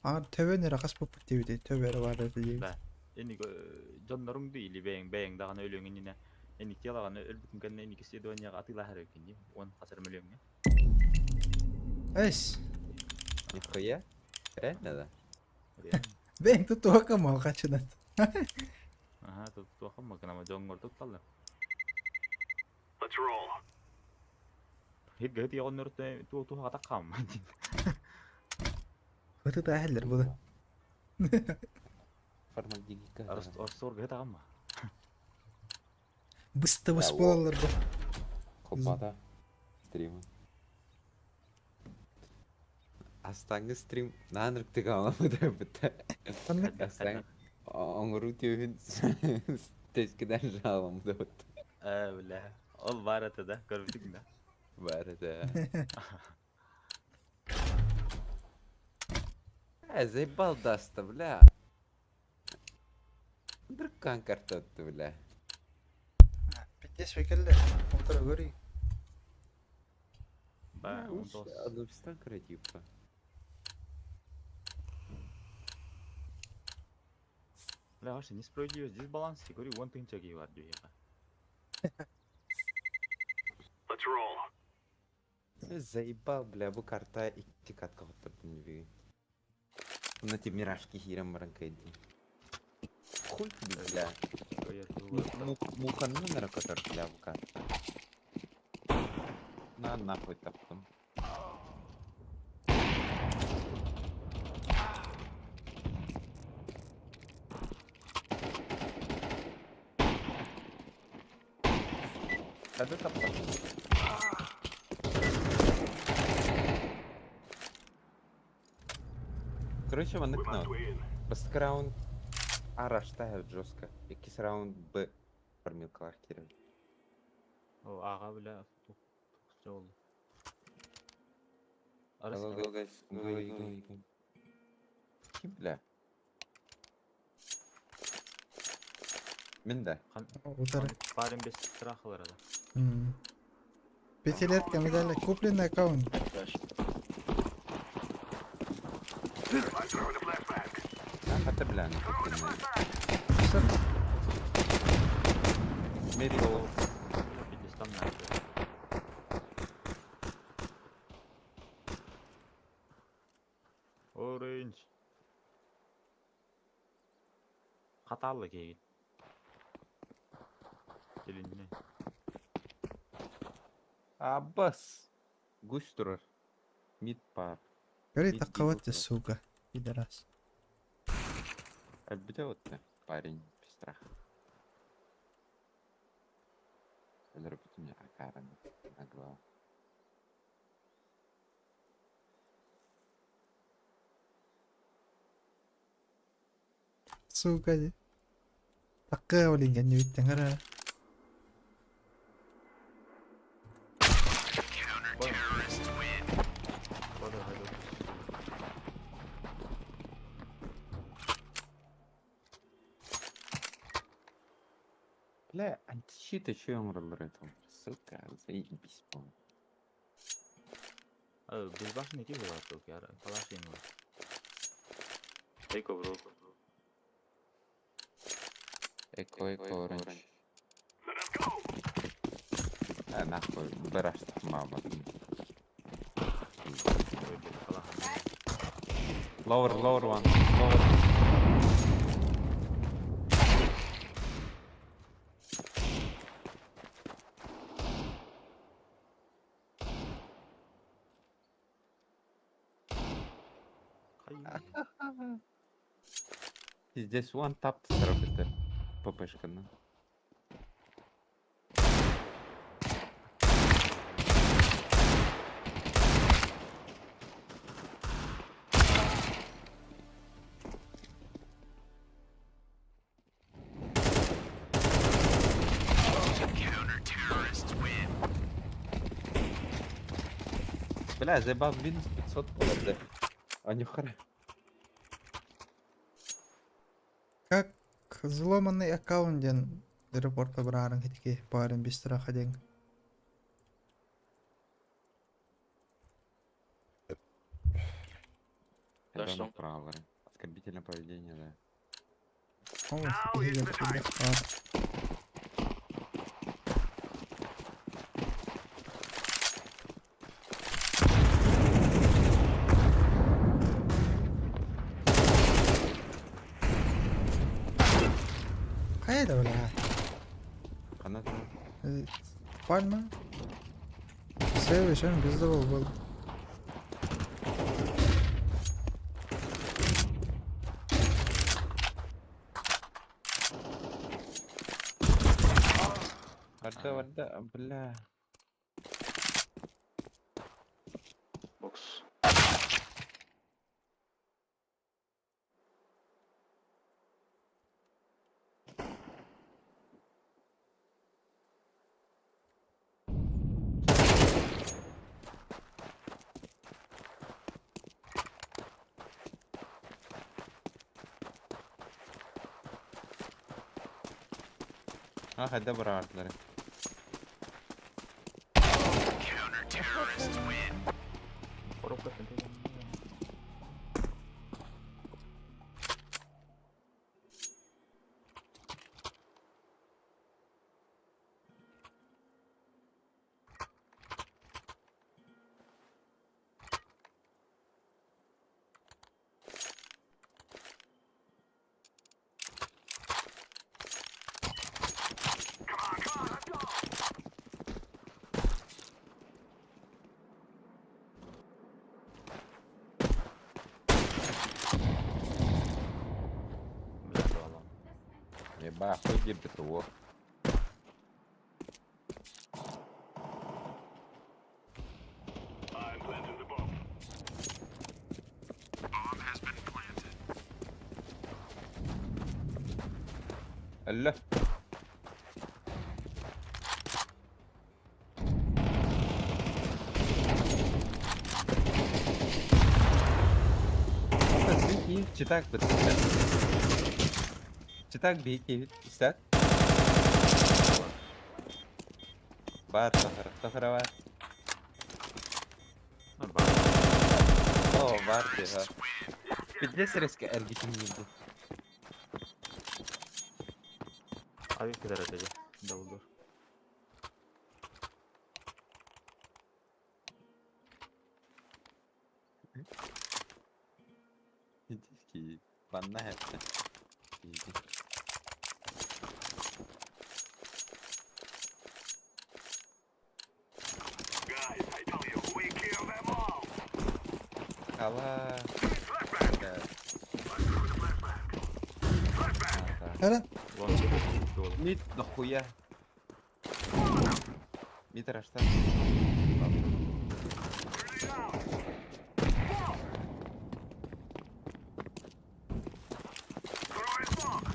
Аҥар төбөн эрэ хаспыппыт диэбитий, төбө эрэ баар этэ диэбит. Да. Инник дьонноруҥ дуу или бэйэҥ бэйэҥ даҕаны өлүөҥ иннинэ инник дьыалаҕаны өлбүтүн кэннэ инники исследованиеҕа атыылаһар эбиккин дии уон хас эрэ мөлүөҥҥэ. Эс. Нихуя? Реально да? Реально. Бэйэҥ тутуохха малҕачынан. Аха, тутуохха макынама дьоҥҥор тутталлар. Let's roll. Хиргэ тиэҕоннор туох туох атах хаамма диэн. Ыты тааһэллэр була. Формальдегидка. Орсуорга таҕамма. Быста быс буолаллар бу. Холбата. Стримы. Астаңгы стрим наан ырыктык аламыта бытта. Астаң оҥоруу түөһүн тэскиден жааламыта бытта. Ээ, бля. Ол баар этэ да, көрбүтүҥ да. Баар этэ. Э, заебал даста, бля. Дрыккан картотты, бля. Пиздец кэллэ. Утары көрүй. Ба, он тоғыз. Адубстан креативка. Бля, вообще несправедливость, дисбаланс, говорю, вон тынча киһи бар дьиэхэ. Let's roll. Заебал, бля, бу карта икки катка хоттордум бүгүн. Уна ти миражки хиирэн баран кыайдым. Хуй тебе, бля. Муханнан эрэ көтөр, бля, бу карта. На нахуй таптым. Хады таптым. Короче, маннык на. Бастакы раунд А раштаһар жестко. Иккис раунд Б фармилкалар киирэр. О, аҕа бля, тух oldu. Go, go, guys. Go, go, go. Ким бля? Мин да. Утары. Парень без страха да. Пятилетка медали. Купленный аккаунт. Хата бля, ну купленный. Мид Пятистан Orange. Хатаалла киһигин. Илиннэ. Аббас. Гусь турар. Мид пар. Говори, такова ты, сука. Пидорас. Альбите вот ты, парень, без страха. Өлөрбүтүм акаараны нагло. Сука дии. Таккыа ол иҥэннибиттэн эрэ. Бля, антищит еще оҥороллор это. Сука, заебись, по-моему. Безбашенный киһи бар калаш бар. Эко бро. Эко, эко, оранж. А, нахуй, бараш мама. Lower, lower one, lower. Здесь one tap зробити. ППшка, ну. Бля, заебал минус 500 было, А нихуя. Как взломанный аккаунт диэн репорта быраарыҥ итики парень без страха диэн. Хайдах что? оннук быраҕалларый? Оскорбительное поведение, да. О, Now is иһигэр the time. киирбит баар. Хайа да бля. Ханна турар? Пальма. Сэвиш, эн бізде бол. Барда, барда, бля. Бокс. А, хайда быраҕардылар. Коробка тэнтэй. Come on, come on, let's go. Бля, буолла. Еба, хуй диэбит уо. I'm planting the bomb. Bomb has been planted. Алло. Читак бит. Читак бейки истат. Бар тахара, тахара бар. Ну, бар. О, бар диха. Пиздец резко эргитин girdi. Abi kadar ötece. Double door. Пиздец ki. Banna hepsi. Пиздец. Guys, I tell you, we kill them all. Kala. Flashbang. Да. Let's throw the flashbang. Flashbang. А, Эрен, Long door. Мид дохуя. Мид рашта. Grenade out. Smoke. Throwing smoke.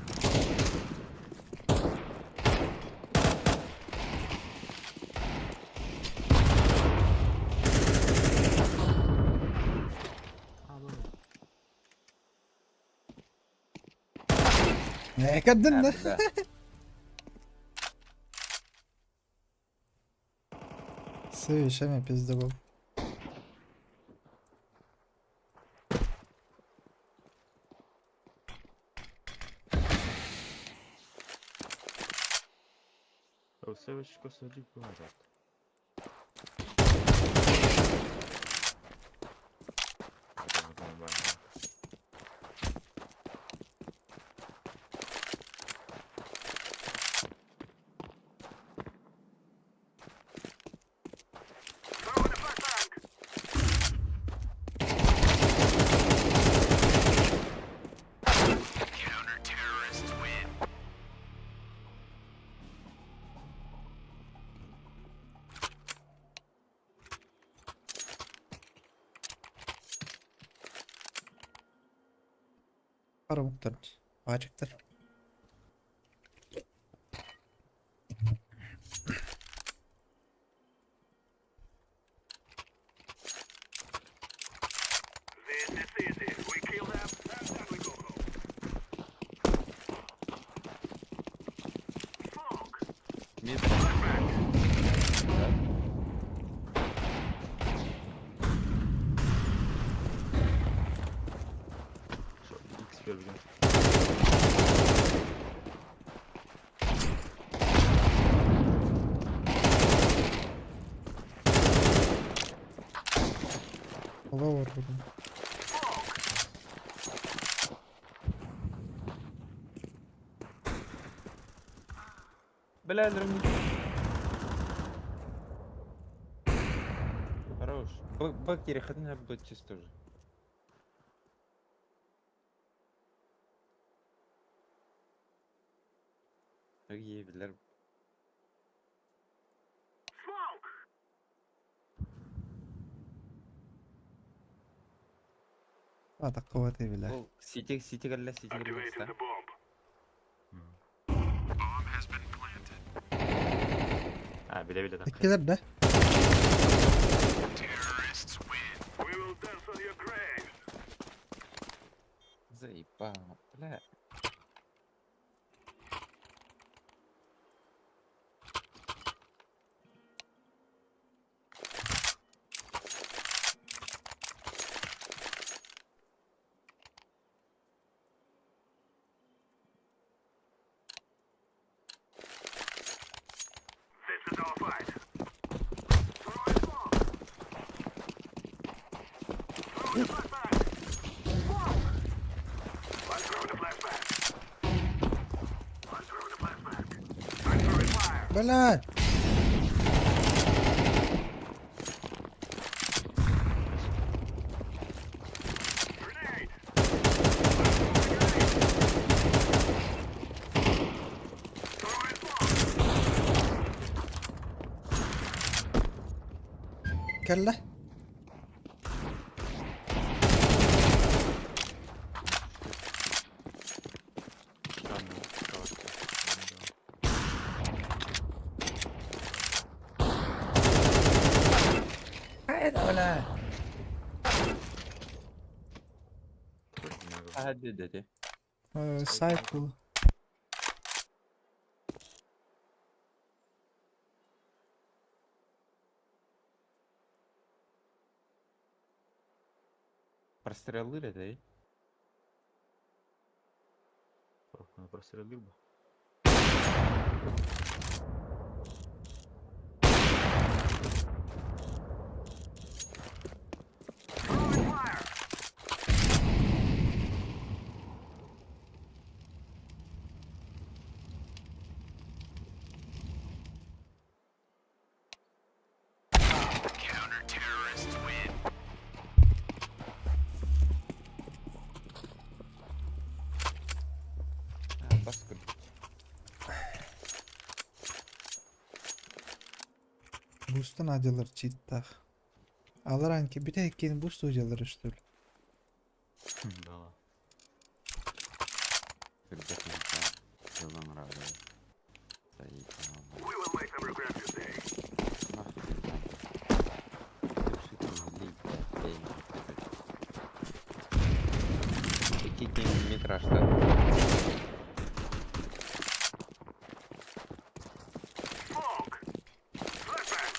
не кәддін да. Да. Сэвиш, эми пизде бол. О, Savage косоди назад. Throwing the flashbang. Парамуктар. Бачыктар. This is easy. We kill them and then we go home. Smoke. Мид. Flashbang. Да. Көрбүтүм. Ловер будем. Бля, дрон. Хорош. Б, переходи на Б чисто уже. Ебелер. А, такого ты бля. Ол сити сити кэллэ сити кэллэ. А, билэ-билэ так. Иккилэр да? We will dance on your graves. Заебал, бля. This is our fight. Throw a bomb. Throw a flashbang. Smoke. I'm throwing a flashbang. I'm throwing a flashbang. I'm throwing fire. Бля! Grenade. I'm throwing a grenade. Throwing smoke. Кэллэ. Бля. Hadi dedi. Сайт был. Прострелы dedi. Прострелил бы. Throwing fire. Ha, bas kırdık. Бустан аделар читтах. Алар анки бите иккин буст уделар что ли? Да. Kırdık Yılan radı. Заебал. We will make them regret this day. Нахуй ты знай. Держи там, блин, блядь, Какие метраж, да? Smoke. Flashbang.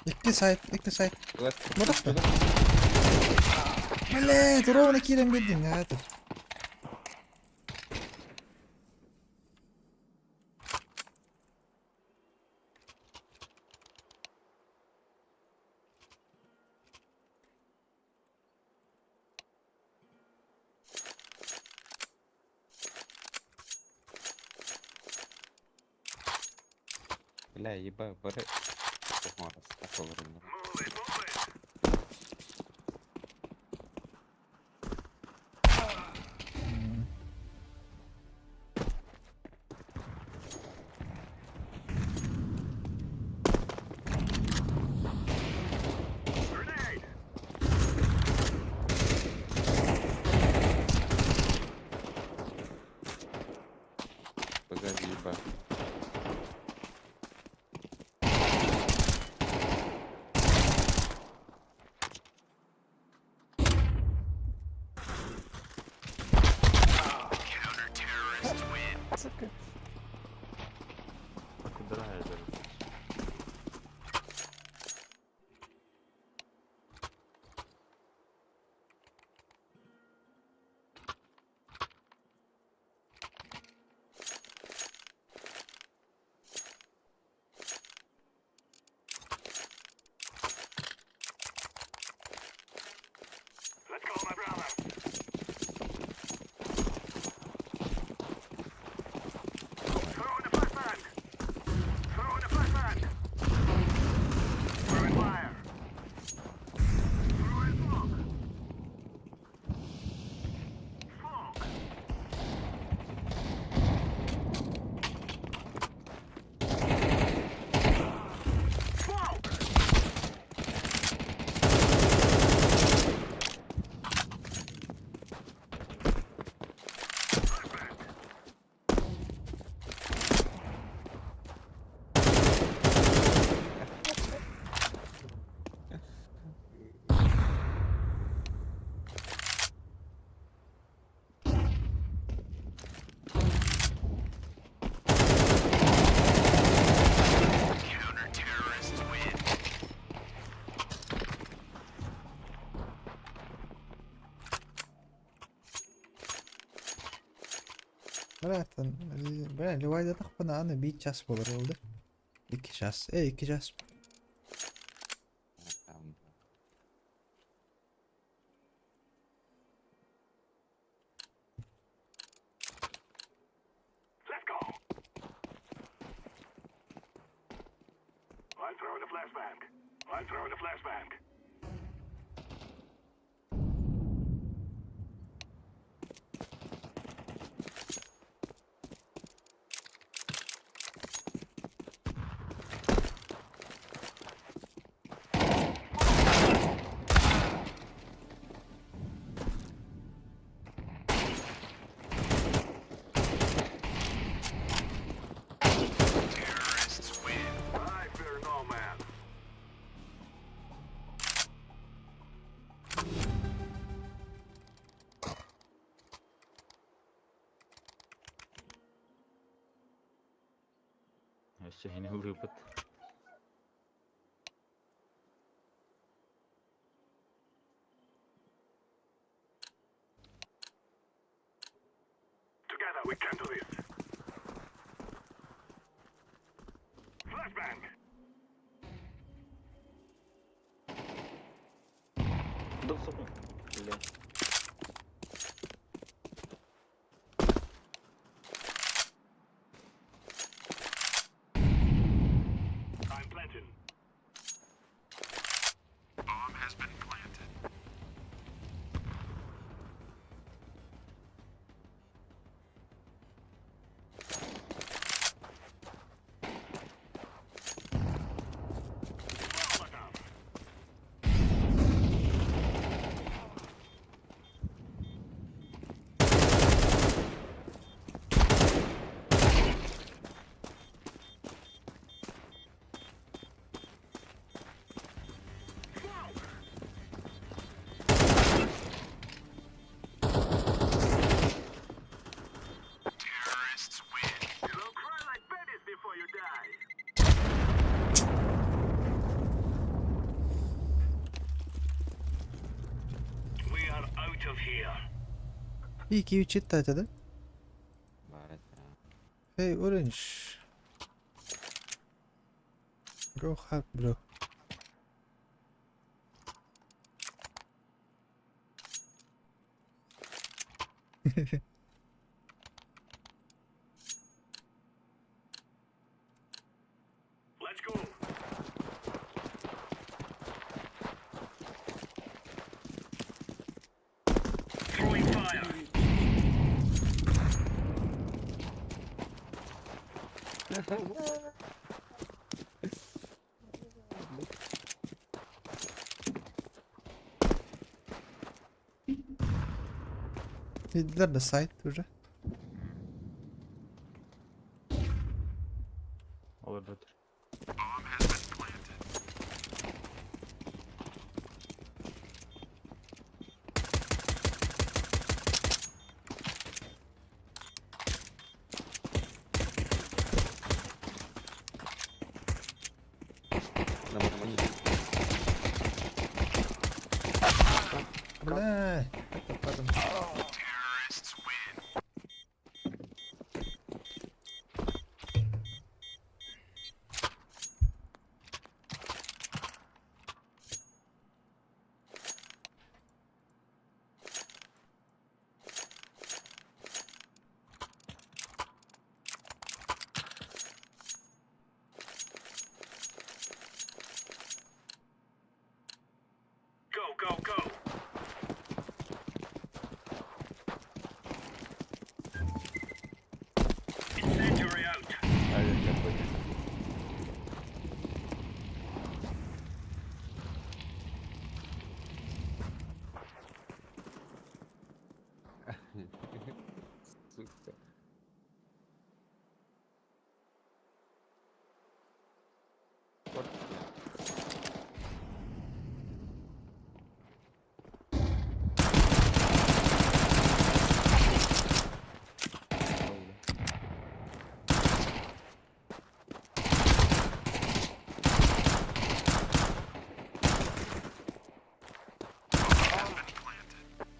Икки сайт, икки сайт. Вот. Бодох да. Бля, ровно кирен бедин, я это. Бля, еба, бары. Move it, move it. Grenade. Погоди, еба. Сука. Куда это? Let's go, my brother. Throw in the flashbang. Throw in the flashbang. Throwing fire. Throwing smoke. Smoke. Smoke. Братан, бля, ливайдатахпына аны биир час буолар буолла. Икки час. Икки час. Там. Let's go. I'm throwing a flashbang. I'm throwing a flashbang. I fear no man. Өссө хини ылыыпыт. Together we can do this. Flashbang. Доступно. Бля. I'm planting. Bomb has been planted. You'll cry like babies before you die. We are out of here. 2 3 этэ да? Баар этэ. Hey, Orange. Go help, bro. Let's go. Throwing fire. Виделер да сайт уже. Олордо түр. Сука.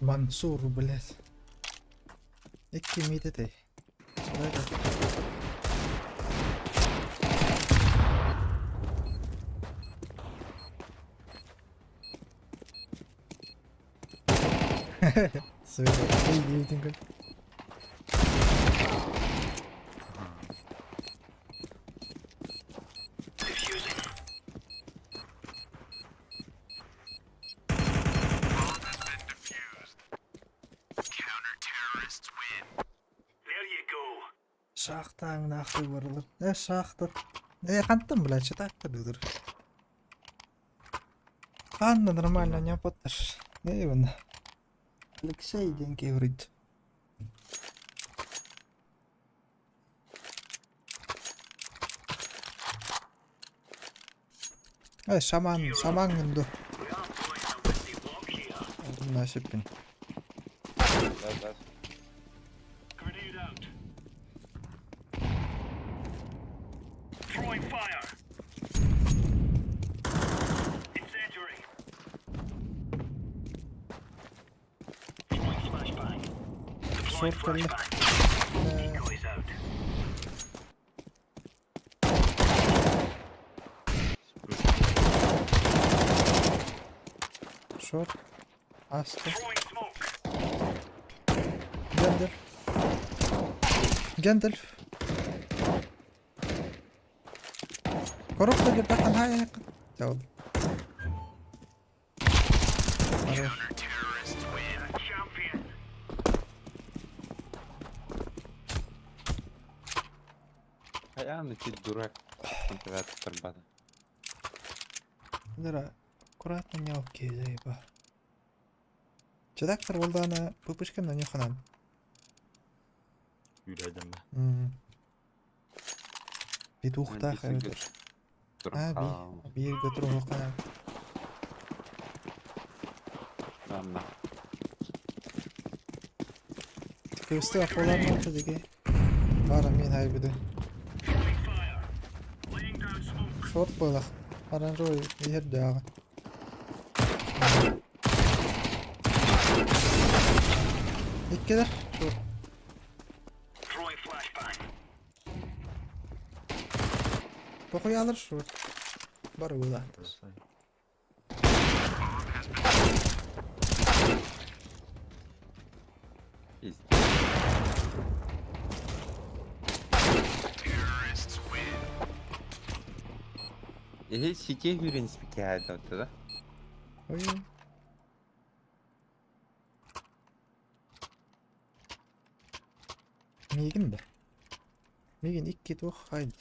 Мансур, блядь. Икки миитэ Сука, көр. Шахтаҥ нахуй барылар. Э, шахта. Э, хантан, блядь, читать-то дур. Ханна нормально не потташ. Э, вон. Алексей диэн киһи Э, шаман, шамаҥҥын дуо? Насиппин. Да, да. Шорт кэллэ. Шорт. Аста. Гэндальф. Гэндальф. Коробка диэтэххин хаайыаххын. Чэ ол. Хорош. Хайаан ити дурак турбата. Дара, аккуратно не окей, заеба. Чедактор буоллаҕына пыпышкам на нюханан. Үүрэ да. Петухтаах эбэтэр. Аа, би бииргэ туруохха. Анна. Кыбыстыга холоонноохто диги. Бара мин хайбыды. Шорт буолах. Оранжевый иһэрдээҕи. Иккилэр. Шорт. Похуялар шорт. Бары буолаахтар. Эһи сити хүрен спикаада да? Ой. Миигин да. Миигин икки туох хайд.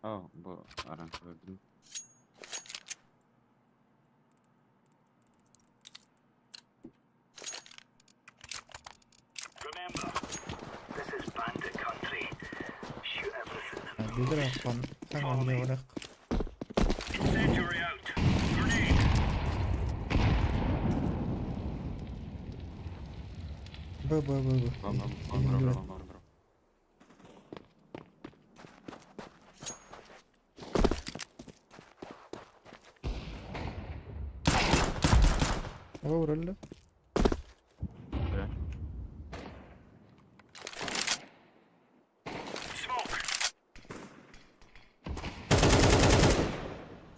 О, бу аран көрдүм. Билэр аппан саҥа барах. Б Б Б Б. Бам бам бам бам бам бам бам. О, уралла.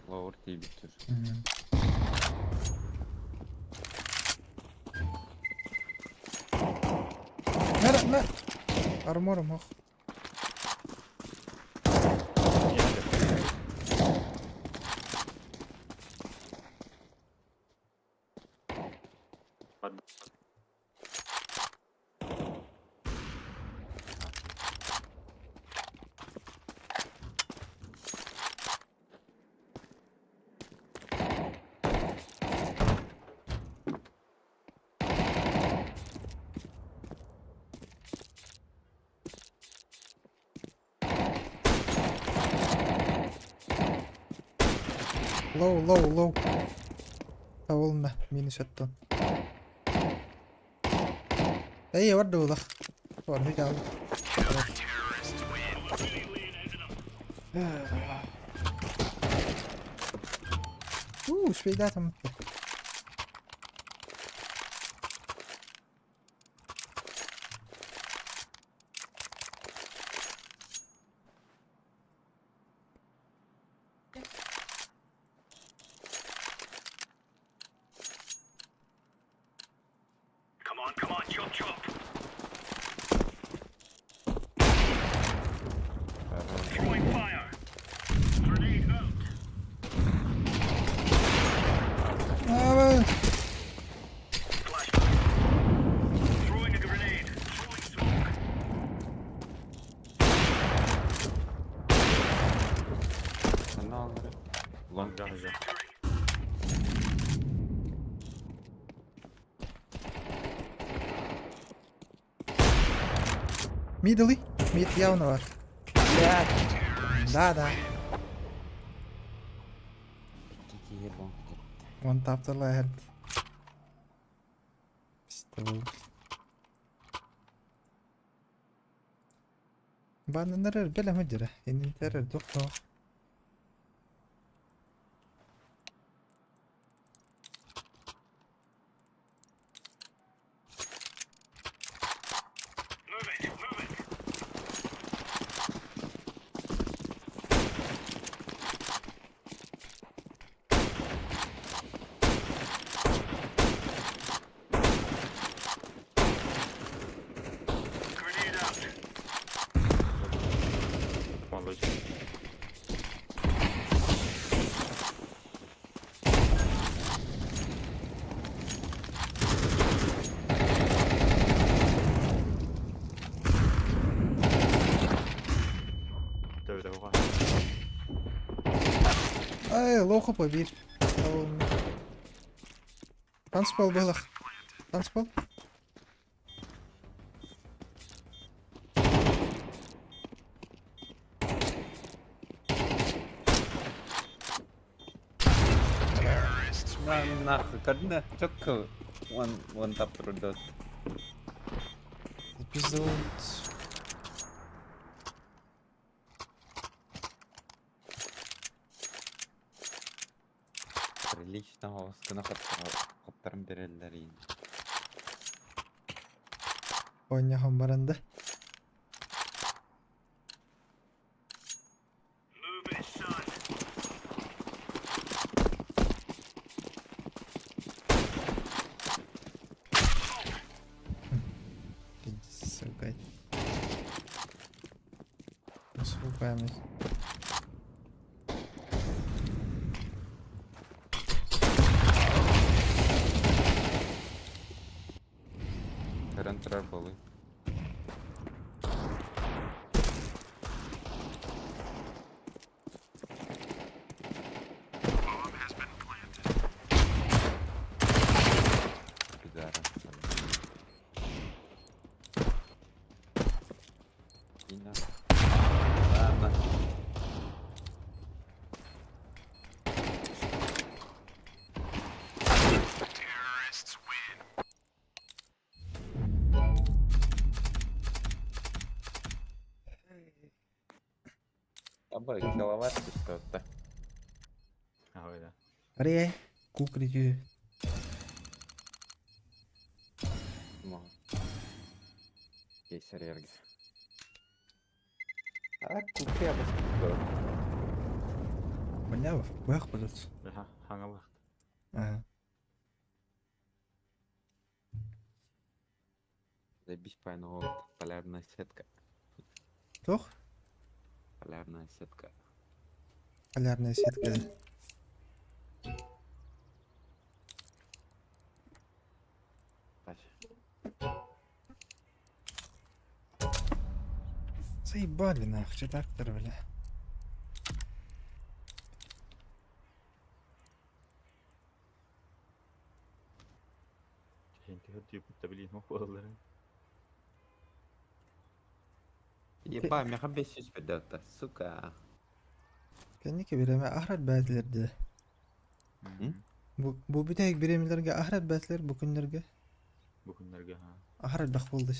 Лаур тиийбиттэр. Мэр, мэр. Арморум ох. Low, low, low. Табылынна, минус оттон. Эй, бар дуулах. Бар, хит Уу, успейдатым. Come on, come on, chop chop. Throwing fire. Grenade out. Аа, Flashbang. Throwing a grenade. Throwing smoke. Sen ne aldın? Long. Гаража. Middle. Mid явно бар. Да, да. İki kişi long. One tap the lad. Pistol. Бананарар бэлэм өдөрө. Иннтерер дохто. Move it, move it. Grenade out. Молодец. Tövbe oha. Ай, лохо побир. Танцпол было. Танцпол. На нахуй, когда четко он one tap through. Эпизод. Прилично оскына коптарым берелер ин. Ойняхан баранда. Move it, son. Сука. С руками. Көрөн турар болуй. Пидорас. И на. Ладно. Аба, киловатт что-то. А, ой, да. Аре, кукрити. Кейсер эргис. А, кукри абас. Маняв, бах будут. Аха, хаңа бах. Ага. Забись вот полярная сетка. Тох? Полярная сетка. Полярная сетка. Дальше. Заебали нахуй, редактор, бля. Еба, меха бесиш ведет, сука. Кэнники биреме ахрат бәтилерди. Бу, бу бүтэһик бириэмэлэргэ аһар элбээтилэр бу күннэргэ. Бу күннэргэ ха. Аһар элбэх буолла.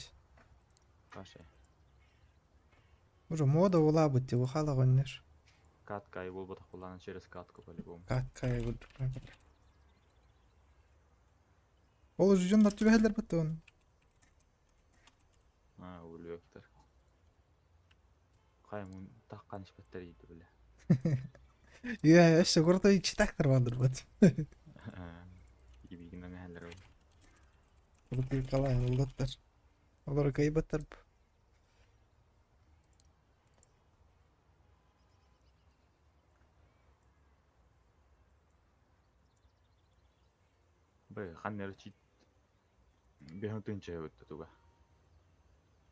Паша. Уже мода улаабыт дии, хаала оҕонньор. Катка ай буолбатах буоллаҕына через катку по-любому. Катка курдук. Ол уже дьоннор түбэһэллэр баттаҕын. Аа, өлүөктэр. Хайа мун таххан испэттэр иитэ бile. Үө, өссө курта иччитактар баадырбат. Ибигин эҥэһэллэр ол. Куртуй калаан уллаттар. Олору кыайбаттар. Бай, ханна эрэ чит бэһин тыынча эбит туга.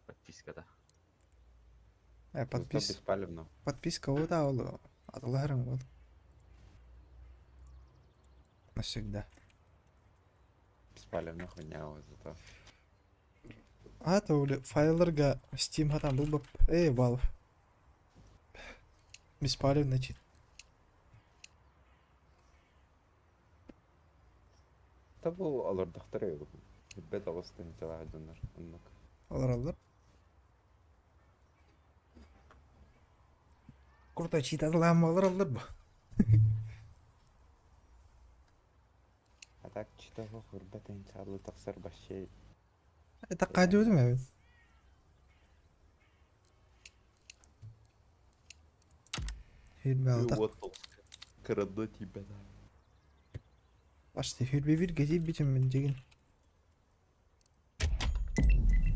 Подписката. Э, Подпис... подпис... Беспалевно. Подписка вот ол атылаһарың ол. Навсегда. Беспалевно хуйня вот зато. А, то ол файлларга Steam хатан булбап. Эй, Valve. Беспалевно чит. Та бу олордохтор Билбэт оҕус тыһыынчалаах дьоннор оннук. Олороллор. Крутой чит атылаан олороллор бу. А так читого хурба тыһыынчалыы тахсар вообще Это кадюдум эбит. Хүрбэ алта. Кырады тиийбэт. Почти хүрбэ бир гези бүтүн мин дегин.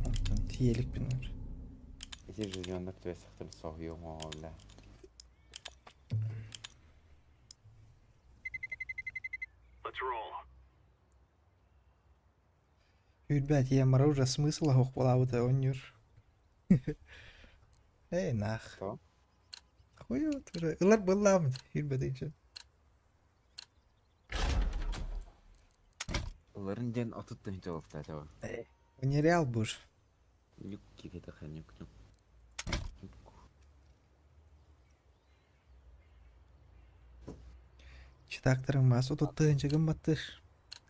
Антон тиелик бин. Эти же дьоннор түбэсэхтэр соһуйуоҥ оҕолла. Let's roll. Хүрбэ тиэ мара уже смысл ох болабыта оннюр. Эй нах. То? Хуй уже ылар быллаамын хүрбэ дейче. Ыларын диэн отут тыһыынча олохтоото. Нереал буш. Нюк киһитэхэ нюк нюк. Нюк. Читактарын мас отут тыһыынча гымматтыр.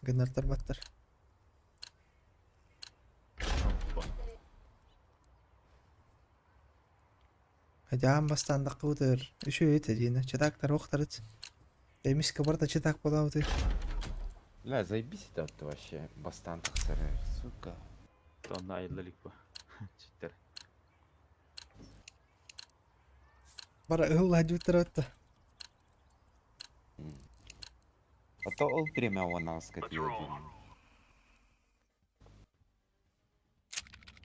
Гыннартар баттар. Опа. Ажаан бастаандаққыбытыр. Үшөө ете диина. Читактар охтарыт. Эмис кабарта читак болабыты. Бля, заебись это вот вообще. Бастан тахсар, сука. Тонна айылла илик бу. Читтер. Бара ылла жуттар отта. А то ол время он аска Let's roll.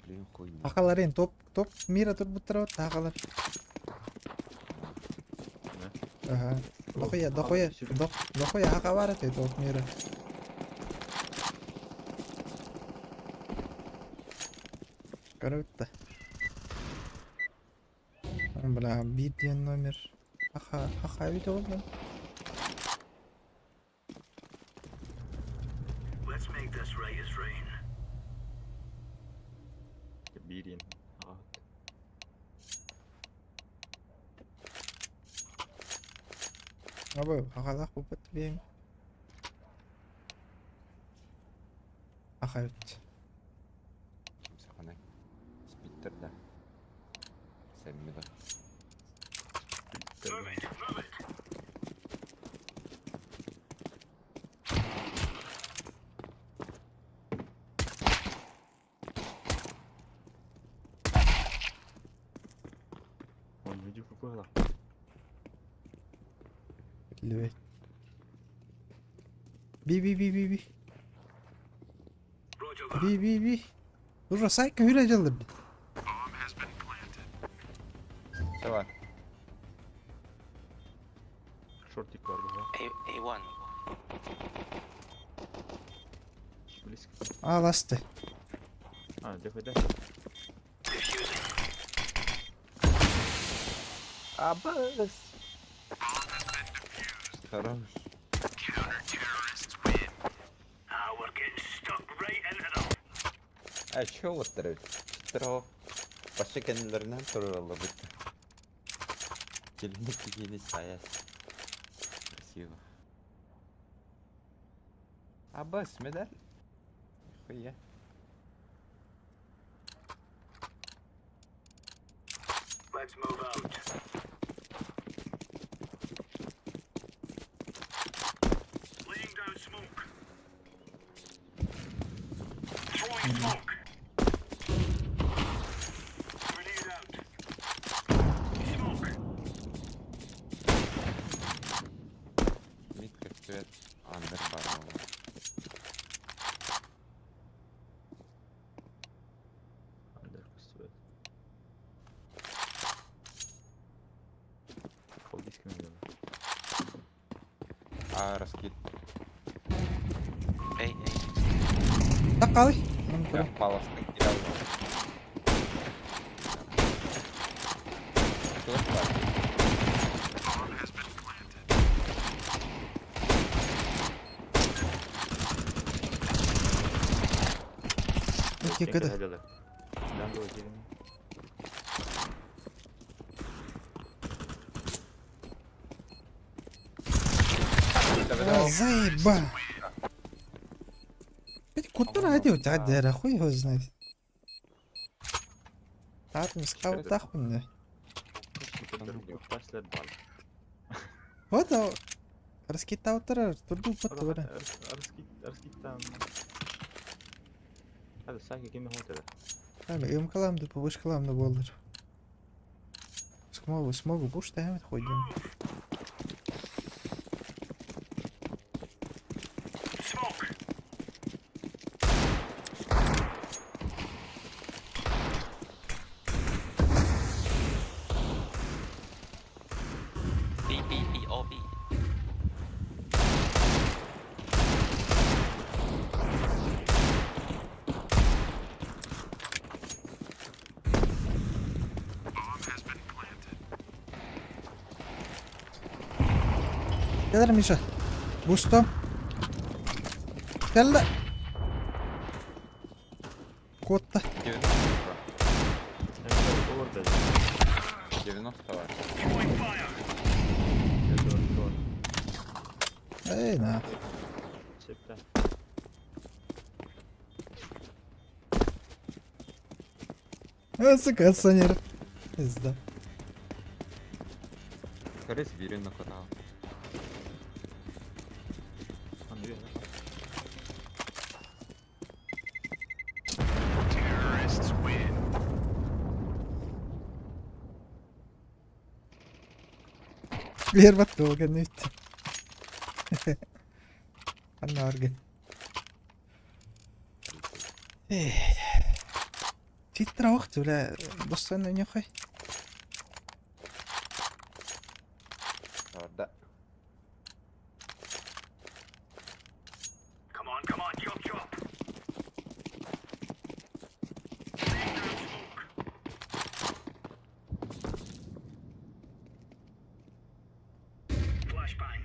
Блин, хуйня. Акаларын топ топ мира турбуттар отта акалар. Ага. Дохуя, дохуя, дох, дохуя акабар эте топ мира. Көрөттө. Бля, бир диэн номер. Аха, аха бит ол. Let's make this right as rain. Биирин. Аҕа. Абы, ахалах бупат биэм. Аха бит. Саханай. Спиттер, да. Сэмми да. Move it, move it. Он видео какой лах. Лүбет. Би би би би би. Roger that. Би би би. Уже сайка хүрэ жылдыр бит. Все, Шортик бар бу. A A1. Близко. А, ласты. А, давай, дай. Defusing. Абас. Хорош. Ah, we're getting stuck right into them. А чё вот Тро. Вообще кендлеринен туралла бит. Келинник кигини саяс. Красиво. Абас, медаль. Хуя. Let's move out. Laying down smoke. Throwing smoke. Grenade out. Smoke. Мид көстүбэт, андер баар буолар. Андер көстүбэт. Ол дискин билэмэ. А, раскид. Эй, эй. Такалый. Я паласты кидал. Кто спать? Икки кыды. Дан да Заеба. Куда радио тебя хуй его знает. Таатым скаут тахпын. Вот раскидал турду паттыбара. Раскиттан. Hadi sanki kimi hotel. Ами ымкаламды, повышкаламды болдыр. Смогу, смогу, буш таймет ходим. Smoke. B, B, B, all B. Gel Миша. Бусто. Кэллэ. Куотта. 90 Orada. 90 var. Throwing fire. Эй, на. Çepte. А, сука, санер. Пизда. Көрөс бирин нокотал. Anlıyor. Terrorists win. Бербат болған өтті. Анна аргын. Эй. Титтер вақт, бля, достан нехай. Orada. Come on, come on, chop chop. Laying down smoke. Flashbang.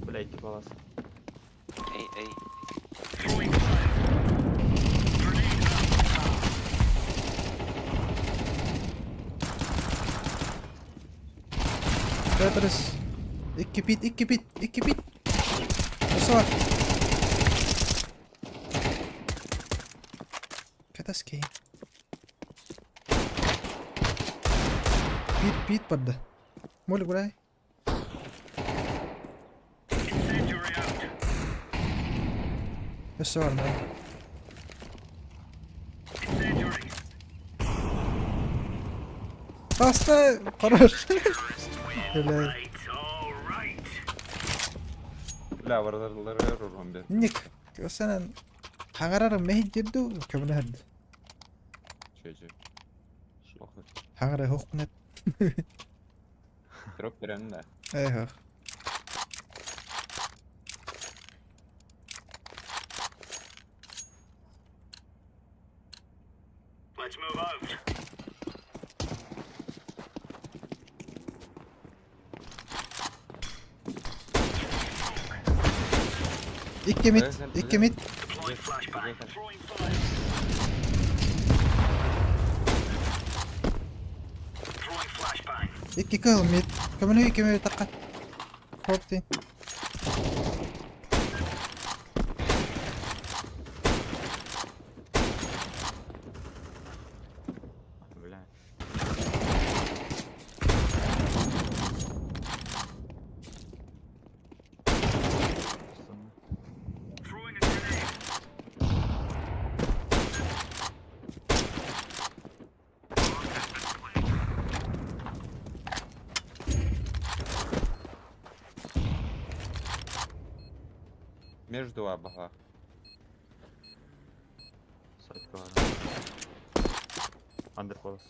Бля, iki palas. A, A. Throwing fire. Grenade out. Тетрис. Икки пит, икки пит, икки пит. Осуар. Катаски. Пит, пит падда. Молик, брай. Incendiary out. Осуар, да. Incendiary. Паста, хорош. Terrorists win. Бля. Right, all right. Бля, вардарлары рурган бер. Ник, сенен хаңарар мехиддирду көмүнөһөрдү. Чөчө. Охы. Хаңара хохкунет. Дроп берем да. Эх. Let's move out. Икки мид, икки мид. Deploying flashbang. Throwing fire. Throwing flashbang. Икки кыл мид. Көмүнө икки мид такка. Хоптин. Между абаҕа. Сайтка бар. Андерполос.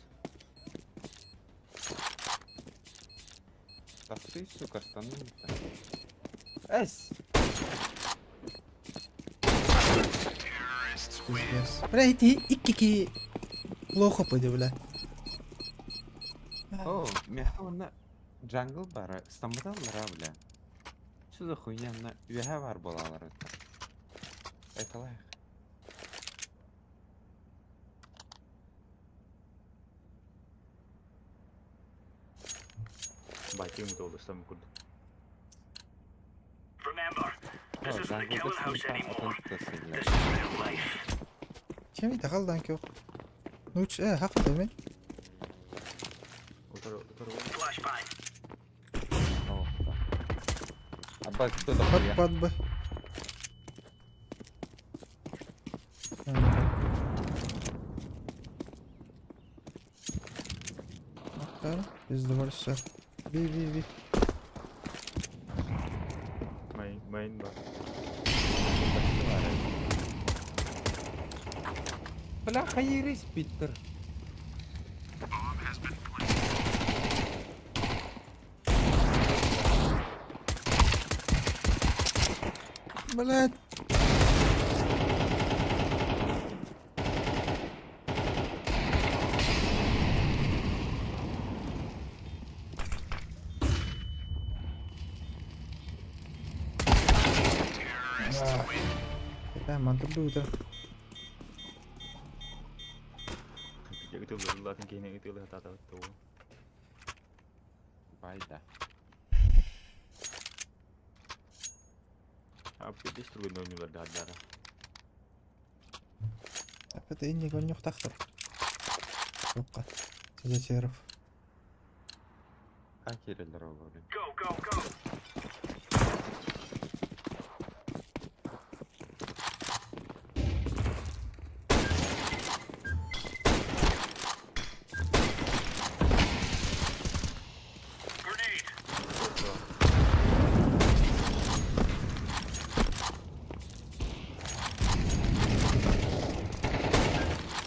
Тахсыы, сука, стану-то. Эс! Пиздец. Бля, эти икки плохо пойду, бля. О, миэхэ уонна джангл баара, ыстаммыталлара, бля. Что за хуйня, на үөһэ баар буолаалар это. Экалаах. Байтыҥ туолустам курдук. Remember, this О, isn't the джанглга killing house станта anymore. атын тасыйлар. This is real life. Ким дагал кök. Нуч э хак деме. Утары утары. Flashbang. О, да. Аббас, кто Пат дохуя? пат бы. Biz de varsa. Би би би. Мейн мейн бар. Бля, хайырыс, Питер. Блять. Да, мантырды да. Ытыллатын киһини ытылы хатаатабыт туу. Байда. Аппетис тургун ойнулар даадара. Опять инник он нюхтахтар. Сука. Сидятеров. А кириллер говорит. Go, go, go. Grenade.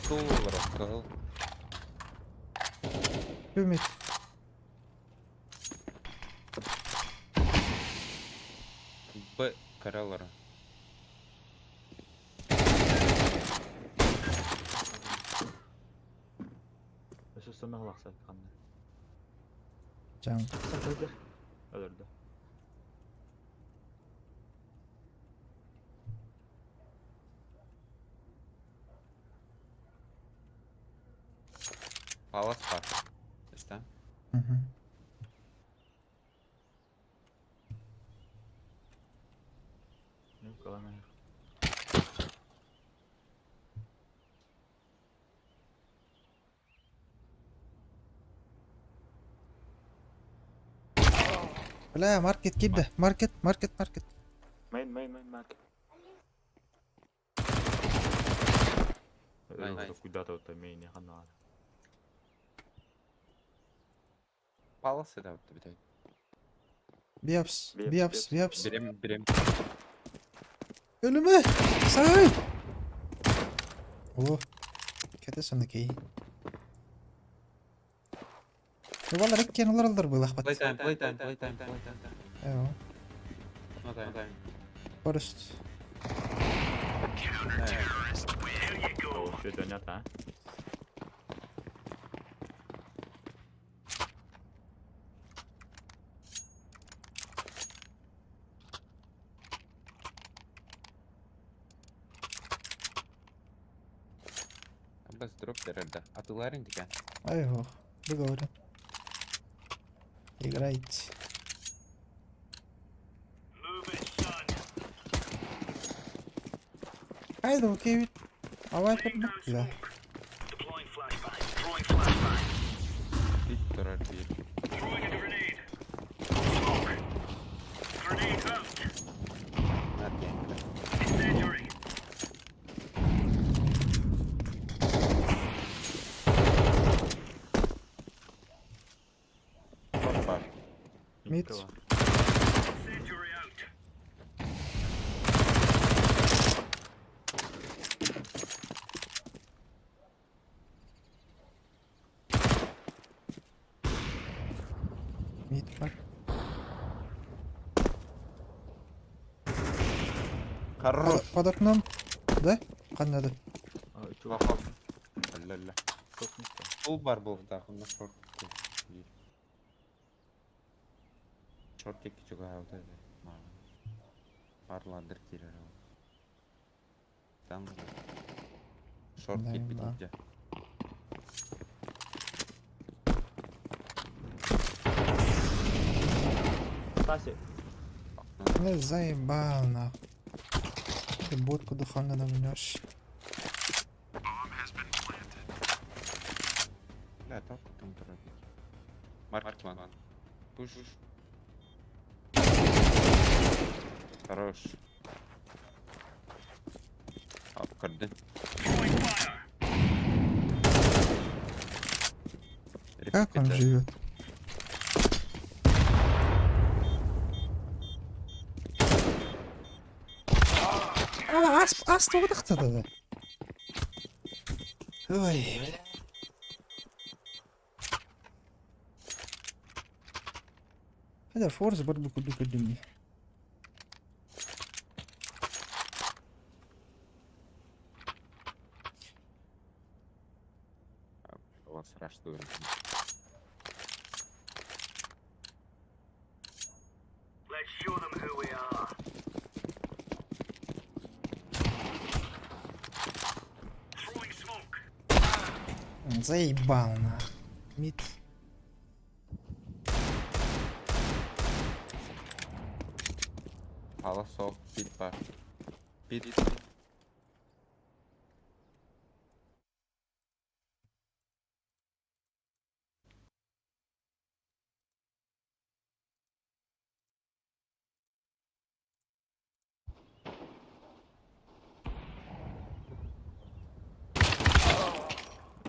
Стул рассказал. Үмит. Б. Кареллера. Өсө сымалакса канна. Жан. Өлөрдө. Палас бар. Что? Угу. Ну, калана. Бля, маркет кибде. Маркет, маркет, маркет. Мейн мейн мейн маркет. Найс. Куда-то вот мейн ханна. Палас это вот бит. Биапс, Биапс, биапс, биапс. биапс. Берем, берем. Ölüme! Сай! О, кете кей. Балар иккен олар алдар был ахпат. Play time, play time, play time, play time. Эо, No time, time. Форест. There you go. Что это нет, а? Аббас дроп берерді. Атыларын деген. Айго, договорен. Играйте. Move it, son. Айда, окей, вид. Авай Laying down бля. smoke. Deploying flashbang. Throwing flashbang. Бит тұрар bir. Throwing a grenade. Smoke. Grenade out. Not gank. Incendiary. Топ бар. Мид. Incendiary out. Mid бар. Хорош. Под окном. Да? Ханна да? Плохо. Ля-ля. Пул бар был, да, он на шорт. Шортик чуга вот это. Парладыр кирер ол. Там шорт Да, кетпейді да. где. Стася, Ну заебал нахуй. Ты будку духовно намнешь. Бля, так там торопить. Маркман. Пуш. Хорош. Ап, көрді. Как он Репетиция. живет? А, ас, ас да. Ой, бля. هذا فورز برضو كله كلمني. Оған страшно көрінді. Let's show them who we are. Throwing smoke. Заебал на. Mid. Ала соқ, пит бар. Пит.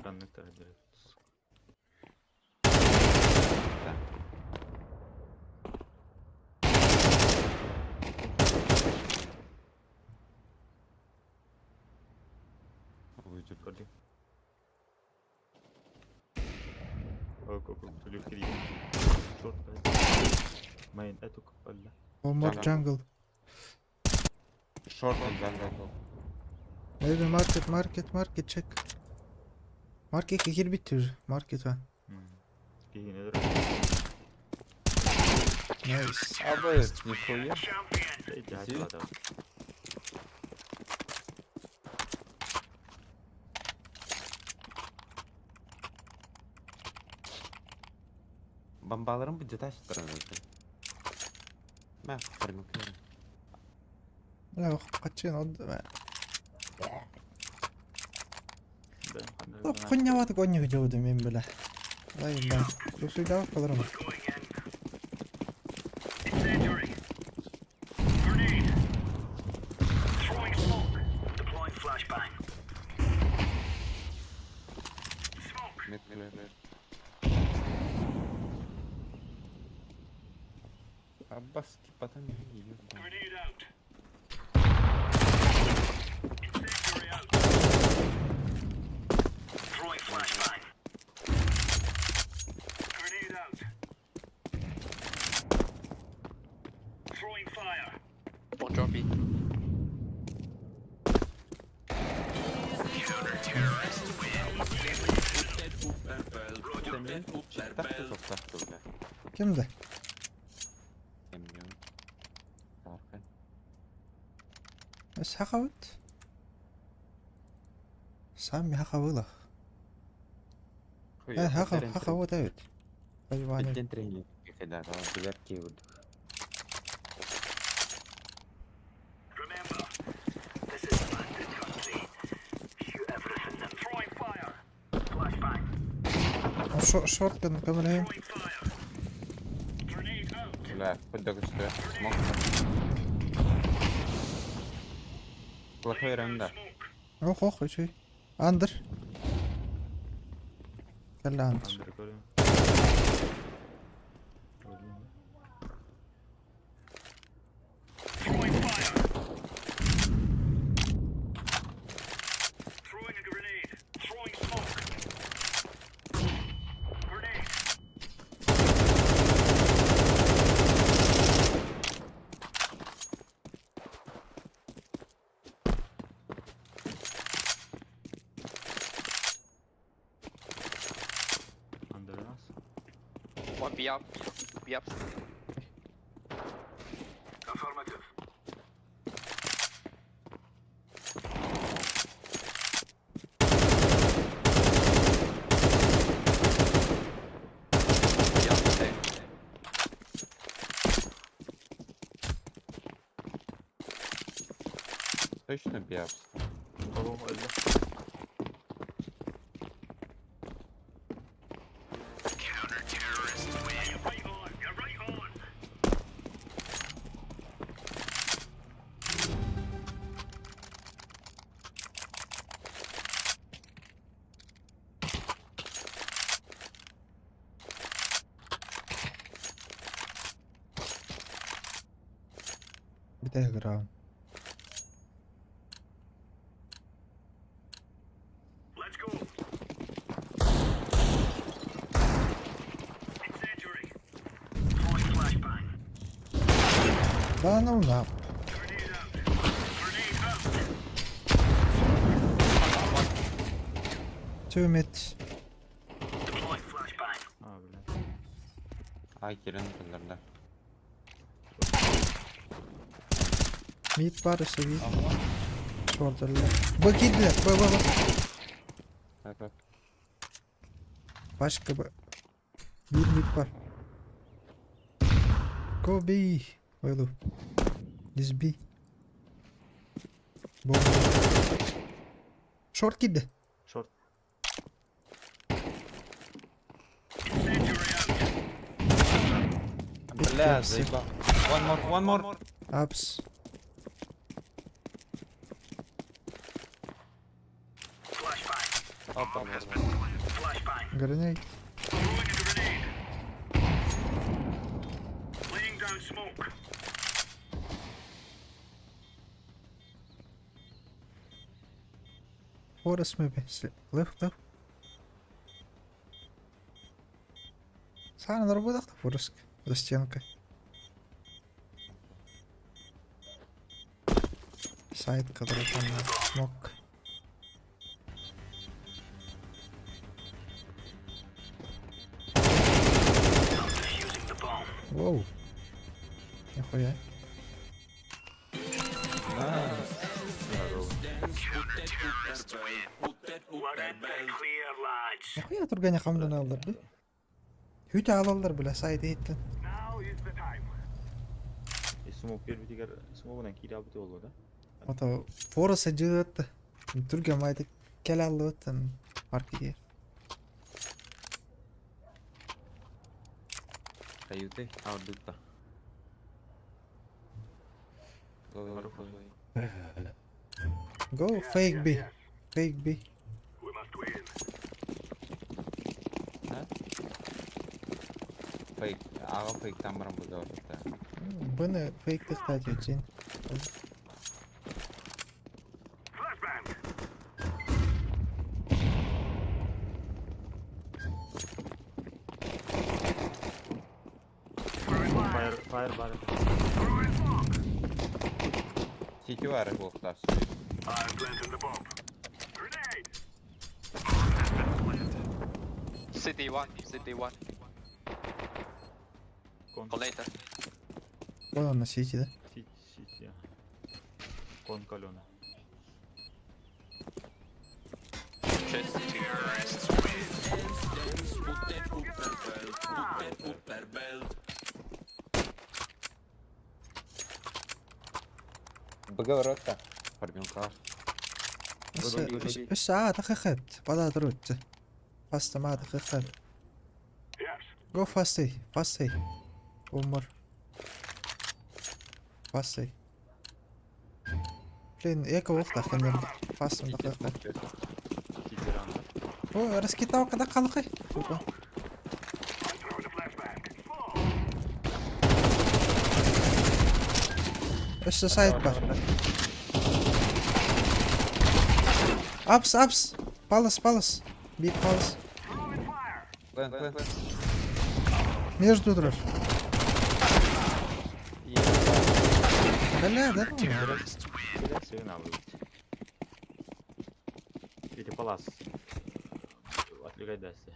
Раннык та Да. Ой, жүр. Көрдү. Ок, ок, ок, түлүк кири. Шорт. Main этук алла. One more Jungle. jungle. Short on jungle. Maybe market, market, market check. Market кирбит уже. Market one. Кийин эдер. Nice. Абы, нихуя. Champion. Иди. Бомбаларым bu detay çıkarın. Мә, көрмөк. لا قاتشين طب قلنا وات قلنا جودة من بلا طيب لا شو شو ده قدرنا. Going in. Incendiary. Grenade. Throwing smoke. Deploying flashbang. Smoke. Мет, мет, мет. Аббас, потом Grenade out. Incendiary out. Throwing flashbang. Grenade out. Throwing fire. One drop B. كم ده؟ بس حقوت سامي حقوله. حقوت اوت. طيب انا Remember, this is bandit country. Shoot everything that throwing fire. Flashbang. شو شورت كان قبل هي. Throwing fire. Grenade out. لا خد что смог. Плохой ранда. Smoke. اوخ اوخ شيء اندر كلا اندر. Андыр көрүм. Throwing fire. Throwing a grenade. Throwing smoke. Grenade. One B up. B up. Affirmative. B up. Okay. Точно биапс. Oğlum öldü. You're right on. You're right on. Где игра? Let's go. Incendiary. Throwing flashbang. Да ну на. Grenade out. Grenade out. Two mid. Deploying flashbang. Ha бля. Ай, кирен кылларда. Mid бар өсө бит. Шордерлер. Б киирдилэр. Б, Б, Б. Так, так. Пачка Б. Биир mid бар. Go B. Ойлу. This B. Бомба. Шорт киирдэ. Short. Incendiary out. Бля, Апсы. заебал. One more, one more. Апс. Flashbang. Опа, Flashbang. Grenade. Throwing a grenade. Laying down smoke. Forest maybe. Left, left. Саана нарбудах Forest. За стенкой. Сайт, который там смог. Defusing the bomb. Воу. Нихуя. We're in the clear, lads. Нихуя тургане хамдан алдар би. Хүтэ алалдар бля сайт иһиттэн. Now is the time. E, smoke bir bitiger smoke'unан киирэ албыт буолуо да? Ото Forest дьыытта. Түргэн майда кэлэ аллыбыттан парк иһэр. Каюты, аудутта. Go, go, go, go. Go fake B. Fake B. We must win. Фейк, ага фейк там баран быга орта. Быны фейк тахтаат үчин. Flashbang. Throwing Fire, fire. fire бар. Throwing smoke. Сити бары буохтар. I'm planting the bomb. Grenade. Bomb has been planted. City one. City one. Кон. Connector. Вон он на сити, да? Сити, сити. Кон калена. Chest. Быга орта. Фармилка. Өссө өссө аа тахахат. Бада турут. Fast маа тахахат. Yes. Go fast A. Fast A. One more. Fast A. Блин, эко уохтах кэннэр. Fast тахахат. Сити ран. О, раскидал когда халахай. Тупо. I'm throwing a flashbang. Smoke. Өссө сайт бар. Апс, апс. Палас, палас. Биг палас. Throwing fire. Плен, плен, плен. Между дрожь. Бля, да ну. Бля, севен албыт. Ити палас. Отвлекай дасты.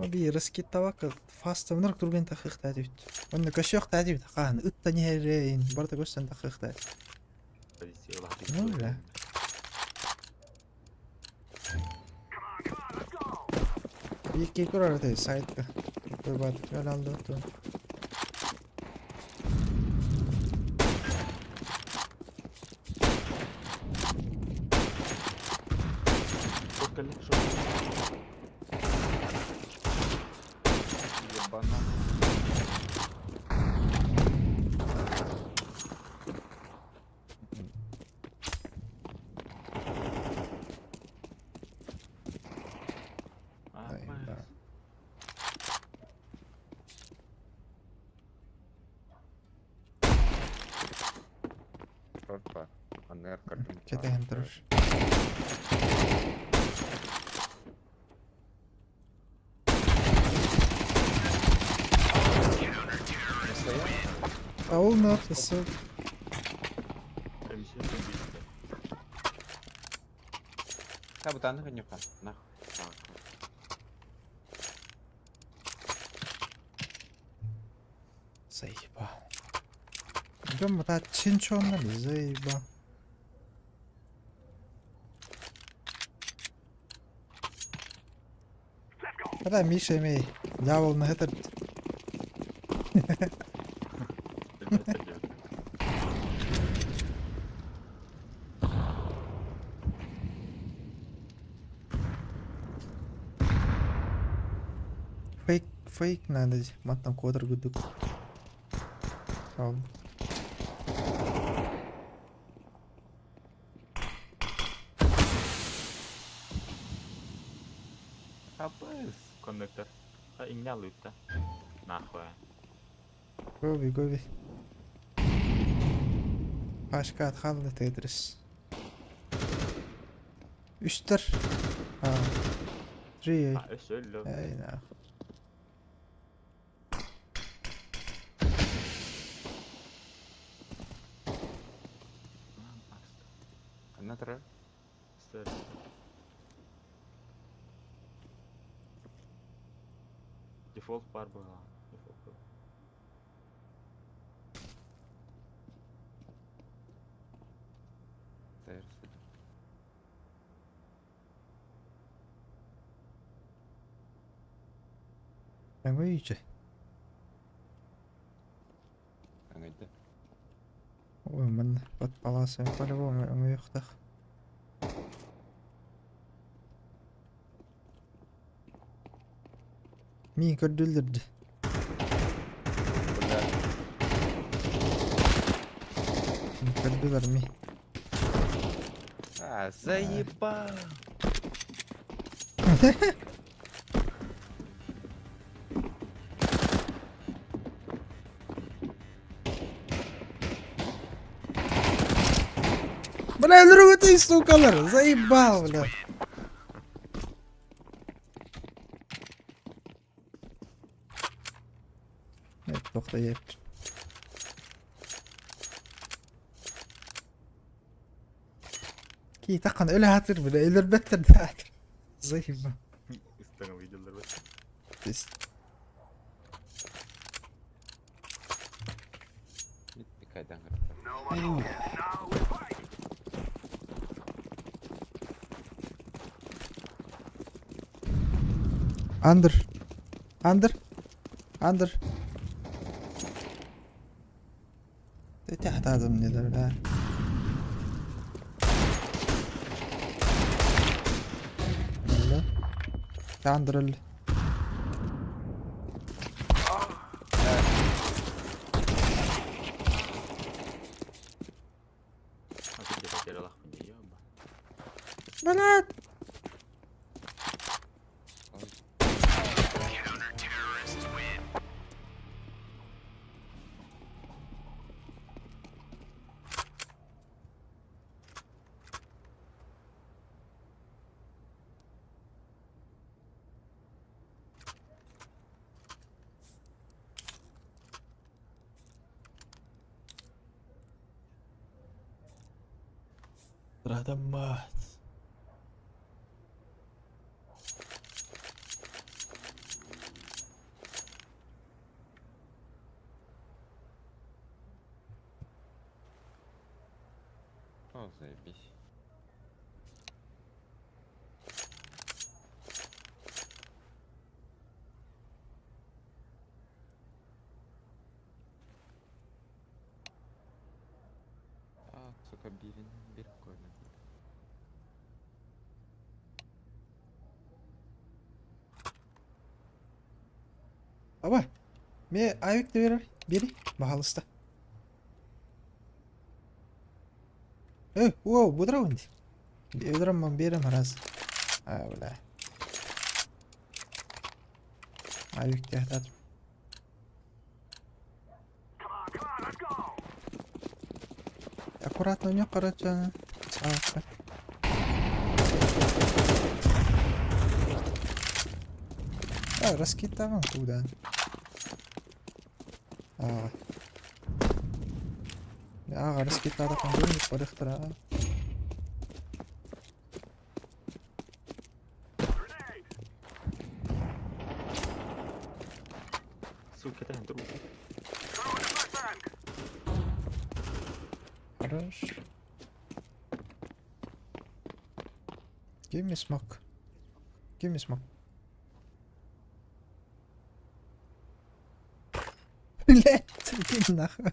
Биир раскиттабакка фастамнар турген тахыахтаа диэбит. Онно көсүөхтаа диэбит. Хаһан ыттан иһэрин барыта көстөн тахыахтаа. Ну бля. Икки турар этэй сайтка. Бат алды ту. Ебана. Да. Шорт бар. Аннар картон. Кэтэһэн турар. Аул мертвый. Кабутаны конюка. Нах. Заебал. Идем вот чинчонными, заебал. Когда Миша имей, дьявол на это. Фейк, фейк надо, маттан кодр гудук. Ал. Хабыс. Коннектор. Иҥнэ алыытта. Нахуй. Гоби, гоби. Пашка отхалды Тетрис. Үстер. А. Три. А, өссө өллө. Эй, нахуй. Ханна турар? Стер. Дефолт бар буолла. Дефолт. Тайр. Өҥөйчө. Аңайды. Ой, манна под паласами по-любому өҥөйүөхтэх. Миин көрдүллэрди. Бля. Көрдүлэр ми. А, заебал. Бля, өлөрүгүтүй, сукалар! Заебал, бля. Evet, тоқта еп. Ки таққан өлі атыр, бля, өлөрбөттөр да атыр. Заебал. Ыстаҥа видеолар бар. Тест. Кайдан көрөр. No more talking. Now we fight. Андер. Андер. Андер. Тахт мне бля. Бля. Андер өл. Блядь. Мать. О, заебись. А, сука, бирин, бир койдум. Аба. Ме авик да берер. Бери. Баһалыста. Эй, уоу, будра инди. Өлөрөм берем раз. А, бля. Авик тяхтат. Come on, come on, let's go. Аккуратно у него, короче. Сака. А, раскидавам куда? А. А, раскидава там барыхтара. Grenade. Сука, это друг. Throwing a flashbang. Хорош. Give me smoke. Give me smoke. Блять, иди нахуй.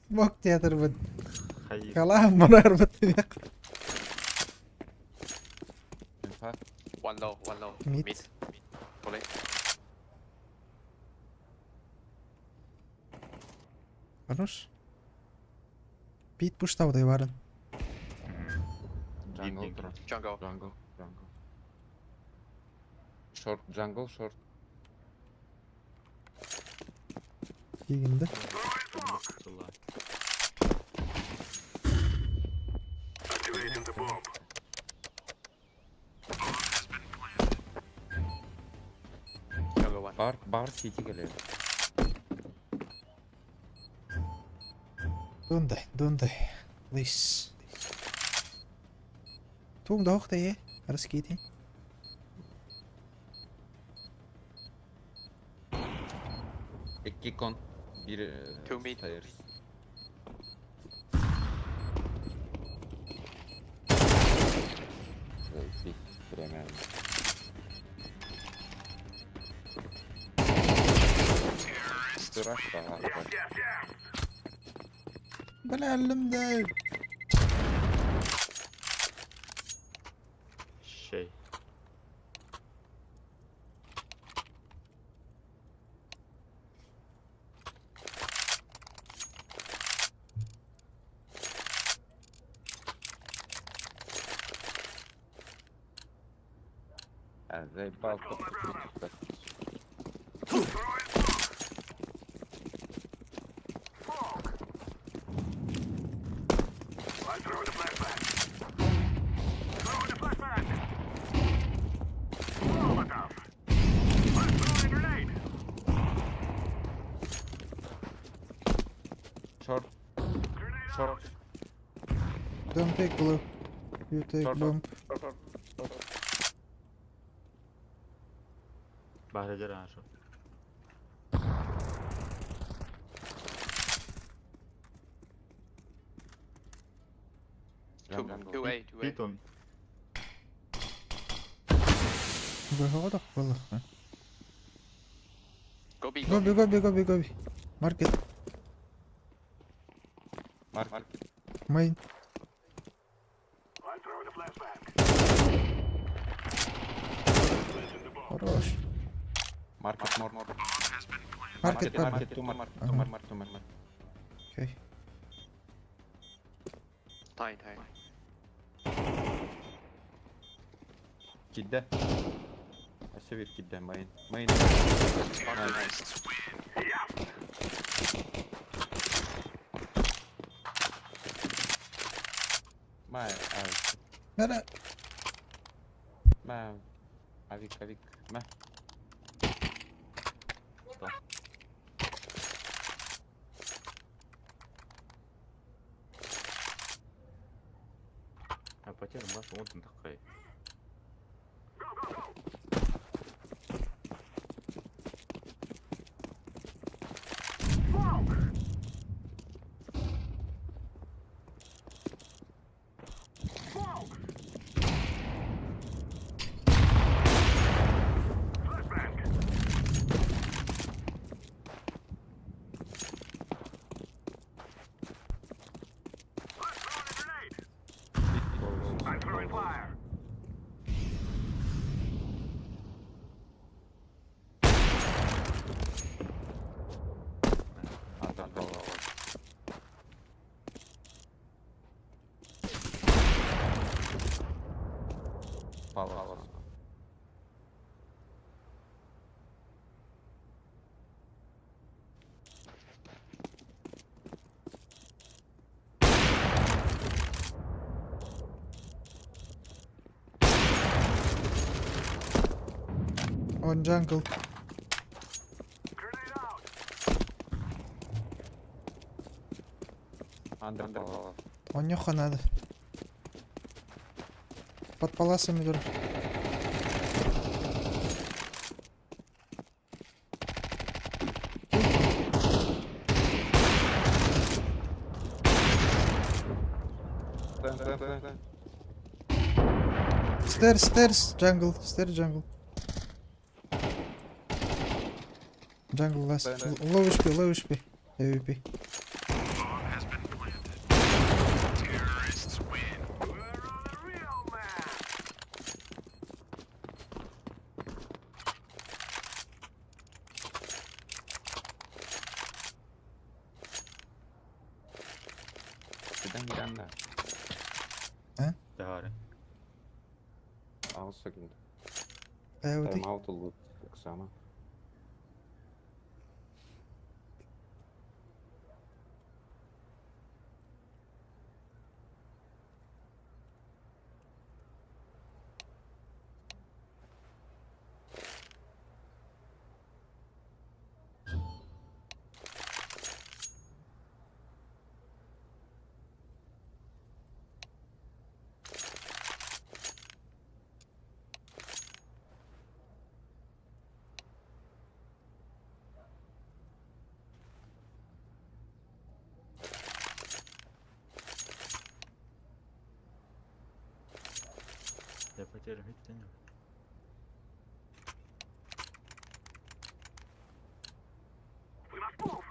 Smoke театр вот. Хайы. Калам мурар вот. Инфа. One low, one low. Mid. Mid. Collect. Хорош. Пит пуштау варын. Jungle, Deep drop. Jungle. Jungle, jungle. Short, jungle, short. Дегенде. Сула. Activating the bomb. Jungle one. Бар, бар сити келер. Don't die, don't die. Please. Туң да охта е. Раскиди. Икки кон. Бир Two mid. stairs. Заебись, прямо. Дурак, да, Yes, yes. Бля, әлімді. Шей. А, заебал, Throwing smoke. Smoke. I'm throwing a flashbang. Throwing a flashbang. Molotov. I'm throwing a grenade. Short, Grenade short, out. Don't take blue. You take Short, bomb. short, short. Бахра жара шо. Two, Jungle. two A, two A. Питон. Выходах было. Go B, go Гоби, B. гоби, гоби, гоби. Маркет. Маркет. Мейн. I'm throwing a flashbang. Planting the bomb. Хорош. Маркет, мор. Маркет, бар. маркет, ту маркет, ту Ага. маркет, ту маркет. Окей. Time, time. Кидде. Өссө бир кидде, мейн. Мейн. Market. Ма, а, Бля. ма. Авик, авик, ма. Что? А потерян баш, вот он такой. Go, go, go. Smoke. Палас. On jungle. Grenade out. Under палас. Онюха надо. Под паласами дур. Плент, плент, плент. Stairs, stairs, jungle, stairs, jungle. Jungle last. Да, да. Low HP, low HP. AWP. Bomb has been planted. Terrorists win. We're on a real man. Neden girenler? Тахары. Ağız söküldü. AWP. Time out oldu. Yoksa ama. Yapacağım hiç. We must move.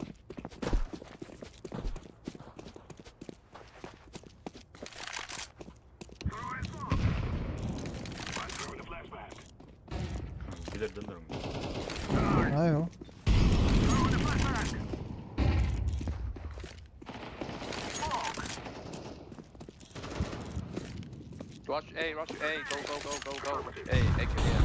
Throwing smoke. I'm throwing a flashbang. Билер донорум. Ayo. Throwing a flashbang. Smoke. Rush A, rush A, go, go, go, go, go. Rush A, A clear.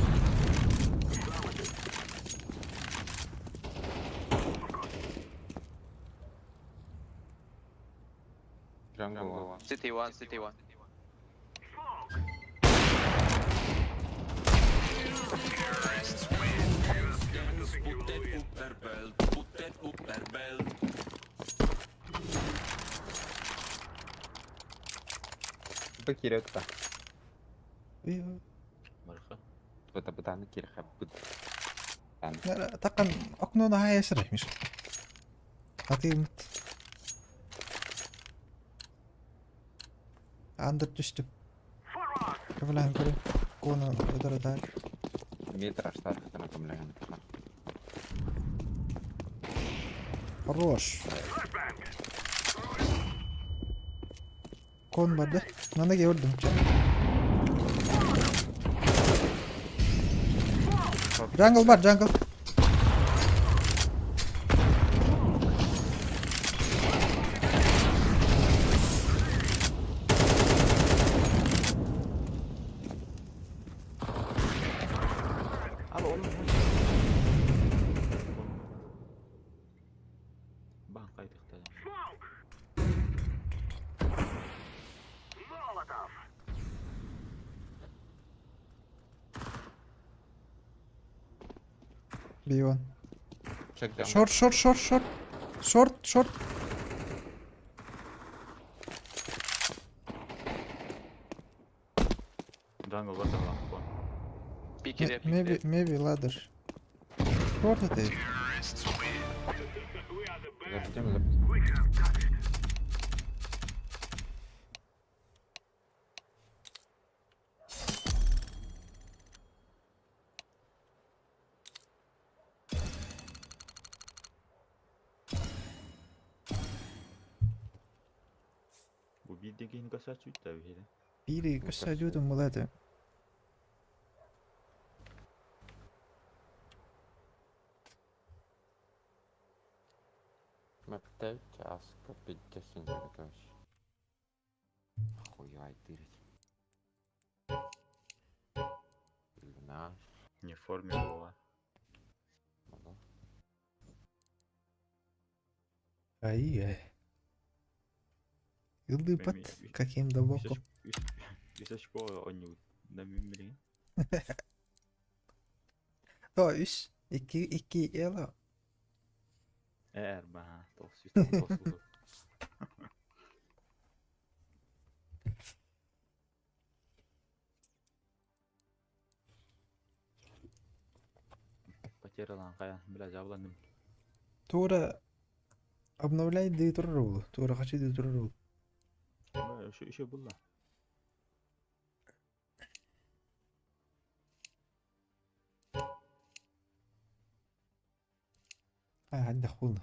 Jungle one. City one, city one. Smoke. Terrorists win. You think you will win. Bu kiretta. Марха. Bu da bu tane kirha. Bu tane. Такан окно на ясрах, Миша. А ты Андер түстүм. Forward. Көвлән көрө. Коны өдөрө Метр аштар хытына көмләгән. Хорош. Flashbang. Кон бар да. Нана өлдүм. Jungle бар, jungle. Al oğlum. Бан кайтыкта. Smoke. Molotov. B1. Check jungle. Short, short, short, short. Short, short. Jungle бар там кон. B clear, B Maybe, clear. maybe ladder. Short это. Terrorists win. We are the best. Запустим, запустим. We have got it. Бу биден кин каса чуйта бихе. Бири көсө жүдүм булады. Мепте часка 50 короче. Хуя, тырить. Форма. Не в форме была. Ай-яй. Ыллыпат каким-то боком. Үс очко оонньуубут. Да мин билигин. То үс, икки, икки ела. Ээр баha, тоғыз жүз тоғыз тоғыз. Потерялан хайа, бля, жабыланным. Тура обновляй дии турар уолу. Тура хачы дии турар уолу. Еще еще булла. А, عندك хуй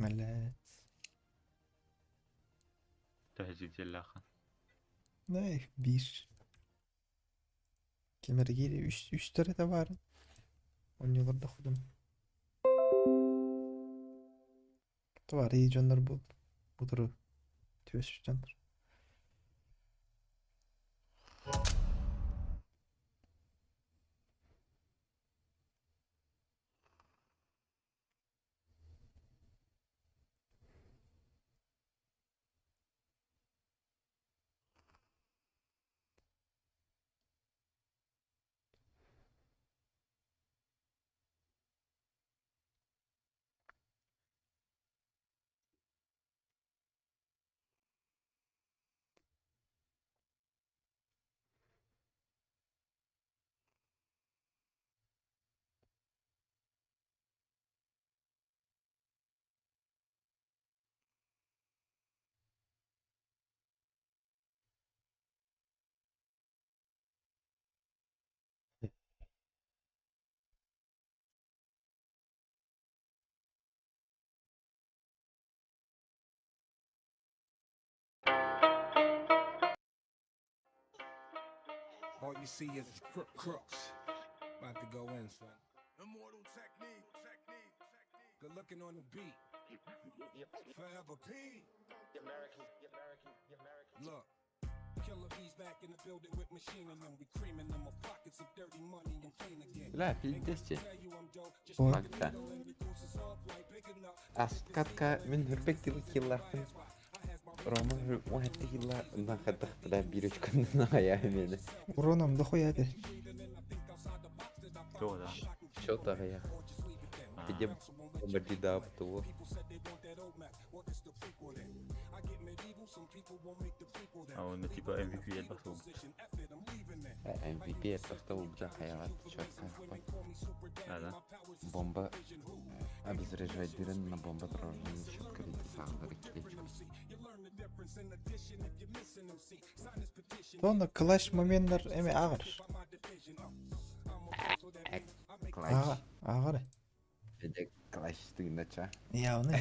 Блядь. Төһөжүтеллаха. Ne bir. Кемергири үс үстері де бар. Ойнолорда худум. Бар iyi дьоннор бу бутуру түөс дьоннор. All you see is crooks. About to go in, son. Immortal technique. Good looking on the beat. Forever P. Look. Killer bees back in the building with machine in them. We creaming them with pockets of dirty money and clean again. Бля, пиздец. Tell you I'm dope. Just Ой. Магда. Ааспыт мин үрбэт киллаахпын. Рома уһатты килла онтон хайдах бля биир очконнон аҕайаа миэнэ. Уроном дохуя этэ. Тоҕо да. Счет аҕыйах. Где бомбардировал? А он типа MVP элбэх буолбут. MVP элбэхтэ буолбута хайаҕат четко. А, да? Бомба обезряжайдырын на бомба турарын четко видно саҕалары килечик. Тонна клаш моменнар эме ааҕар. Клатч. Ааҕар. Ааҕар. Эдэ клатч тыгынача. Явно.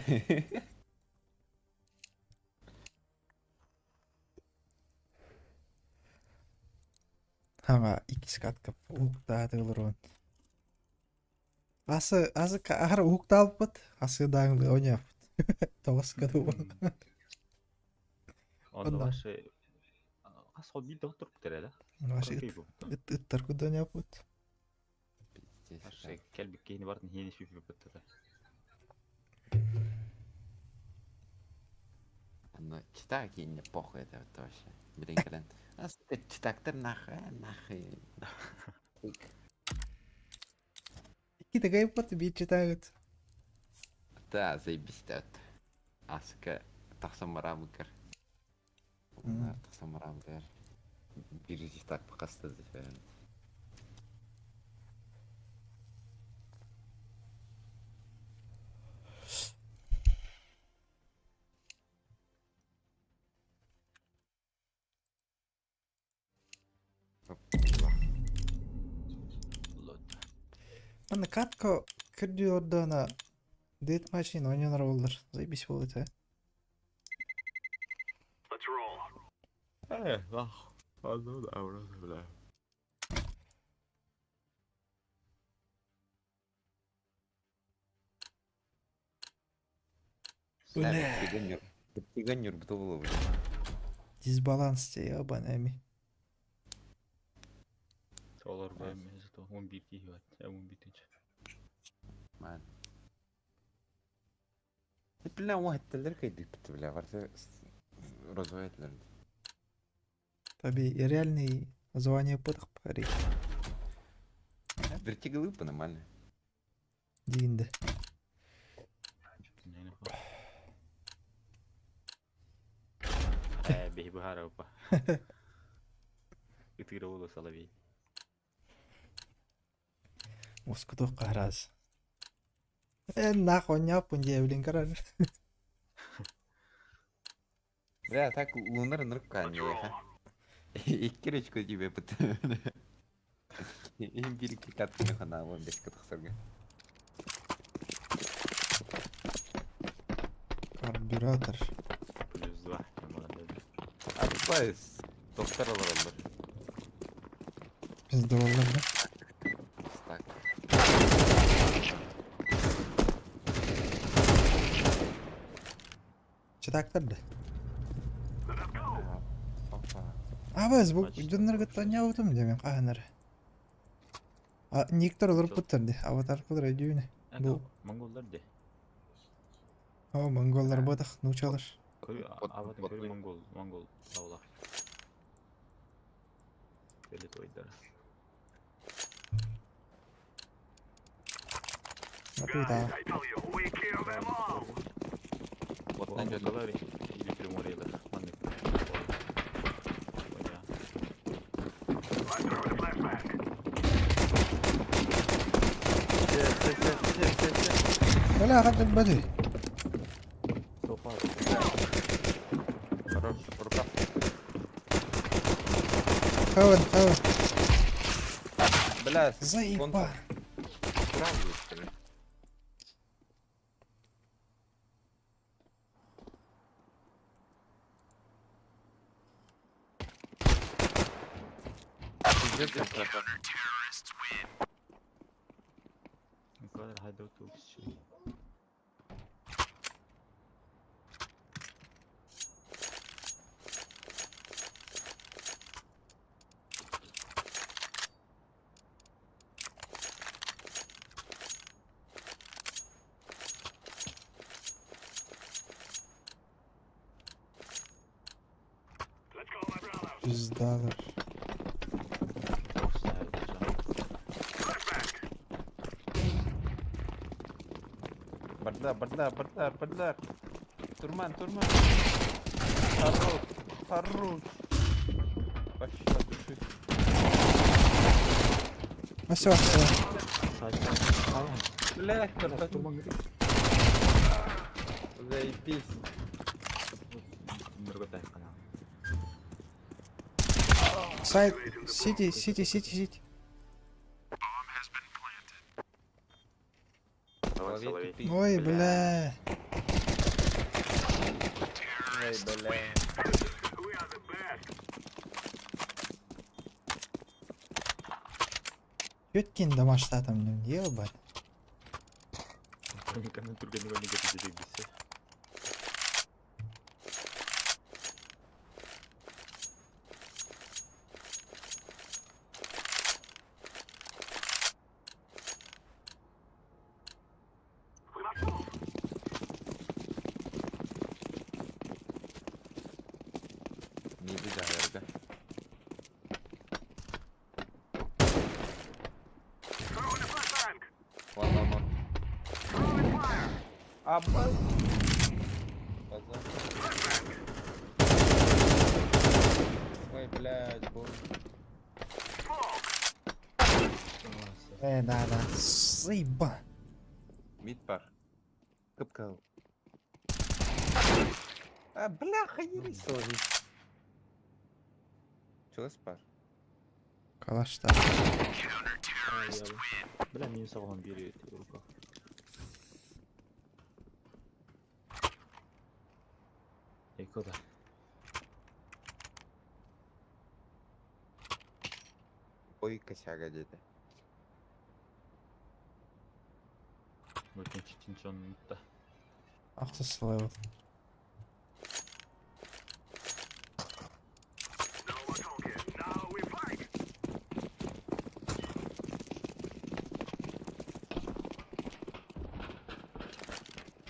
Хаҥа иккис катка уһуктааты олорон. Асы асы аһар уһуктаалпыт, асы дааҥлы оонньооппут. Тоҕус катуу. Онно Онно. ваши хас хол биир да турбут эрэ да? Ваши Кыракый ыт буолбут. ыт ыттар курдук оонньооппут. Пиздец. Ваши кэлбит киһини барытын иһиэн сүүйбүппүт да. Оно читак и не похуй это вот вообще. Блин, кэлэн. А сука, читактар нахуй, а, нахуй. Икки кыайбыт, биир читагыт. Да, заебись это. А сука, тахсан бараабыккар. Тахсан бараабыккар. Биир читак хаста дефен. Лот. Манна катка көрдүү Deathmatch оонньонор буоллар. Заебись буолуо этэ. Let's roll. Бля. Бля. Тиган нюрбуту бля. Дисбаланс те ебан эми. Олор бэм зато 11 киһи бар. 11 тыһыынча. Man. Бля, уһатталар кайдыппыт, бля, барыта розовый этилэр. Таби реальный звание пытах пари. Вертигалып нормально. Дигинде. Э, бэһи быһаара упа. Ытыыра буолуо соловей. Москутук хараз. Э, нахуй няпун диэбилин карар. Бля, так лунар нырк ха. Икки речка тебе пыт. Им бир катканы хана вон бес катхсарга. Карбюратор. Плюс 2. Аппайс. Доктор алар. Пиздовалар, да? Так. Читактар да. Опа. Абыз бу Значит, дьоннорго ньаутум демен хаанар. А никтор олор путтар ди. Аватар кылыр өйдүүнэ. Бу Монголлар де. О, монголлар ботах научалар. Көрү Бот- абатын бот- көрү монгол, монгол тавла. Бели тойдар. Матута. I tell you, we kill them all. Вот найдет. Монголлар или Приморьелар. Маннык. Оня. I'm throwing a flashbang. Бля, как бады. Сопа. Хорош, рука. Хаван, хаван. Бля, Заеба. Сразу, что ли? Пиздец, как Кадр хайда тукс. Let's go, my brothers. Пиздалар. Flashbang. Барда, барда, барда, барда. Турман, турман. Хорош, хорош. Вообще от души. А все, все. Бля, турман. Заебись. Сайт, сити, сити, сити, сити. Давай, соловей. тупик, Ой, бля. Ой, бля. We are the best. Чөткин домаштатым, ебать. Никаны түргенеге неге кетедик десе. We must move. Не беда, да. Throwing a flashbang. Ладно, ладно. Throwing fire. Аба. Базар. Ой, блядь, боже. Smoke. Да, да. Заеба. Мид пар. Капкал. А, бляха, не рисовый. Чего спар? Калашта. Бля, мен саған бери рука. Эй, куда? Ой, косяга диэтэ. Бөтен чичинчоннутта. Ахсыс level. No more talking. Now we fight.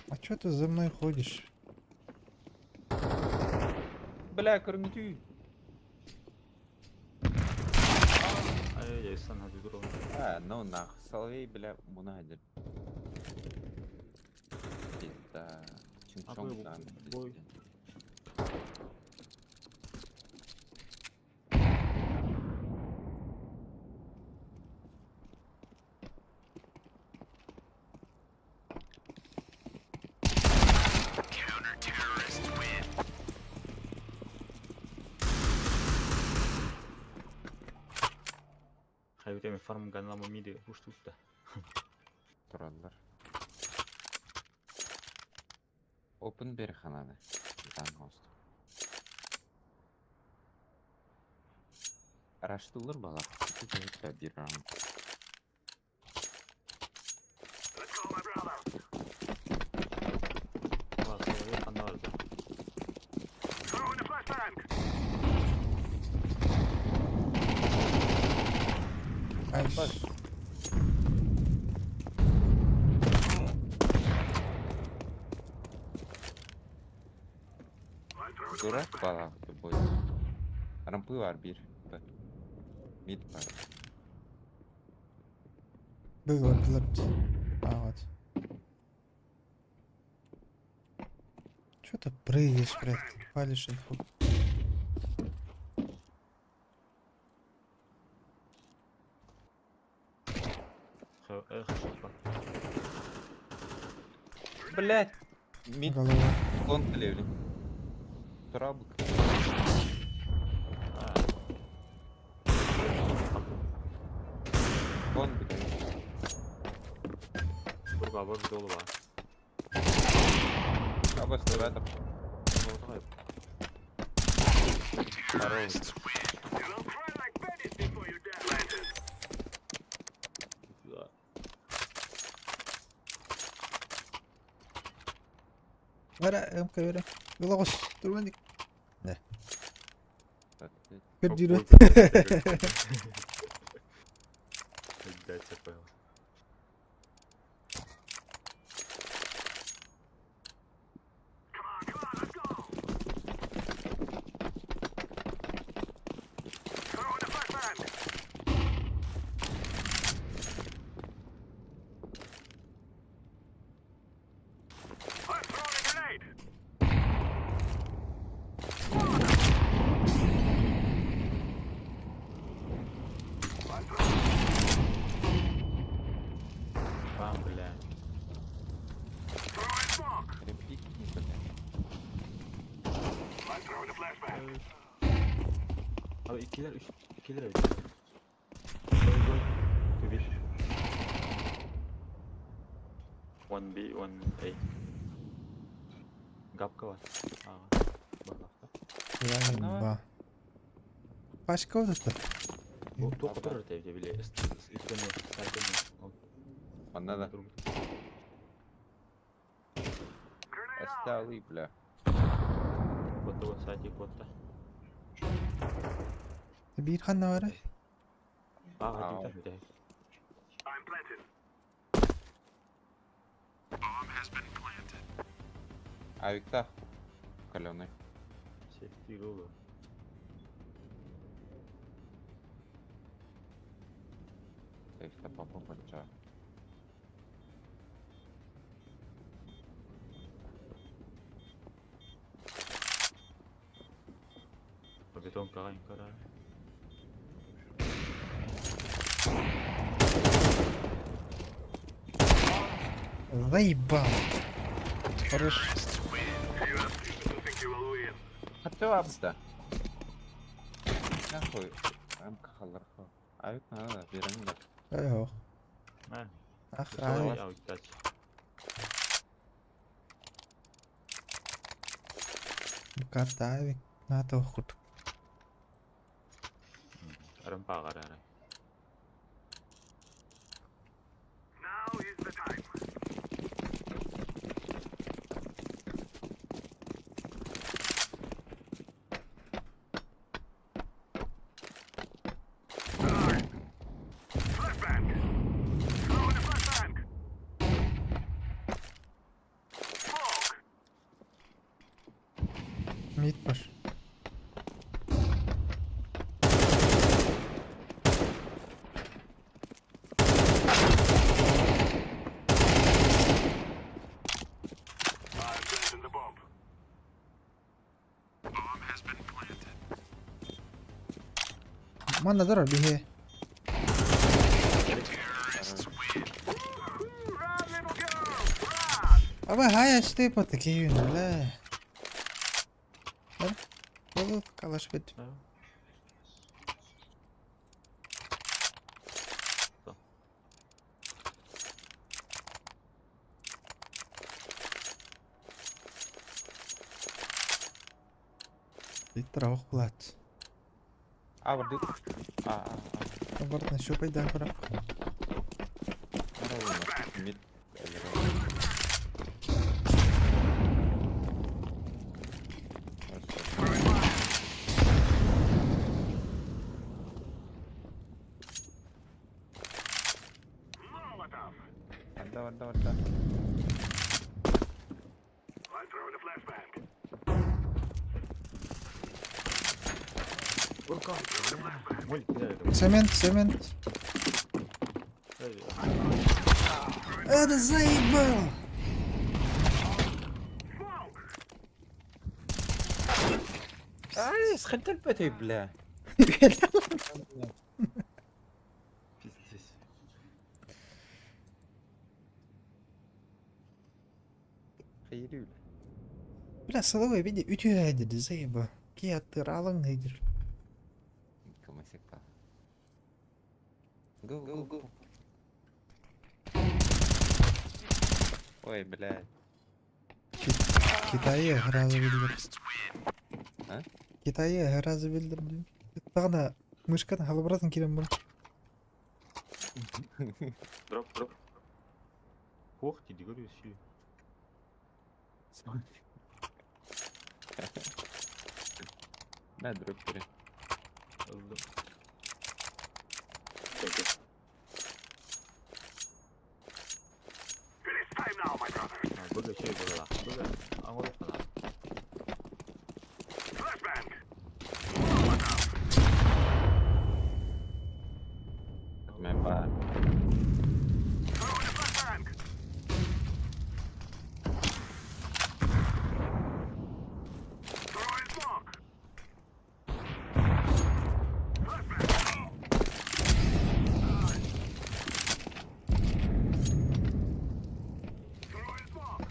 А чё ты за мной ходишь? Бля, көрүҥүтүй. Ай-яй, сан хadi duralım. А, ну нах, Соловей, бля, муна один. Пизда. А Чинчонг бой, там, бой. пиздец. Хайбит эми фарм ганлама миди уштутта. Тураллар. Open bir хананы. Дан хост. Araştırılır балар. Bir round. Let's go, my brother. Var соловей ханна vardı. Throw in the flashbang. Ай, I'm throwing a Дурак flashbang. балар бой. Рампы var bir. Б. Mid var. Было, было. А, вот. Чё ты прыгаешь, блядь? Палишь инфу. Хашпа. Блять. Mid Голова. кон левли. Трабк. Кон, блядь. Бурга бар dolu var. Аба это. Здорово. You will cry like babies before you die. Planted. Вара, МК, вара. Голос, турманик. Пердирут. Дайте понял. Come on, come on, let's go. Throw in the flashbang. I'm throwing a grenade. Бам, бля. Throwing smoke. Реплики, блядь. I'm throwing a flashbang. Abi ikiler üç ikiler evet. Gol gol. Bir. 1B 1A. Gapka var. Aa. Bak bak. Ба. Пачка вот это. Bu top oturur evde bile. İstemiyor. Sertemiyor. Онна да. Grenade out. Осталый, бля. Kotta bu saati kotta. Bir ханна вара. Aa hadi Aa. bir tane. I'm planted. Авикта. Каленый. Safety oğlum. Авикта папа большая. Beton karan karar. Заебал. Хорош. You are stupid to think you will win. Hatta абда. Нахуй. Ам кахаларха. Авик надо, берем да. Эх. Ha. Ах, ай. Ай, kaç. Карта авик. На то худ. Aram bağır aray. Mid var. I'm planting the bomb. Манна дорор биһи. Run, little girl! Run! Аба хая штыпа такие бля. Ол калаш бит. Иттер ох булат. А, барды. А, а, а. Обратно еще пайда бірақ. Мид. Molotov! Барда, барда, барда. I'm throwing a flashbang. Цемент, цемент. Это заебал! Ай, схантер пэтэй, бля. Пиздец. Хайрюль. Бля, силовой види, үтүөйдер, заеба. Киаттыр, алың ыйдыр. Комасекпа. Go, go, go. Ой, блядь. Китайы гразы билдир. А? Китайы гразы билдир. Тағына мышканы халыбыратын келем бұл. Дроп, дроп. Ох, ти говорю, сили. На, дроперы. It is time now, my brothers. Быга чөй была. Быга. Аңырып қана. Flashbang! Мен бар. Throwing a flashbang! Throwing smoke! Flashbang! Throwing smoke!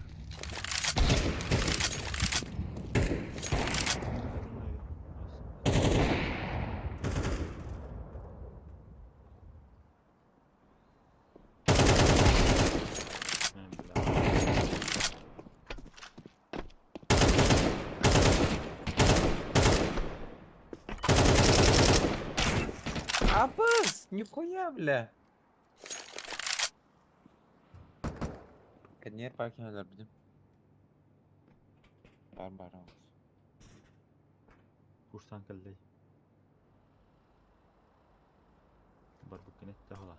Абас! Нихуя, бля! Каднер паркинг бидим. Бар бар алыс. Курсан кэллэй. Барбуккин этте хола.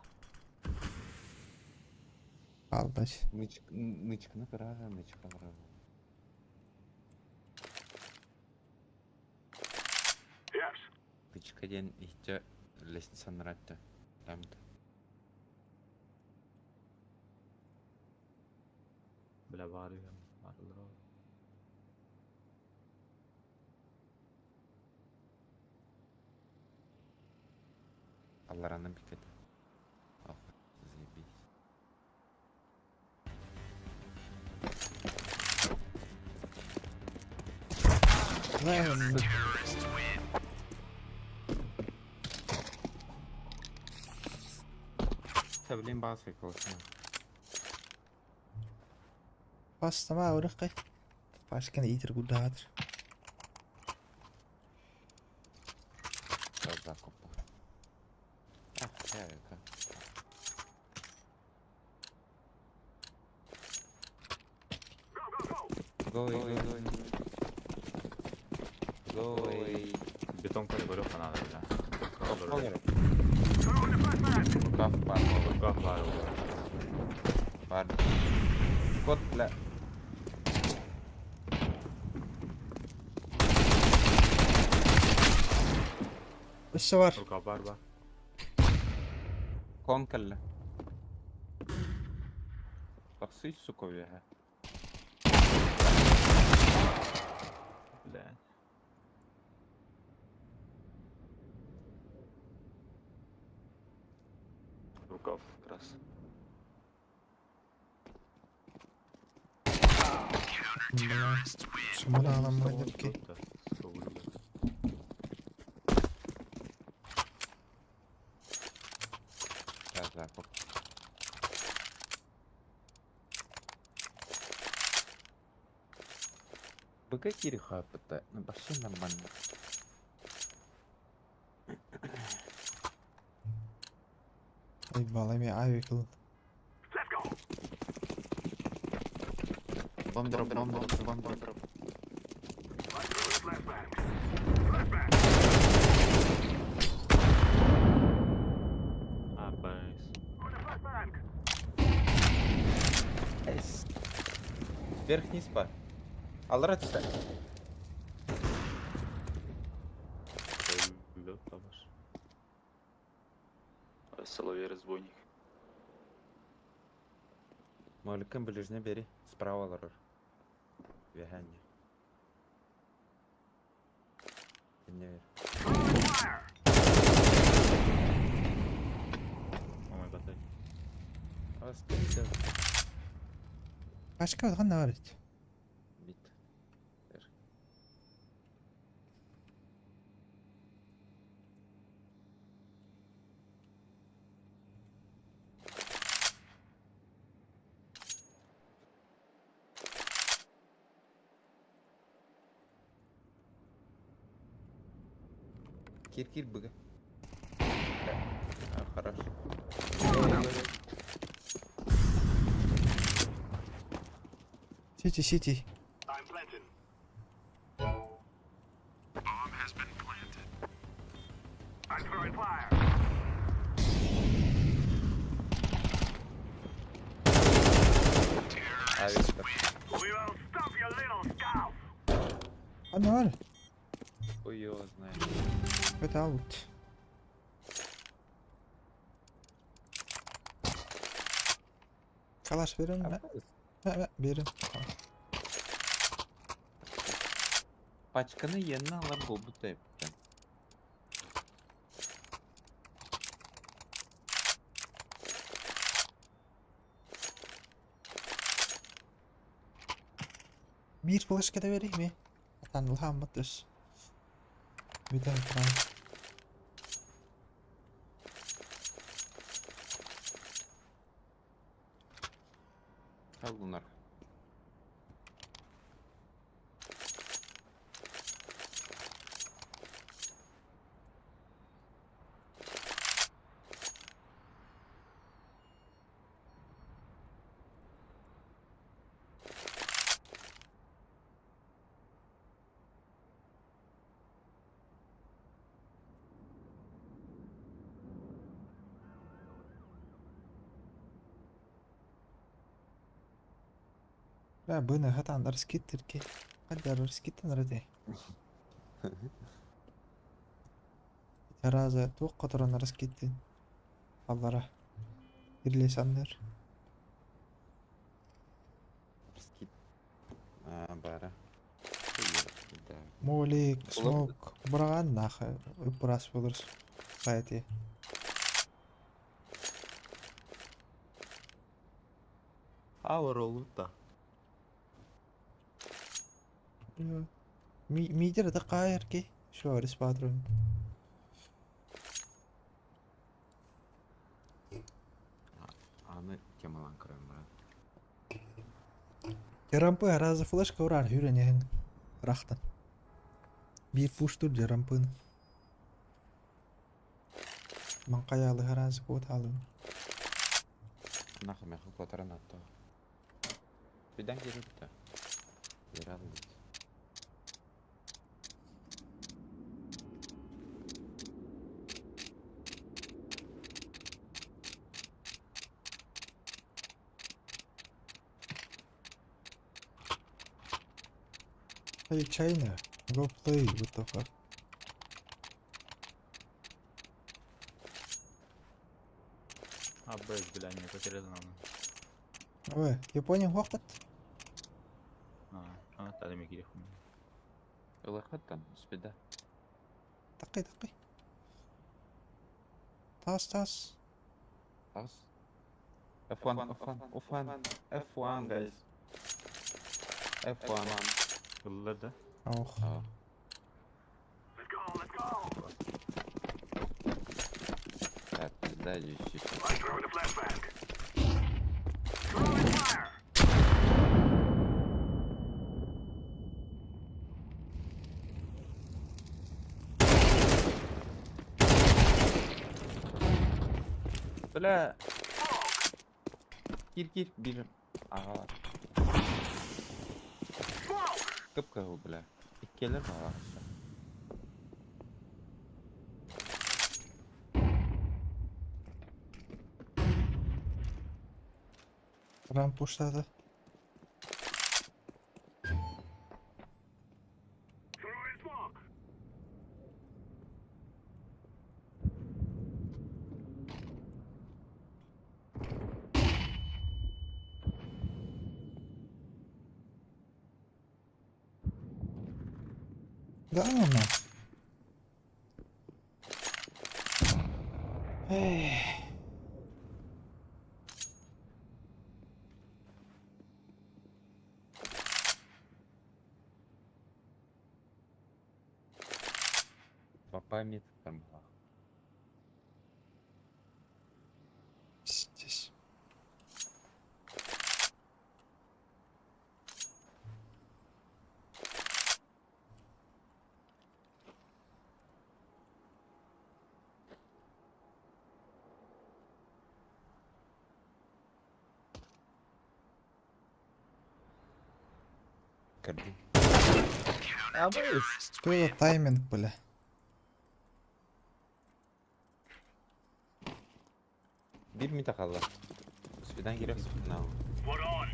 Алдаш. Нычканы кырага, нычка кырага. Yes. Нычка ден ихте лестница наратты. Тамда. Бля бары. Арылыр. Алларанын бикети. Ах, заебись. Ладно. Сәблин басы колосна. Пастама өріққа. Пашканы итір гудатыр. Закупа. Ах, я Go, go, go! Go, go, go. Go. Бетонканы көрө хана бля. Go. Throwing a flashbang! Рукав бар. Рукав бар. Бар. Кот, бля. Өссө бар. Рукав бар бар. Кон кэллэ. Тахсый, сука, үөһэ. Бля. Рукав как раз. Бля. Сумана аламмын дерки. Запах. БГ кири хапыта, ну вообще нормально. Ай балами авикл. Let's go. Bomb drop, bomb drop, bomb drop. I'm throwing a flashbang. Flashbang. А, бэс. Throwing a flashbang. Эс. Вверх вниз бар. Аллара түсті. Лед табаш. Соловей разбойник. Моликін ближне бери. Справа алар. Вегане. Не вер. Throwing fire. Ой, батай. Аскер. Башка ханна бар ит. Бит. Кир, кир, быга. А, хорошо. Сити, сити. I'm planting. Bomb has been planted. I'm throwing fire. Авик. We will stop your little scalp. Ханна бар. Хуй его знает. Это аут. Калаш берем, да? Да, берем. Пачканы енне алар болбут эптен. Bir флешка да берейм ми? Атан лхаммат өс. Бүтэн туран. Ал bunlar. Бә быны хатан раскиттер ки. Каддар раскиттен ради. Тараза тук которон раскиттин. Аллара. Ирлесаннер. Скид. А, бара. Да. Молик, смок, браган нахай. Брас болырс. Хайти. Аур олута. Мидер да кайыр ки. Шо респатрон. Аны темалан көрөм брат. Жарампы аразы флешка урар хүренең. Рахтан. Бир пуштур жарампын. Маңкаялы харазы кот алым. Нахуй меху котаран атты. Бидан келипти. Бер алды. Hey China, go play, what the fuck? Бэс билэҥҥэ көтөрөн Ой, Япония хуохпат. Аа, тадами киирэх. Ылахаттан, спида. Такый, такый. Тас, тас. Тас. F1, F1, F1, F1, guys. F1. Ыллар да. Ох. А, Let's go, let's go. Так, пизда, здесь еще. I'm throwing a flashbang. Throwing fire. Бля. Кир, кир, бежим. Ага. Кып-кыл, бля. Иккелер бала. Рамп уштады. Throwing smoke. Да ну нах. Эх. Папа мид там была. Здесь. Корди. А вы? Что за тайминг, бля? Бир мид акалла. Спидан кирек спина. What on?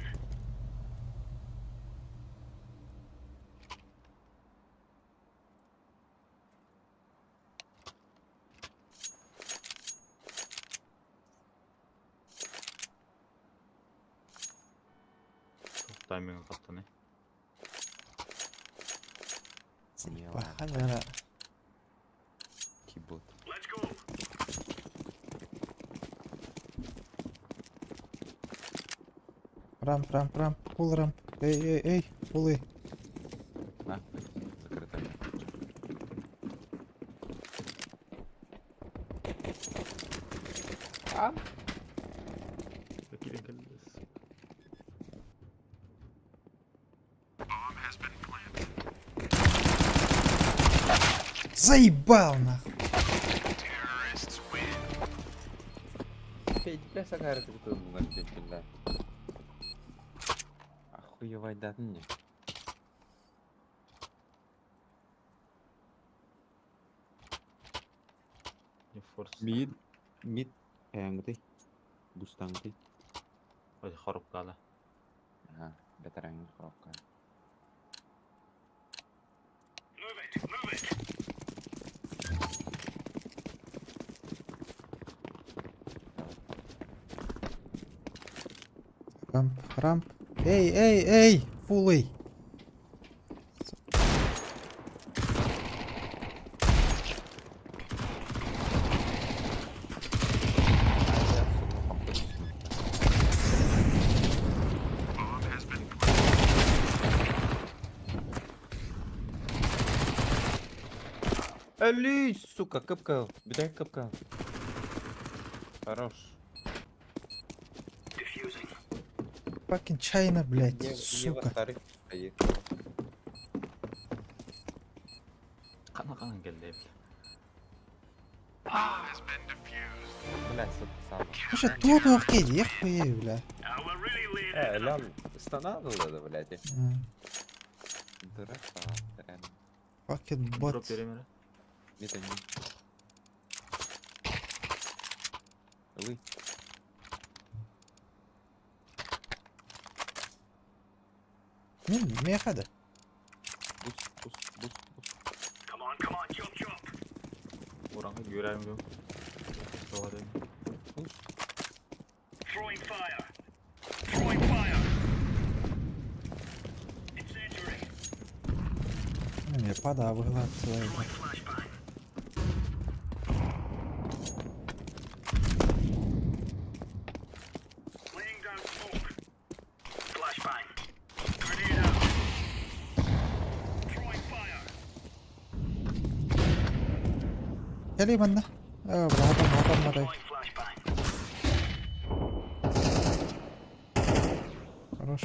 Тайминг каттаны. Бахана. Кибот. Let's go. Рамп, рамп, рамп, фул рамп. Эй, эй, эй, фулы. На, закрыто. А? Кирен кэллес. Заебал нахуй. Петь, бля, сагары ты кто бля. Охуевай, да мне. Не форс. Мид, мид, ты. Бустангты. Ой, хоруп кала. Ага, бетаранг коробка. Move it, move it. Рамп, рамп. Эй, эй, эй, фулы. Али, сука, капка, бедай капка. Хорош. Diffusing. Fucking China, блядь, Не, не сука. во-вторых, стоит. Кана кана келди. Бля, сука, сам. Слушай, тут аркейд, я хуею, бля. We're really laying Э, лям, останавливал это, блядь. М, Дурак, а, реально. Fucking Дроп бот. беремер. Это не. Вы. Мин, мехада. Бус, бус, бус, бус. Come on, come on, jump, jump. Уранга көрәм гө. Тоға Бус. Падаа быһылаат. Кэлий манна. Ээ, баатам, баатам матай. Хорош.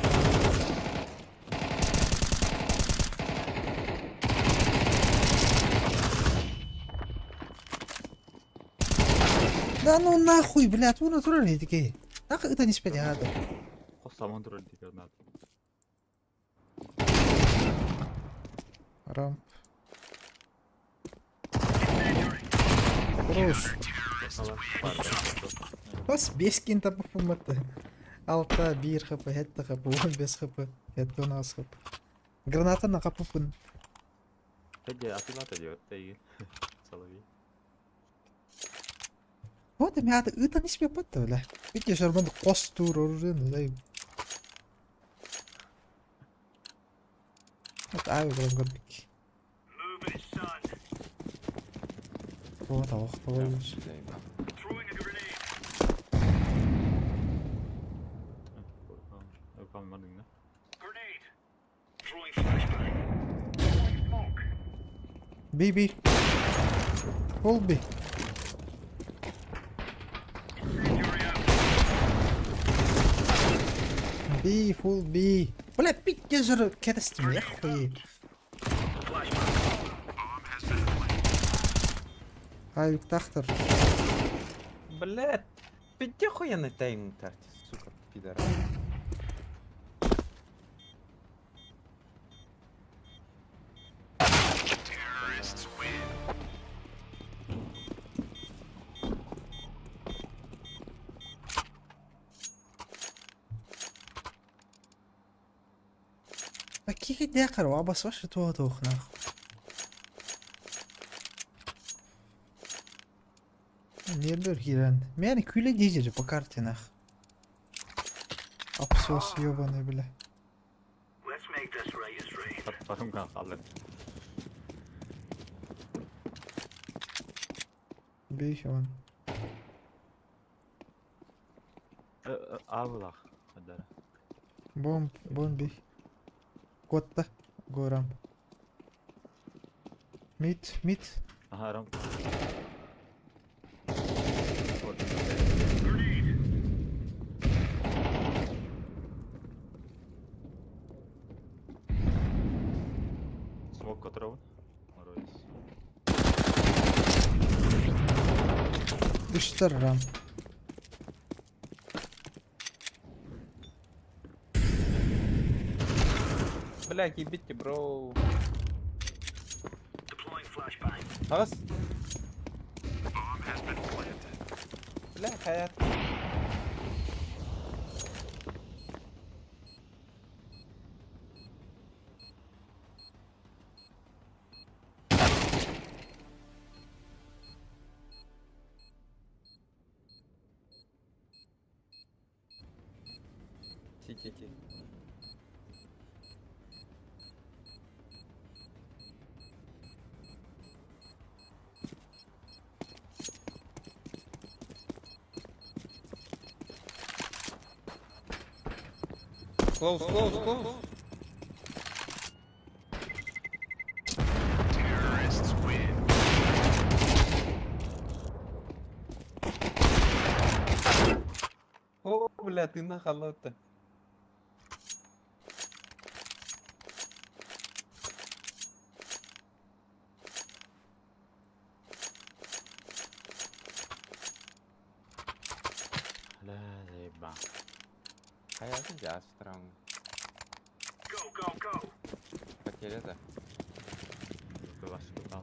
Да ну нахуй, блядь, уна турар эдике. Так это не спать надо. Хос саман турар дии надо. Рамп. Хорош. Бас бес кин таппыммыт. Алта, биир хп, сэттэ хп, 15 хп, 18 хп. Граната хаппыппын. Тэдэ атылата диэт тэйгин. Соловей. Вот мята ыытан испеппит да бля. Видишь, арбан костур оружие, да. Вот ай булан көрдүк. Вот ох, тоҕойбут. Заебал. Ыкалмадың да. Би би. Ол би. Би, фул би. Бля, пиздец, кэтэстим, я хуй. Авик тахтар. Блядь, пизде хуя тайм тарти, сука, пидорас. Кихи декар, абас ваше туа туох нахуй. Нерлер киирэн. Мэни күлэ дижери по карте нах. Абсос ёбаный, бля. Таптарым халлар. Бей он. Авлах. Хадара. Бомб, бомби. Котта. Горам. Мид, мид. Ага, рам. Смок которого? Мороз. Үстер рам. Бля, ебите, бро. Раз. Бля, хаят. Ти, ти, ти. Close, close, close. О, бля, ты на халата. Ла, заеба. Хаятын жас тұрам. Потеря да. Ваш кутал.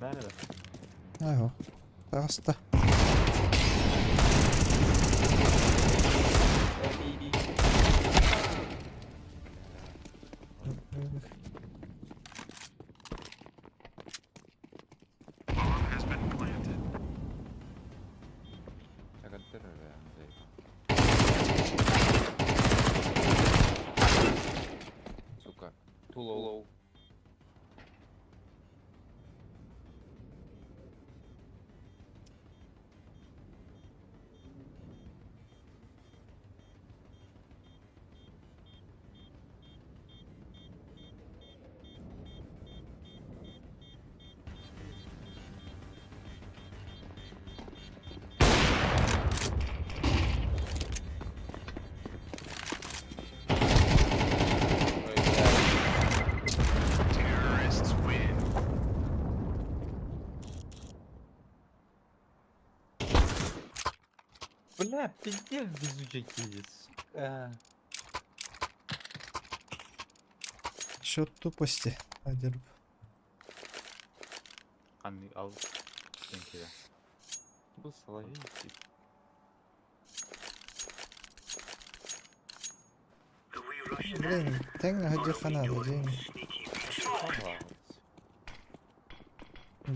Бәрі Айо. Таста. Би, би. Бля, пиздец везучий киһи, сука. Счет тупости. Адерб. Ханнык ал диэн Бу соловей тип. Блин, тэҥ аһдьы ханаада дьиҥ.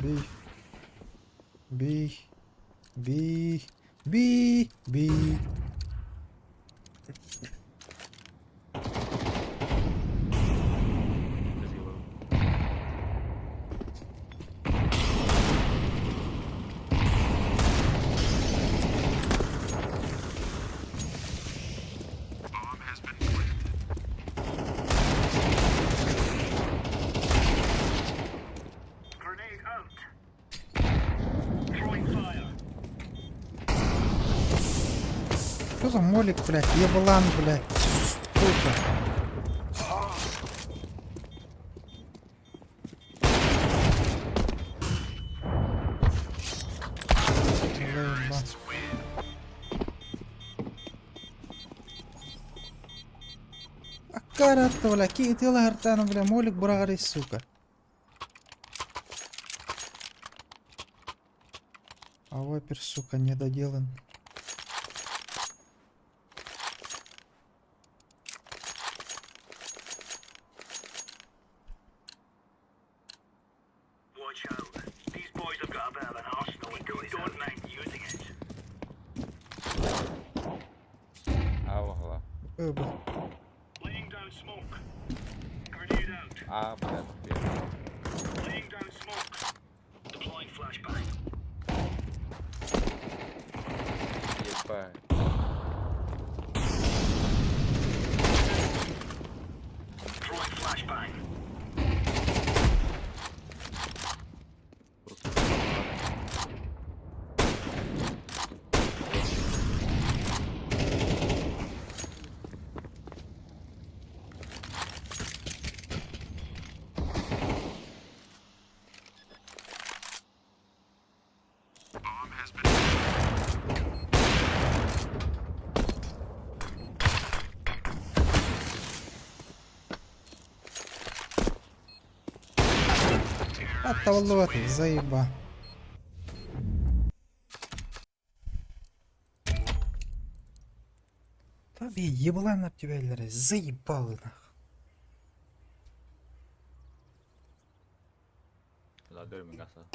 Бий. Бий. Бий. Бий. Бий. Grenade out. Throwing fire. Что за молик, блядь? Еблан, блядь. Сука. Заеба. Аккаратта, бля, ки ытыалаһартаана, бля, молик быраҕарый, сука. А вапер, сука, недоделан. Watch out. These boys have got a bit of an arsenal and they don't mind using it. А, Ой, бля. Laying down smoke. Grenade out. А, бля, Laying down smoke. Deploying flashbang. Ебать. Throwing flashbang. Аттаваллыбат, заеба. Да бе, еблан ап тебя, заебал нах. Ладер гаса.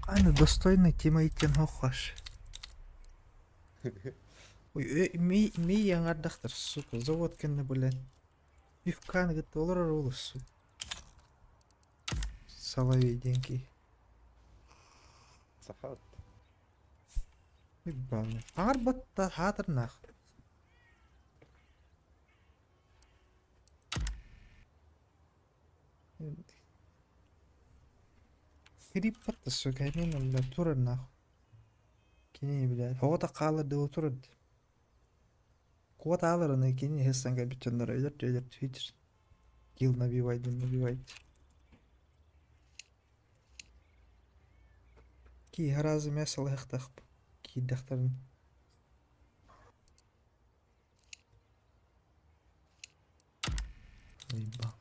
Аны достойный тиммейтен хохаш. Ой, ми ми яңардахтар, сука, завод кэннэ, блядь. Пивкан гыт олорор олус, сука. Соловей деньги. Сахат. Ебаный. Аңар батта хатыр нах. Хрип батта, сука, именно, блядь, турар нах. Кини, блядь, хоҕото хаалар дылы турар. Куот аалараны кини хессан кэлбит дьонноро өлөрт өлөрт хитер. Килл набивай набивай. Ки харазы мясо лыхтах киидахтарын. Заебал.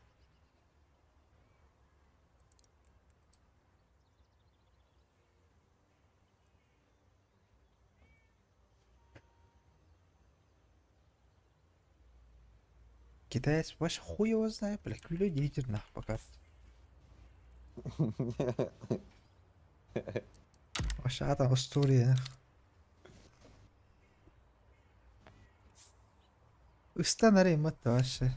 Китаец вообще хуй его знает, бля, күлө деятель нах пока. Вообще ата история нах. Ыстан арай матта вообще.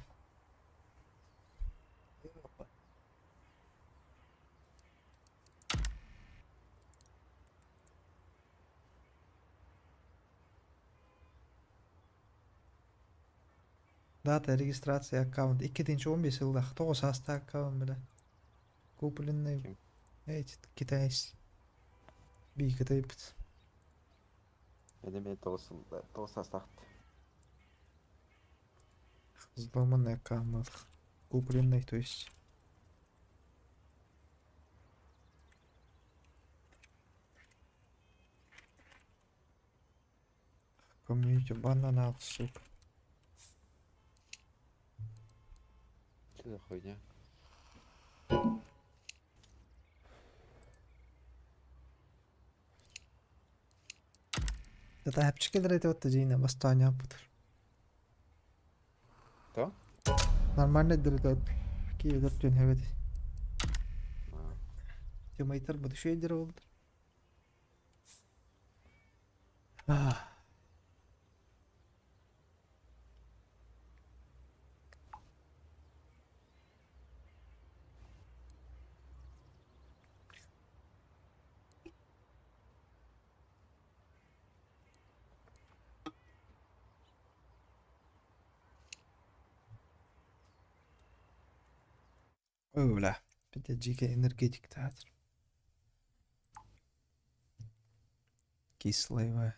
Дата регистрации аккаунт. 2015 сыллаах тоҕус саастаах аккаунт бля. Купленный Ким? эти китайец. Би кытайбыт. Эдеме тоғыз тоғыз састақты. Взломанный аккаунт. Купленный, то есть. Комьюнити банана, сука. Что за хуйня? Тэпчикэлэр эти вот дьиҥэ бастаан оонньооппутар. То? Нормально дырыта Киевдэр түнһэбит. Тимайтар бу үчүгэйдэр буолдур. Оля, Дикая энергетик театр. Кислая.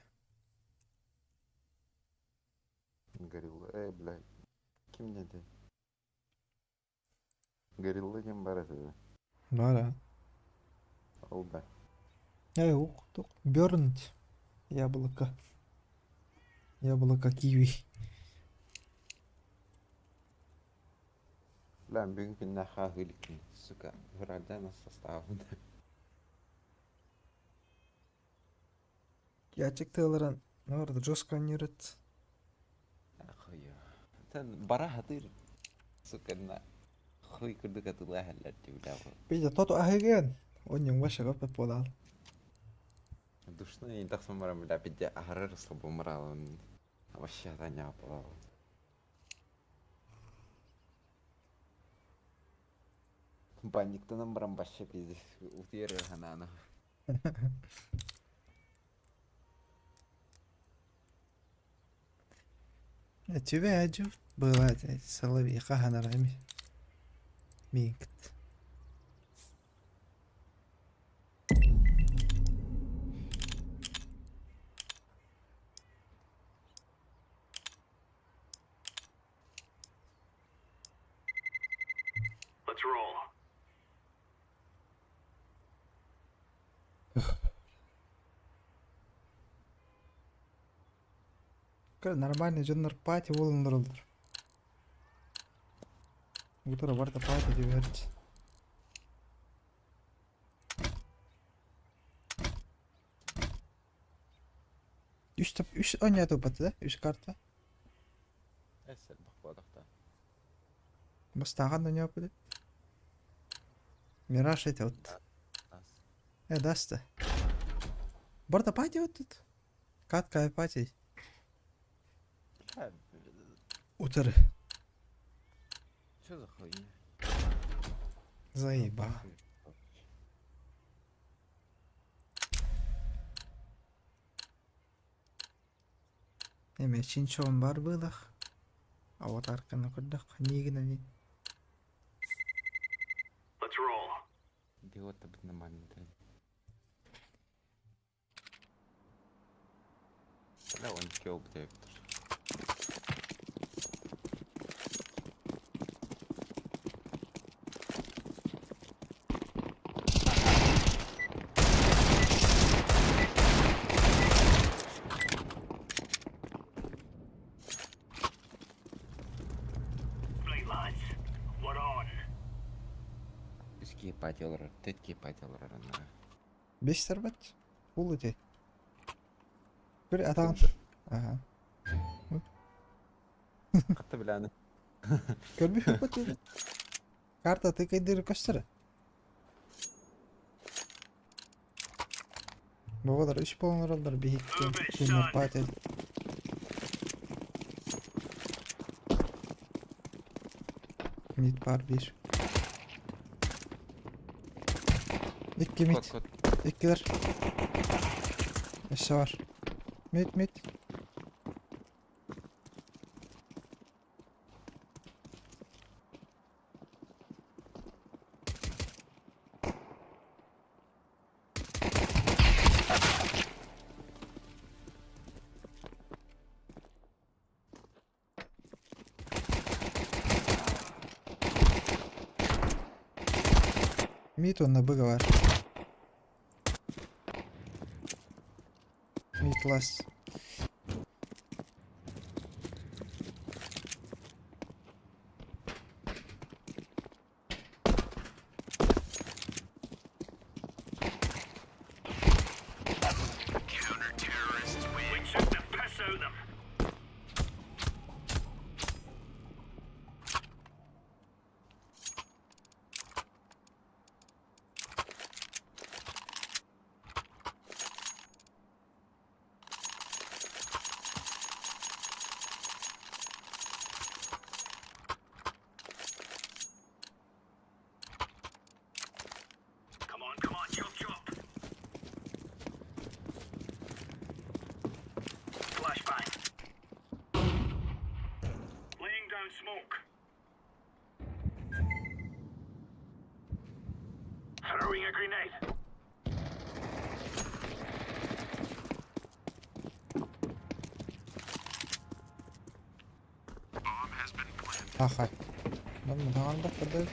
Горилла, эй, блядь. Ким dedi? Горилла ким бар этэ? Да, да. Ол да. Эй, ух, тух. Бёрнт. Яблоко. Яблоко киви. Бля, бүгүн күннэ хааһыы сука. Врага составында. Ячик тыаларын наверное, жестко аннерет. Ахуя. Тэн бара хатыр. Сука, на хуй курдук атылаһаллар дии Петя, тото аһыгын. Онньоҥ вообще көппөт буолаал. Душно и тахсан баран бля пидде аһарар слабо моралын. Вообще таня буолал. Банниктанан баран вообще пиздец утуйар ханаана. Тебе ажив была соловей хаһанарами. Минкт. Let's roll. Нормальный дьоннор пати буолан олороллор. Утара барда пати диверти. Үс топ үс оонньоотубат да? Үс карта. Эсэл бахпадахта. Бастааҕан оонньооппут. Мираж эти вот. Э, даста. Барда пати вот тут. Катка пати. Бля, Утары. что за хуйня? Заеба. Эме чинчон бар быылах. Аватарканы көрдөх. Нигин Let's roll. Биота бит нормально. Бля, он кел бит Flight lads. We're on. Үс пати олорор, төрт пати олорор анна. Бес сарбат. Пул эти. Көр атаҕын. Ага. Хатта биляны. Көрбүт Карта тыкайдыр көстөрө. Бабалар үс буолан олороллор биһикки кинилэр пати. Мид бар бир. Икки мид. Кот, кот. Иккилэр. Өссө бар. Мид мид. Мид уонна быга бар. Мид лас. We took the piss out of them. Come on, come on, chop chop. Flashbang. Laying down smoke. Throwing a grenade. Ахай. Манна даҕаны баттарда.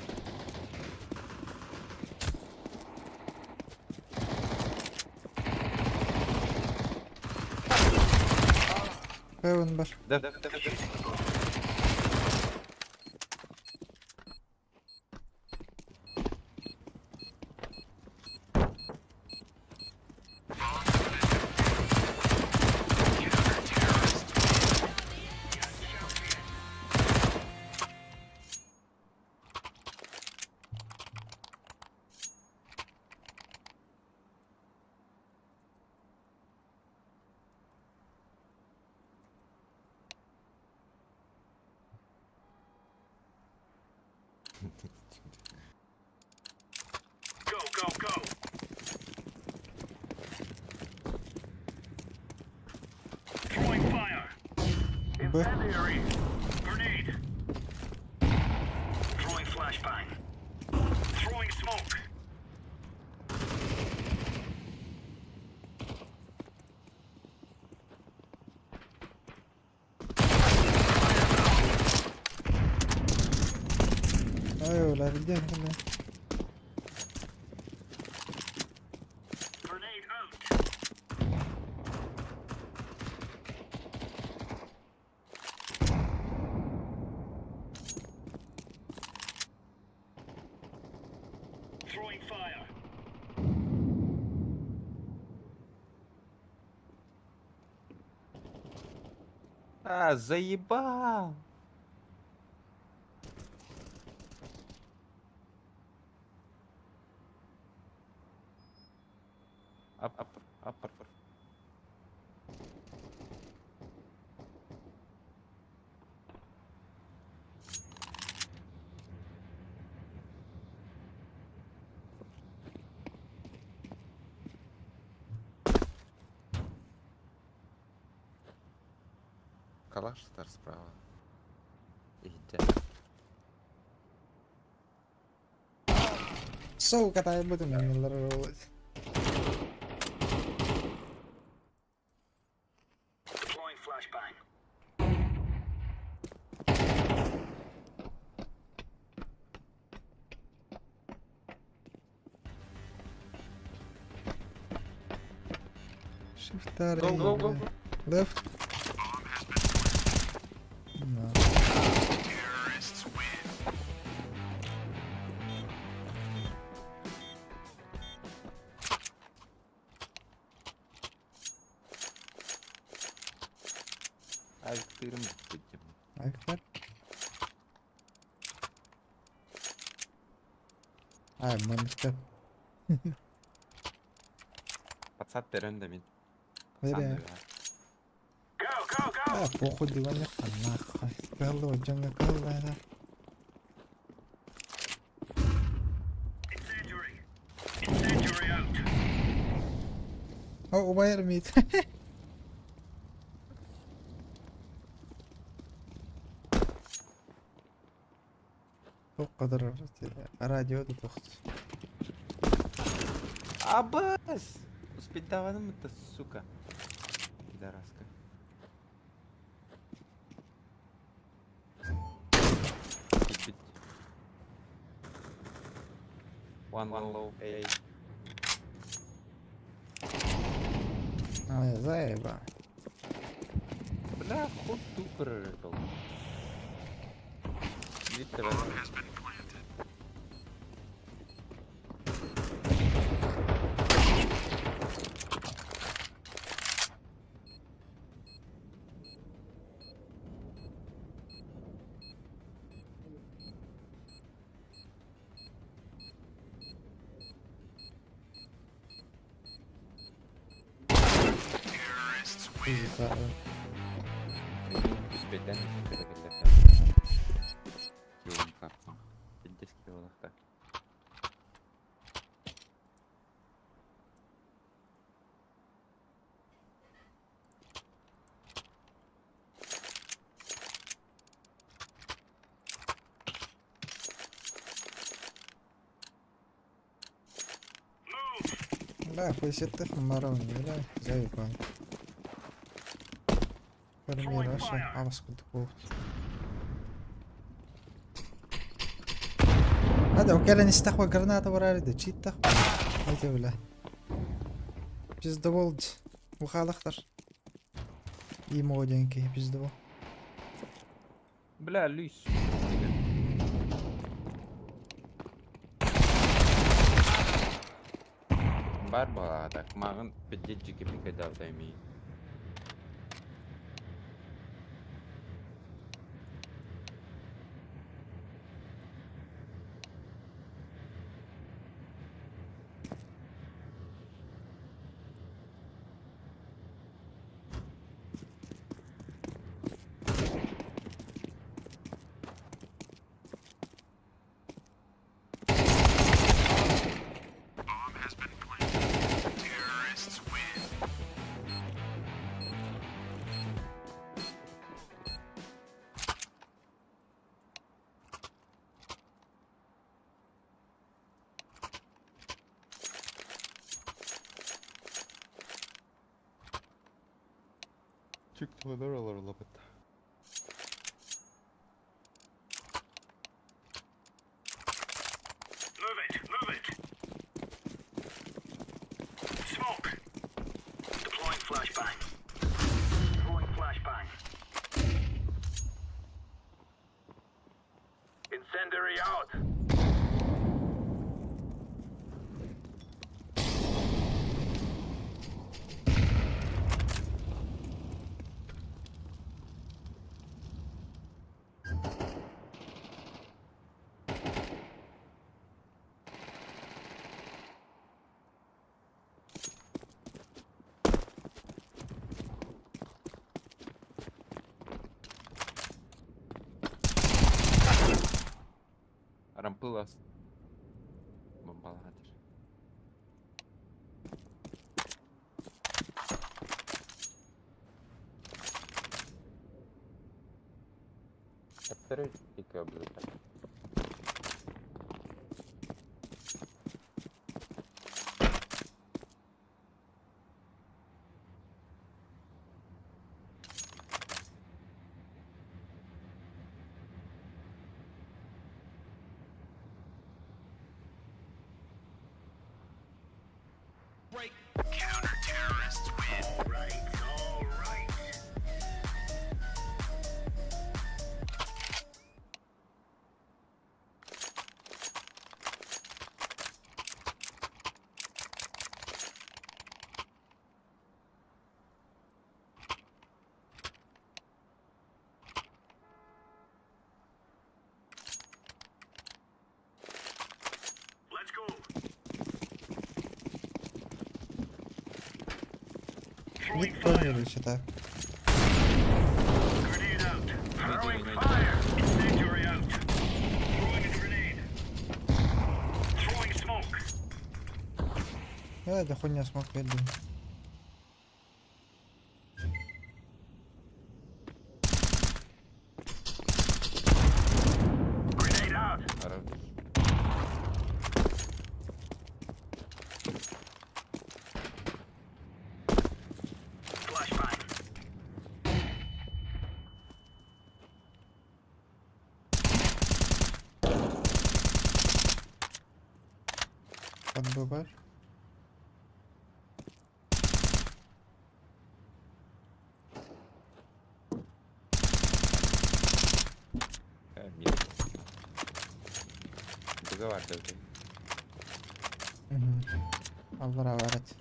Heaven бар. Да, да, да, да. Go, go, go. Throwing fire. Б. Incendiary. Grenade. Throwing flashbang. Throwing smoke. Ай, оля, билдиэн кэллэ. Grenade out. Throwing fire. А, заебал! Ап, ап, ап, ап. Калаш стар справа. Иди. Сука, таайбытым мен. Deploying flashbang. Shift Go, go, go, go. Left. No. Авиктырым бүттүм. Авиктар. Ай, манныктар. Пацат терен да мин. Бэрэ. Go, go, go! А, похуй диваньяхха нахуй. Кыһаллыбат дьоҥҥо кыһаллаана. Incendiary. Incendiary out. О, убайар мид. Туох радио да тохт. Абас! Успеть-даваным это, сука. Пидораска. Бит-бит. One low, A. Ай, заеба. Бля, хуй тупер был. Видите, Бля, хуй маравни, бля, заебал. Фармир вообще, авас кудукут. هذا وكان يستحوى граната ورا чит тахва. Айте бля. Пиздобол ухалахтар. И моденький пиздобол. Бля, лис. Бар балада, мағын пиддетчики пикадавдайми. Çıktılar olur Move it, move it. Smoke. Deploying flashbang. Throwing flashbang. Incendiary out. Рампылас. Бомбалатыр. Характеристики облетать. Right, all right. Let's go. Мид планирует так. Grenade out. Throwing fire. Incendiary out. Throwing a grenade. Throwing smoke. Это хуйня смог бердим. Grenade out. Хорош. Flashbang. Бу бар. Быга бар да Аллара бар эт.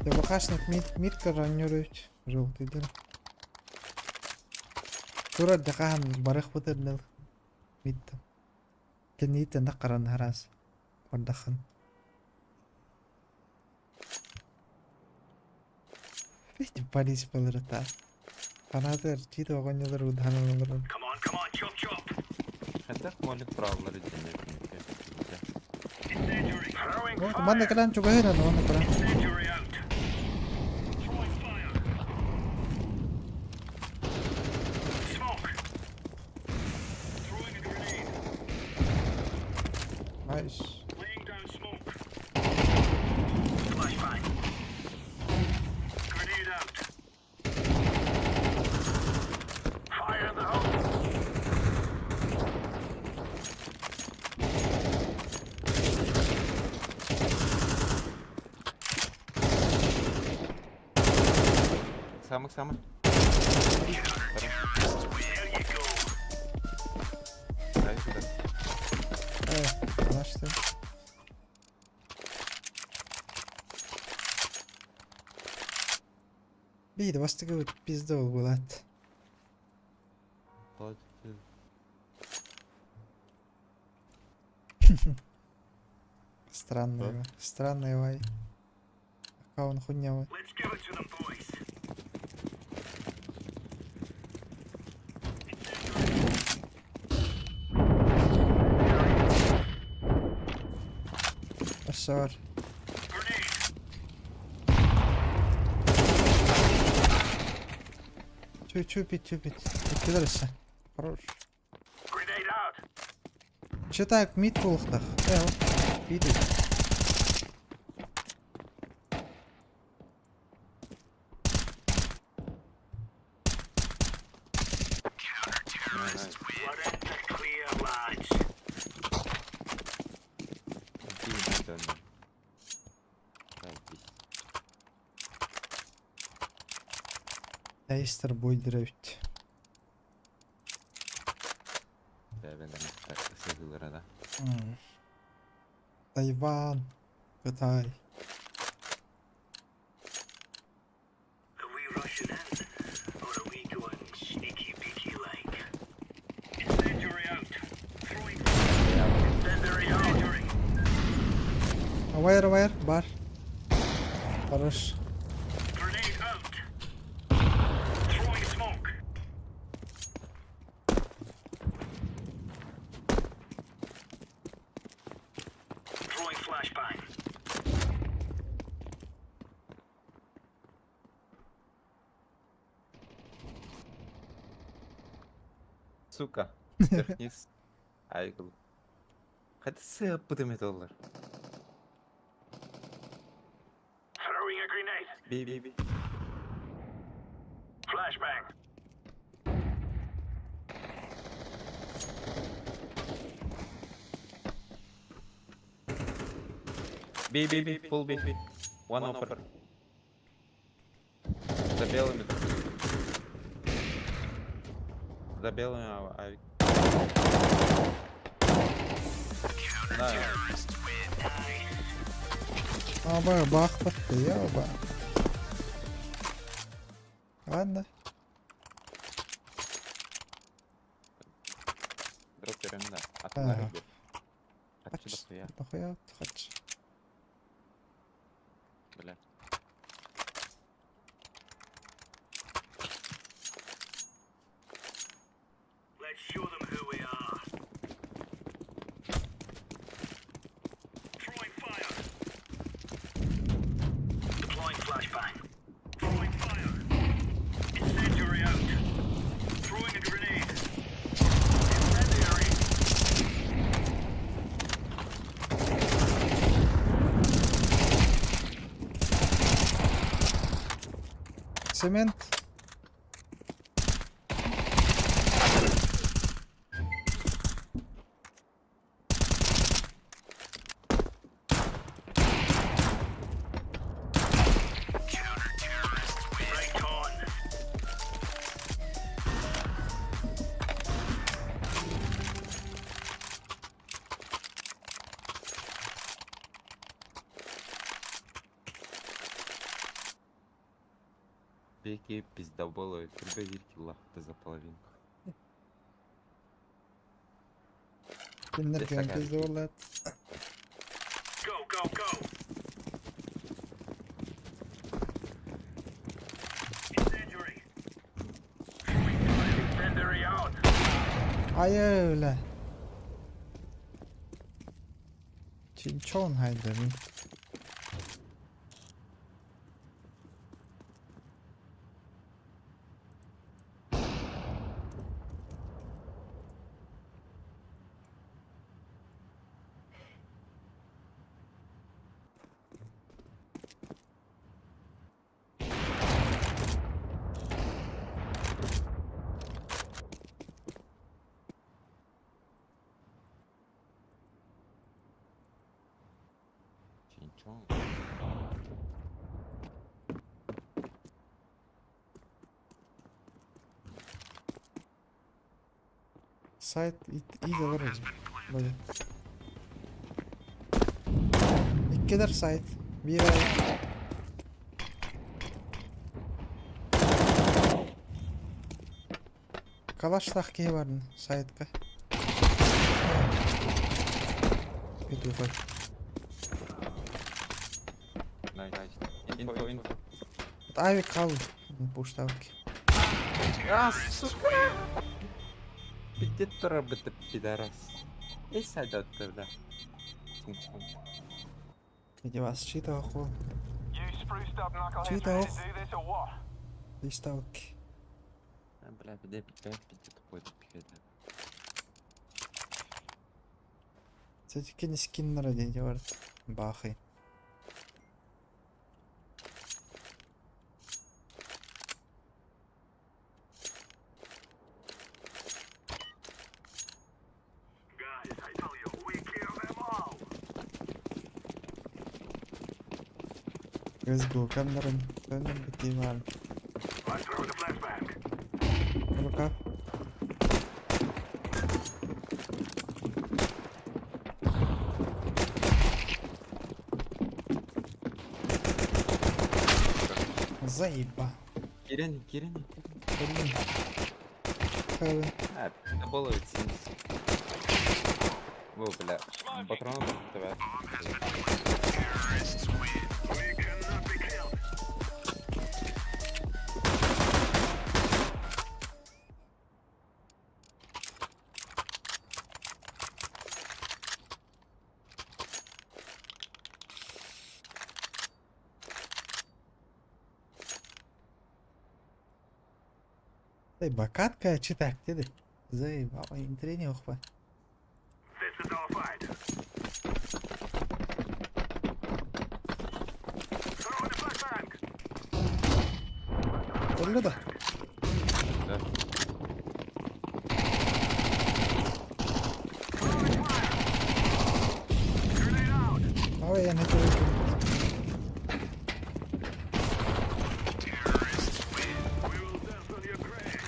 ДВХшник мид оонньуур эбит желтыйдар. Турар да хаһан барыахпыт эрдэл мидтэн. Кэннииттэн да харан араас бардаххын. Види полис балырата. Фанатар чиит оҕонньолор удаһан олорор. Хайдах молик правилары диэннэр Манна кэлэн чугаһыыр аны манна кэлэн. Nice. Самых самых. Значит. Биир бастакы пизда буолаат. Странный, странный вай. Аккаунт хуйня вот. Өссө Чуть-чуть, чуть-чуть. Иккилэр өссө. Хорош. Читай мид буолуохтаах. Э, види. Эйстер буйдыр эбит. Тайван, Кытай. Wire, wire, бар. Хорош. Сука. Вверх-вниз. Айгыл. Хата сыаппытым это олар. Би би би. B, B, B, full B, B. One upper. За белыми. За белыми, а, а... Да. Аба, бахпатты, я оба. Ладно. Дроперым, да. Атылар Хачы дохуя. Дохуя, хач. Бля. Let's show them who we are. Throwing fire. Deploying flashbang. Throwing fire. Incendiary out. Throwing a grenade. Incendiary. Цемент. Узбеки пиздоболы, түрбэ биир киллаахты за половинку. Кинилэр Дьэ, кэлэн саҥа пизде буоллаат. Go, go, go. Incendiary. Incendiary out. Айыы бля. Чинчон хайдарын. Чинчон. Сайт идэлэр Böyle. Иккилэр сайт. Биир ай. Калаштаах киһи барын сайтка. Петухой. Nice. Info, info. Авик хал. Пуштавки. А, сука! Пиздец турар пидорас. Эй, сайдат бля. Чинчон. Иди вас чита оху. You spruced up knuckleheads Чита ready ох. to do this or what? Листавки. А, бля, бля, бля, пиздец тупой пиздец. Кини скиннера диэн бар. Баахый. Guys, I tell you, we kill them all. Let's go. Камерын. Төнөр бити бар. I'm throwing a flashbang. Рука. Заеба. Кирен, Кирен. Блин. Хевен. А, пиздоболы синс. Во, бля. Патроны давай. We cannot be killed. Заеба. Катка читак деди. Заеба. Интрени охва. This is our fight. Throwing a flashbang. Өллө да. Да. Throwing fire. Grenade out. Ой, я не көрдüm. We will dance on your grave.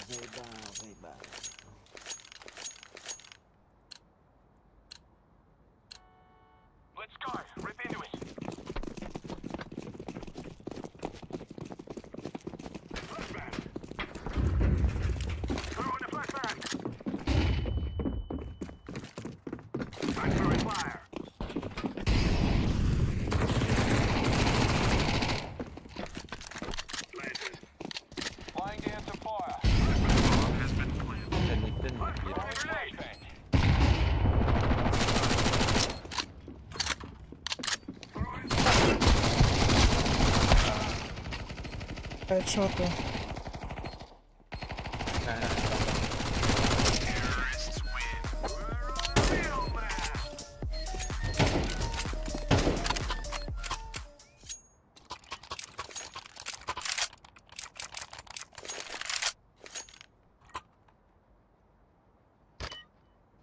Заебал, заебал. Let's go. Rip into it. Flashbang. Throwing a flashbang. I'm throwing fire. Lantern. Laying down some fire. Тенниктен кирен. Grenade. Хедшоты. Real man.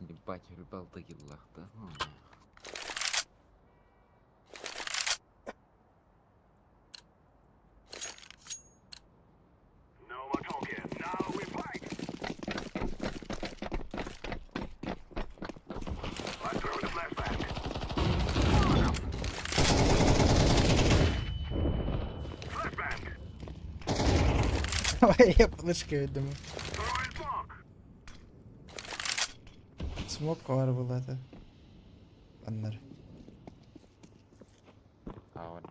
Ебать, рыбалка киллах, да? Ну, Давай я флешка видимо. Смок бар булады. Аннар. Аҕын.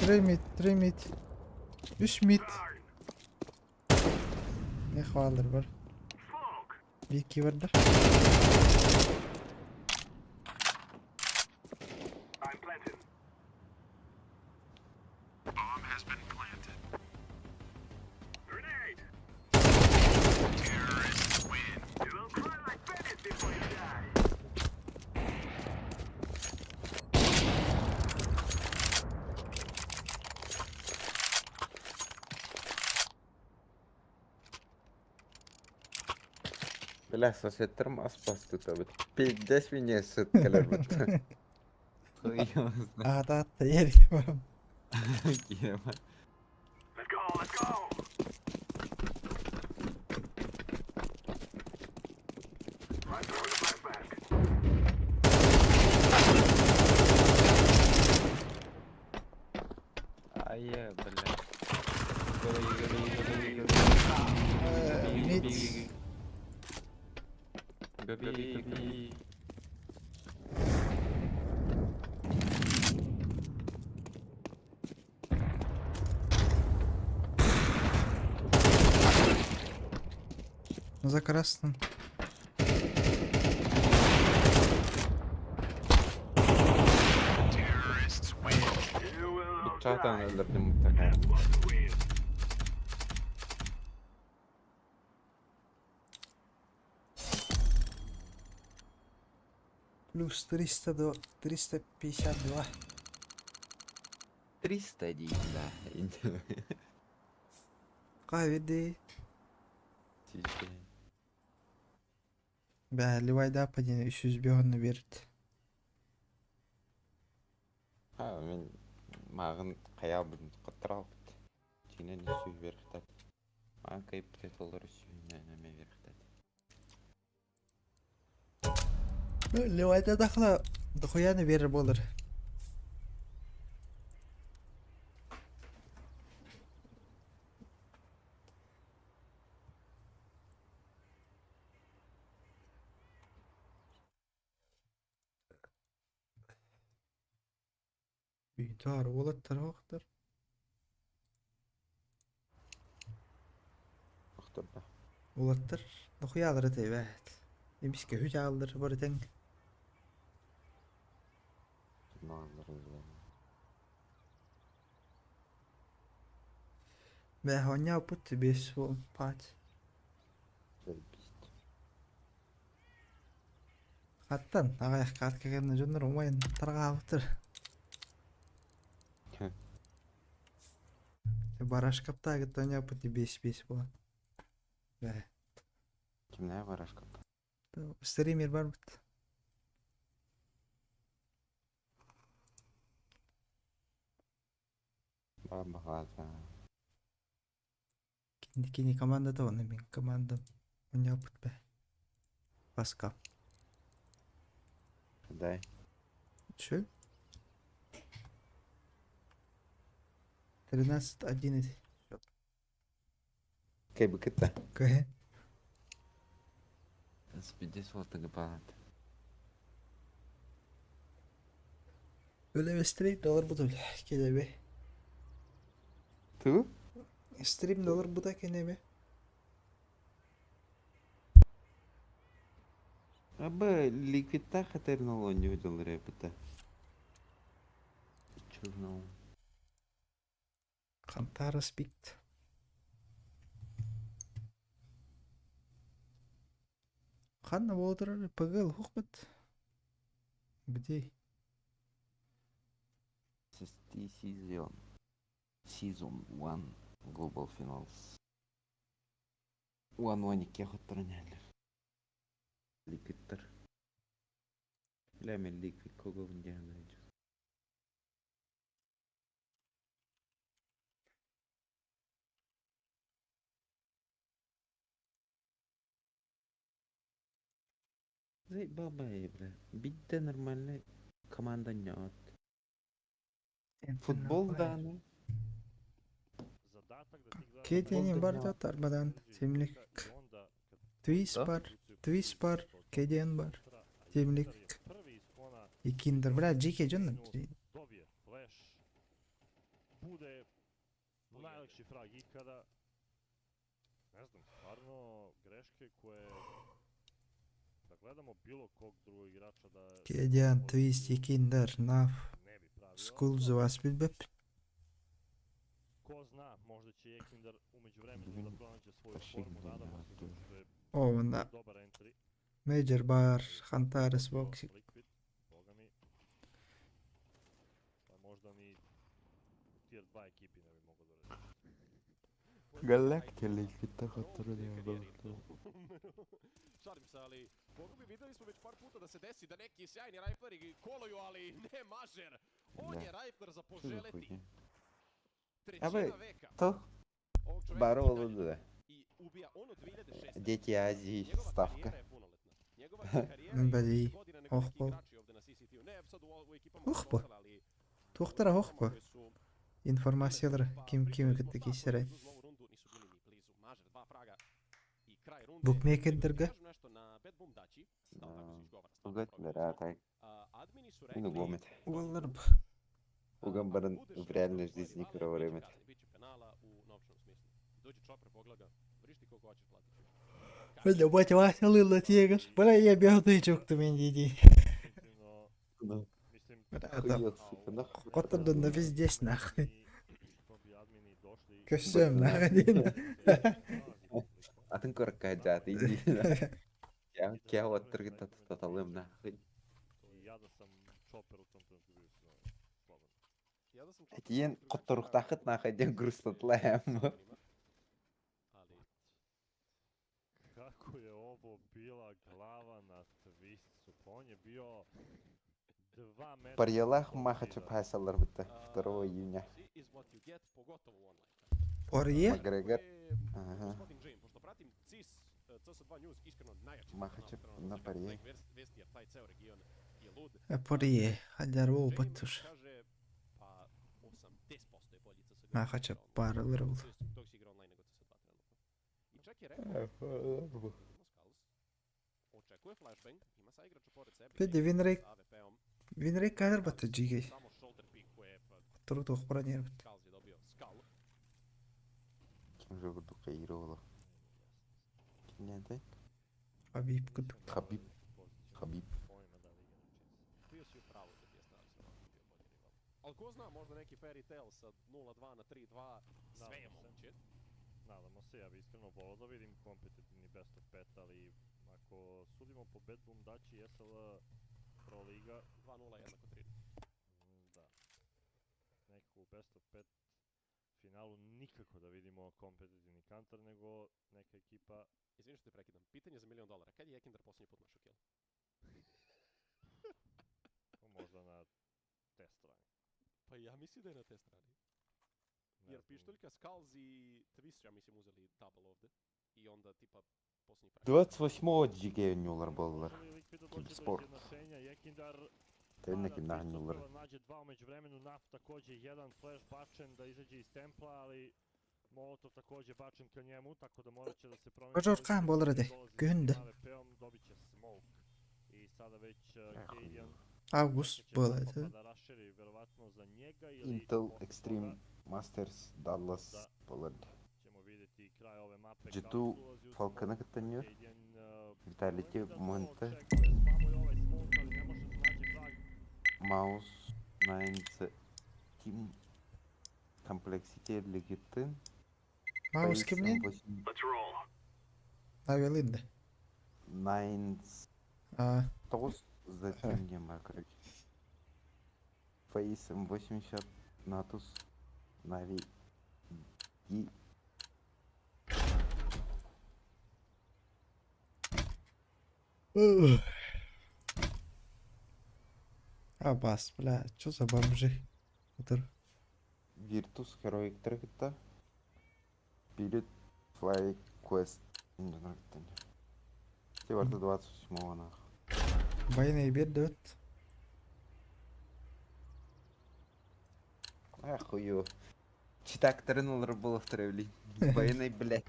Три мид, три мид. Үс мид. Не хаалар бар. Бики бардар. Бля, соседтарым ас бас тутабыт. Пиздец меня сыт кэлэрбит. Аата ери барам. Ае, бля. Мид. Гоби, гоби. За красным. Бычаатан өлөрдүм мутакаар. Плюс 300 до 352. 300 дейт да. Кавиды. Бә, Левайда падение 300 берді. Ха, мен мағын қая бұдым қыттыралбыт. Тинен үсүү берхтат. Маған кайып доллар үсүү неме берхтат. Левайда дахла дохуяны берер болыр. Битар олаттар оқтар. Охторда. Олаттар дохуялары тейбәт. Эмиске хүч алдыр бар тең. Бә, хоня пут бес бол пат. Хаттан ағаяқ каткаган жоннор умайын таргаабытыр. Барашкапта тоня пут бес бес болот. Бә. Кимнә барашкап? Стример бар бит. Баба Кини команда оны мен команда оня пут бә. Паска. Дай. Че? 13-11. Кай быкыта. Кэ? Спидес вот палат. Өле стрим доллар буту келебе. Ту? Стрим доллар бута кенебе. Аба ликвидта хатернол не доллар эпита. Чурнол. Кантара спикт. Ханна болдырар ПГ хухбат. Где? SST Season Season 1 Global Finals. 10-12 хотторон иһэллэр. Liquidтар. Бля, мен Liquid коговын диэн Заебал бля. Бидде нормальная команда нет. Футбол дааны. Кедианин бар да тарбадан темлик. Твис бар, Твис бар, Кедиан бар. Темлик. И Киндер. Бля, Джеки дьон. Bude najlakši frag ikada. Ne znam, stvarno greške koje da gledamo bilo kog drugog igrača da Кедиан, Твис, и Киндер, Наф, ne bi pravio. Скулз, вас билбеп. Ko zna, možda će Jekindar u međuvremenu da pronađe svoju formu, nadamo se, zato što je О, на dobar entry. Мейджор бар, Хантарес, Воксик. Liquid, boga mi. Pa možda ni u tier 2 ekipi ne bi mogao da radi. Galactic Liquid хотторон Šalim se, ali Boga mi videli smo već par puta da se desi da neki sjajni rajfleri koluju, ali ne Mažer. On Da. je rajfler za Что за poželeti. хуйня? Trećina Абе, veka. То Ovog čoveka Баро i dalje да. I ubija on od 2006. Дети Азии Njegova ставка. karijera je punoletna. Njegova karijera je Бали. više godina nego neki Охпо. igrači ovde na CCT-u. Ne sad u ekipama koje su Охпо. ostale, ali Тухтара u ekipama хохпо. koje su Информациялар Pa, ким pričali ким smo кытта da, кисерей. koji su uzmu ovu rundu, nisu bili ni blizu. Mažer, dva fraga i kraj runde. Букмекердерге. Kažem nešto na Bad Boom Daći, da, tako se izgovara, stvarno Угад provjerili да smo. так. A, admini su Ну rekli, гомет. Уоллар Угам ako баран budeš в реальной igrao svoje жизни rivale, крово biće време. kazni, biće penala u novčanom smislu. Dođe Chopper, pogleda ga, vrišti koliko hoćeš, platit ću. Бля, батя Вася лыла тегаш. Бля, я бегаю чокту мен диди. Definitivno, Да. mislim, Бля, это Хуёт, сука, нахуй. Котор да везде нахуй. što bi admini došli... Көссөм нахуй. Атын корка жаты иди. Я кя оттыргы таталым нахуй. I ja da sam Chopper u tom trenutku bio iskreno slobodan. Ja da sam Chopper, Тиен drugačije bi котторухтахыт нахуй ден грустатлаем. Ali Kako je ovo bila glava na Twistsu, pa on je bio 2 metra... Парьялах ispod Махачев zida. хайсалар бітті 2 июня. see is what you get, pogotovo u online. Орье? Макгрегор. Ko je Ага. Gospodin Jane, pošto pratim CIS, CS2 News, iskreno najjači Mahačev kanal trenutno na za Parije. Counter-Strike vesti, jer taj ceo region je lud. Порье. Хаджар Jane опаттуш. kaže, pa 80% je bolji CSGO. Махача паралар бол. Dok si igra online nego CS2 trenutno. I čak je rekao, vidimo Skulls, očekuje flashbang, ima saigrača pored sebe. Педи винрейт sa AWP-om, винрейт кадр бата жигей. samo shoulder peekuje, pa Которую тухпара нервт. Skulls je dobio Skull. Ким же буду каировала? Кинятай? Хабиб куту. Хабиб. Хабиб. Pojma da li igra, čini se. Bio si u pravu da bi Astralis verovatno bio bolji rival. Ali ko zna, možda neki fairy tale sa 0-2 na 3-2, sve je Nadamo se. moguće. Nadamo se, ja bi iskreno volao da vidim kompetitivni best of 5, ali ako sudimo po Bad Boom Daći SL Pro Liga, 2-0 jednako 3. da, neku best of 5 finalu nikako da vidimo kompetitivni counter, nego neka ekipa Izvini što te prekidam. Pitanje za milion dolara. Kad je Jekindar posljednji put našao kill? možda na te strani. Pa ja mislim da je na te strani. Ne Jer znam. pištoljka, Skulls i Twist, ja mislim, uzeli double ovde. I onda tipa posljednji frag. 28 GG нюлар боллар. Može li Liquid da dođe do Киберспорт. izjednačenja? Jekindar Тэннек pada, нах Twist нюлар. uspeva Nađe dva u međuvremenu, Naf takođe jedan flash bačen da izađe iz templa, ali Molotov takođe bačen ka njemu, tako da morat će da se promeni. Бажор каан болор эдэ. Күһүндэ. AWP-om dobit će smoke. I sada već Cadian Август čekat će болот. Papa da raširi verovatno za njega ili Intel posle Extreme toga Masters Dallas болар. ćemo vidjeti kraj ove mape. G2 Kako ulazi u Falcon smoke. кытта Cadian, Vitality izgleda da Монте očekuje, spamuje ovaj smoke, ali ne može da nađe frag. Mouse 9 Team Complexity Легитин. Маус кимнен? Let's roll. Авелинде. 9 А, Тоғыз The Team диэн бар, короче. Фейс М80, Натус, Нави, И. Абас, бля, что за бомжи? Утыр. Virtus Heroic'тары кытта Spirit Fly Quest дьонор кытта. Те барыта 28 нах. Военный бед Ахую. Читактарын олор буолуохтара блин. Военный, блядь.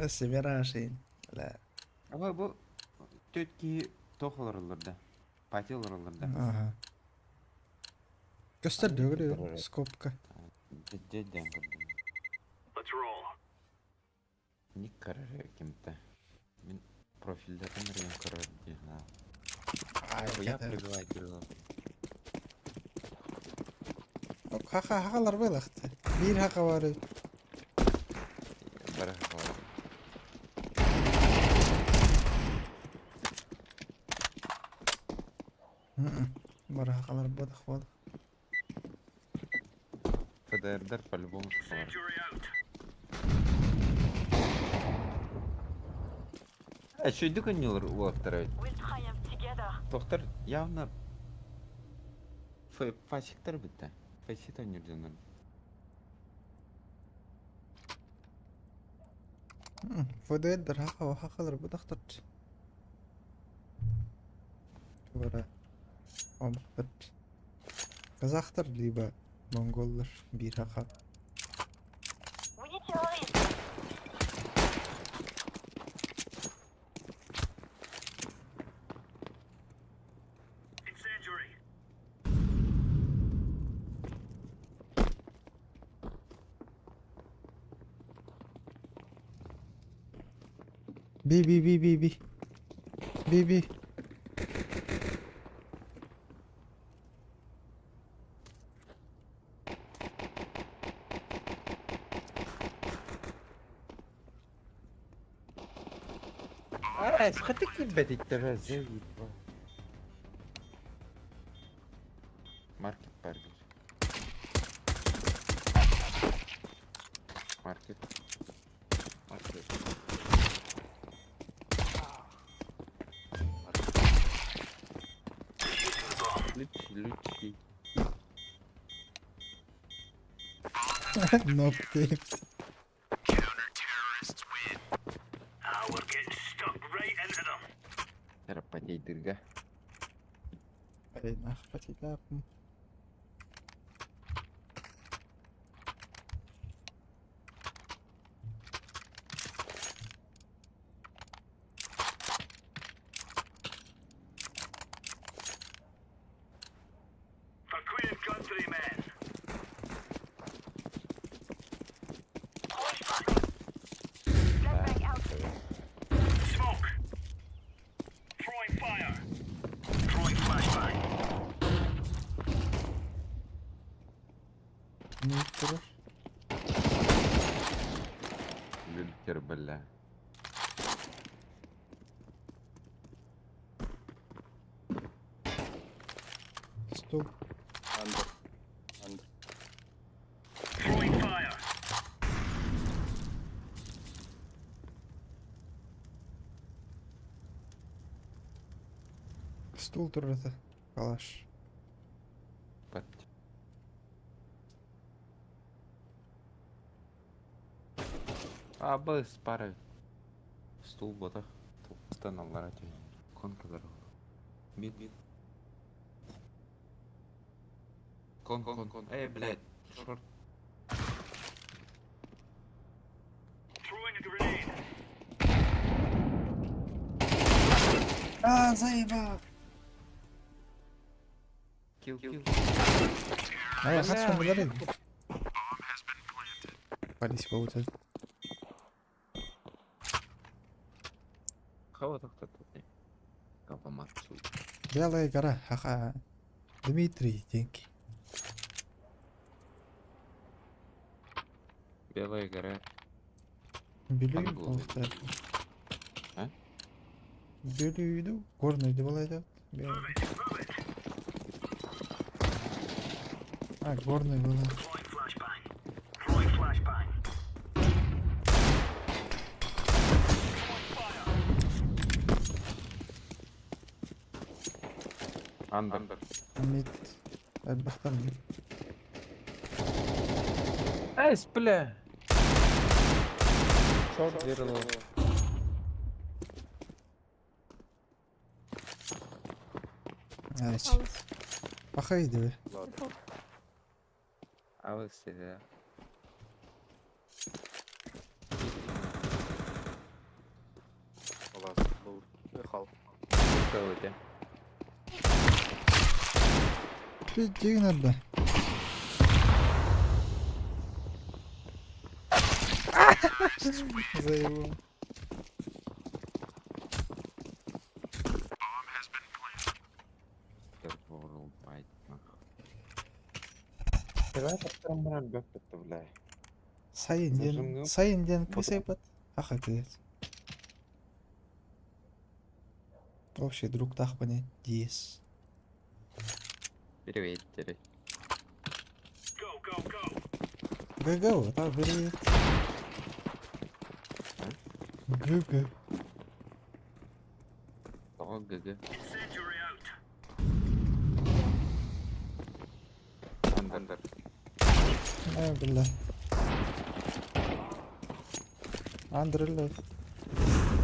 Собирашин. Бля. Аба бу төрт киһи туох олороллор да? Пати олороллор да? Ага. Көстөр дөгүрү скобка. Дьэ-дьэ көрдүм. Let's roll. Ник көрөр кимтэ. Мин профильдатын эрэн көрөр дии. Ай, Я прибывай перелом. Хаха хахалар байлахты. Биир хаха бар. Бары хахалар. Бары хахалар бодах бодах. ФДР-дар по-любому хахалар. Incendiary out. А шүйдік өнелер уолаттар ведь. We'll triumph together. Тоқтар явно фасиктар бітті. Фасит өнерден. ФДР хаха хахалар бодахтар. Тура. Омуктар. Казахтар либо монголлар биир хаха. We need to hurry. Incendiary. Би би би би би. Би би. А, схаты килбет иттер заебал. Маркет барбер. Маркет. Маркет. Лучи, лучи. Ноп дейм. Ah, we're getting stuck right into them. Рапатей дырга. Ай, нах потетапым. For Queen and country, men. Flashbang out. Smoke. Throwing fire. Throwing flashbang. Не турар. Люлькер, бля. Стул. Under. Under. Throwing fire. Стул турар это. Калаш. Пат. А, б, пара. Стул ботах. Туктан аллара тей. Конкалар. Мид, мид. Кон, кон, кон. Эй, блядь. Шорт. Throwing a grenade. А, заебал. Килл, килл. Ай, хас говорит. Пались получать. Кого так тут? Капамацу. Белая гора, ха-ха. Дмитрий, деньги. Белая гора. Бүлүү Англия. болуктар. А? Бүлүүдү горный деп алайт. Белый. А, горный было. Under. Mid. Элбэхтэр mid. Эс, бля! Short zero low. Nice. Алыс. Пахай диби. Дефолт. Алыс да. Лас был. Хал. Кого Дигин арда. Заебал. Сайын диэн, сайын диэн кысайбат. Аха кыыс. Общий друг тахпане диес. Привет, Терри. ГГ, это привет. ГГ. Тоҕо ГГ? Under. А, бля. Андрелев.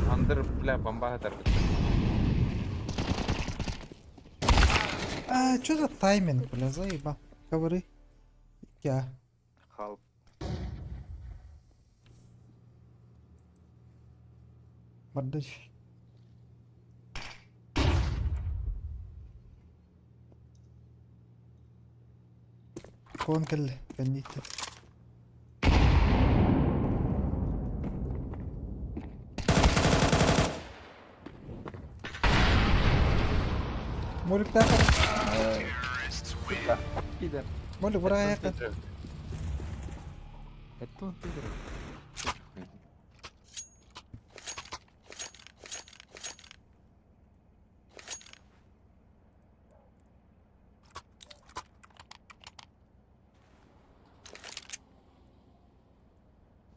Under, бля, бомба тарбыт. А, что за тайминг, бля, заеба. Говори. Я. Хал. Бардыч. Кон кэллэ, кэнниттэн. Молик тахар. Пидор. Молик бырайакын. Это он пидор.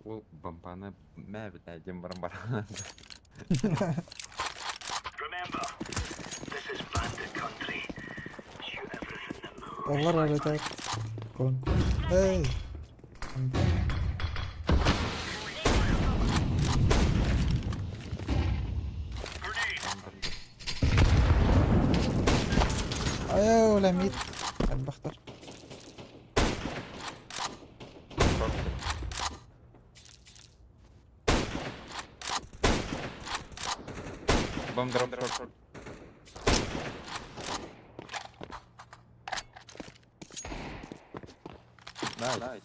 Ол бомбаны мә бит баран баран. Олар арада. Кон. Эй. Ай, ола мид. Элбэхтэр. Bomb drop short. Nice.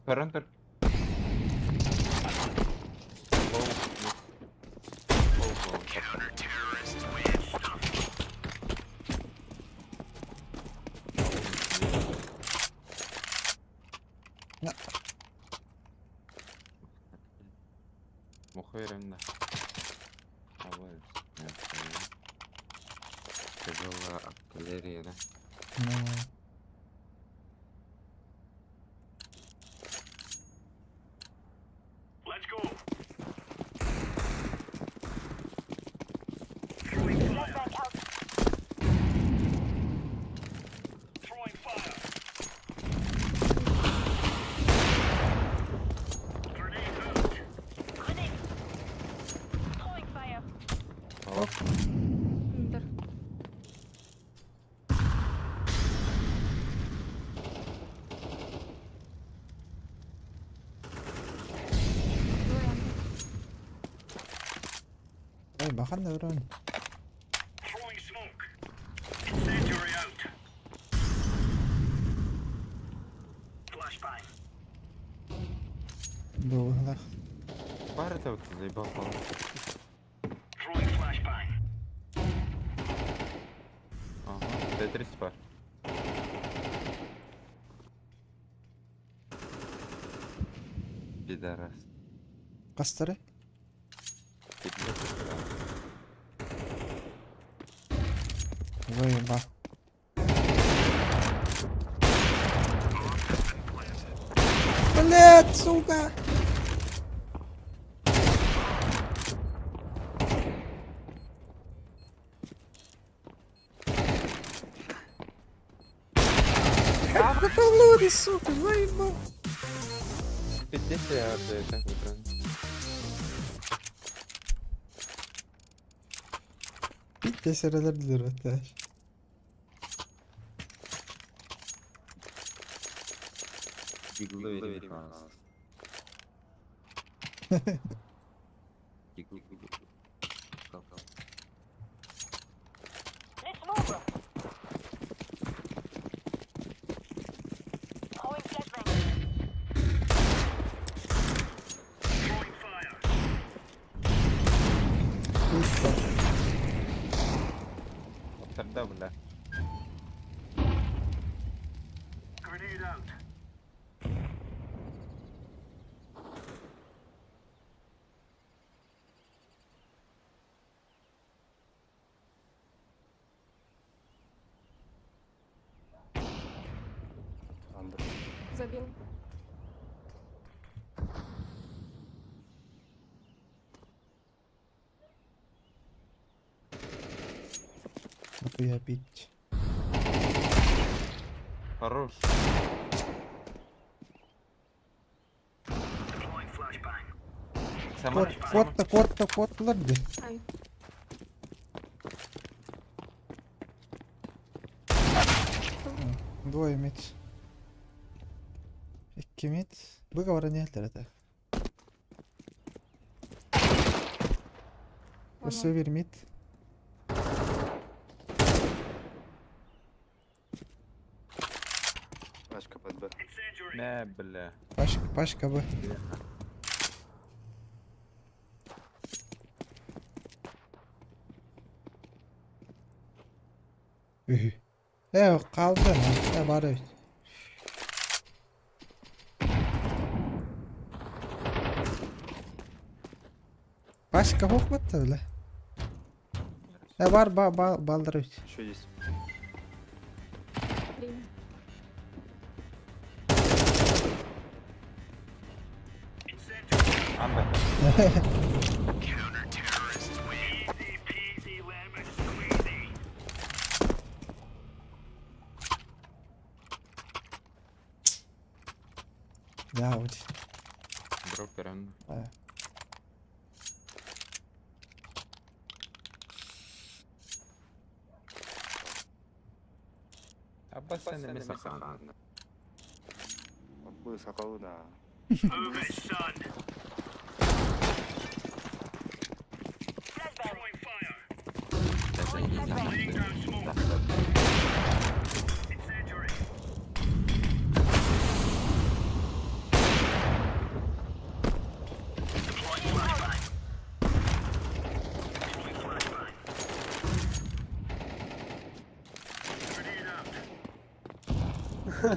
Парантер. Low, mid. Low, low. На. Мухойрымна. Тяжелая артиллерия, да? Ну. Flashbang out. Grenade. Throwing fire. Under. Двое under. Ой, бахан да өрөн. Дуһалах. Пара вот заебал, по-моему. Тетрис бар. Пидорас. Хастары? Выеба. Блять, сука! Какой сука, заебал! Пиздец, я это не правильно. Бит дилер өттөр. Диглы vereyim anasını. Diggle, diggle. Kal, kal. Let's move. Throwing flashbang. Throwing fire. Бит бар. Оттарда, бля. Grenade out. Under. Забил. Нахуя бить? Хорош. Deploying flashbang. Сама. Кот, кот, кот, кот, ди. Ай. Двое мид. Икки мид. Выговора не это. One Өссө more. бир мид. Пачка под Б. Incendiary. Не, бля. Пашка, пашка Б. Үһү. Э, калды. Э, бар өй. Пашка хохматта бля. Э, бар, ба, ба, балдыр өй. Еще есть. Время. Incendiary. Анда. Easy peasy lemon squeezy. Да, вот. Дропер, он. Э. Аббас сен эме сахан. Бу сакалына. Move it, son. Flashbang. Throwing fire. Flashbang. Laying down smoke. Incendiary. Deploying flashbang. Throwing flashbang. Grenade out.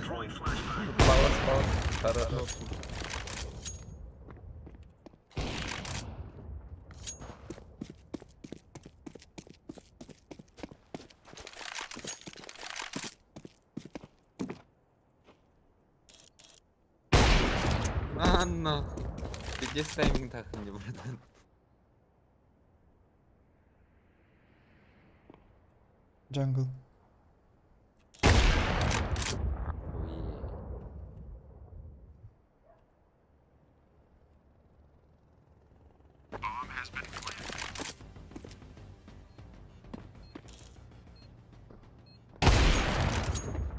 Throwing flashbang. Палас, палас. Хорошо. На, Пиздец тайминг так не братан. Jungle.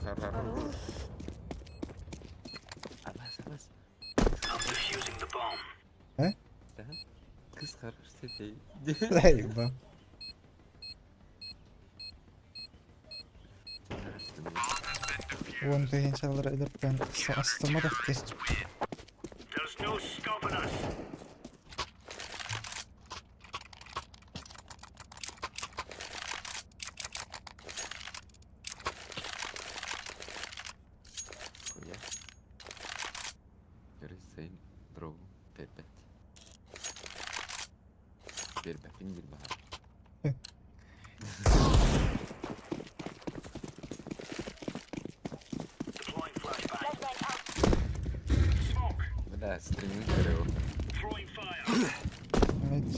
Хорош. Аббас, Аббас. I'm defusing the bomb. Э? Да? Кыз хорош ты. Заебал. Уон тыһыынчалары өлөртөн астымадах ки. There's no stopping us. Биэрбэппин диир баһаар. Flashbang out. Бля, стримин көрөбүн. Mid.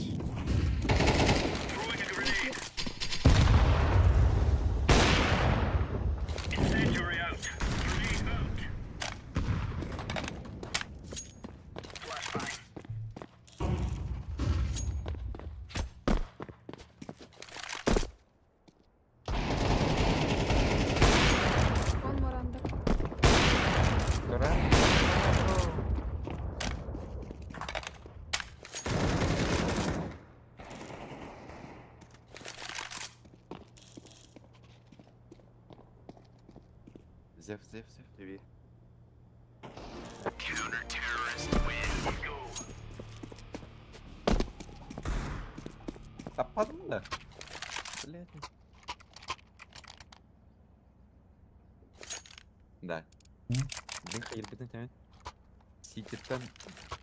One more under. Көрө. Зев, зев, зев. TV. Таппадым да. Блядь. Да. Блин, хайырбытын тәмен. Ситертан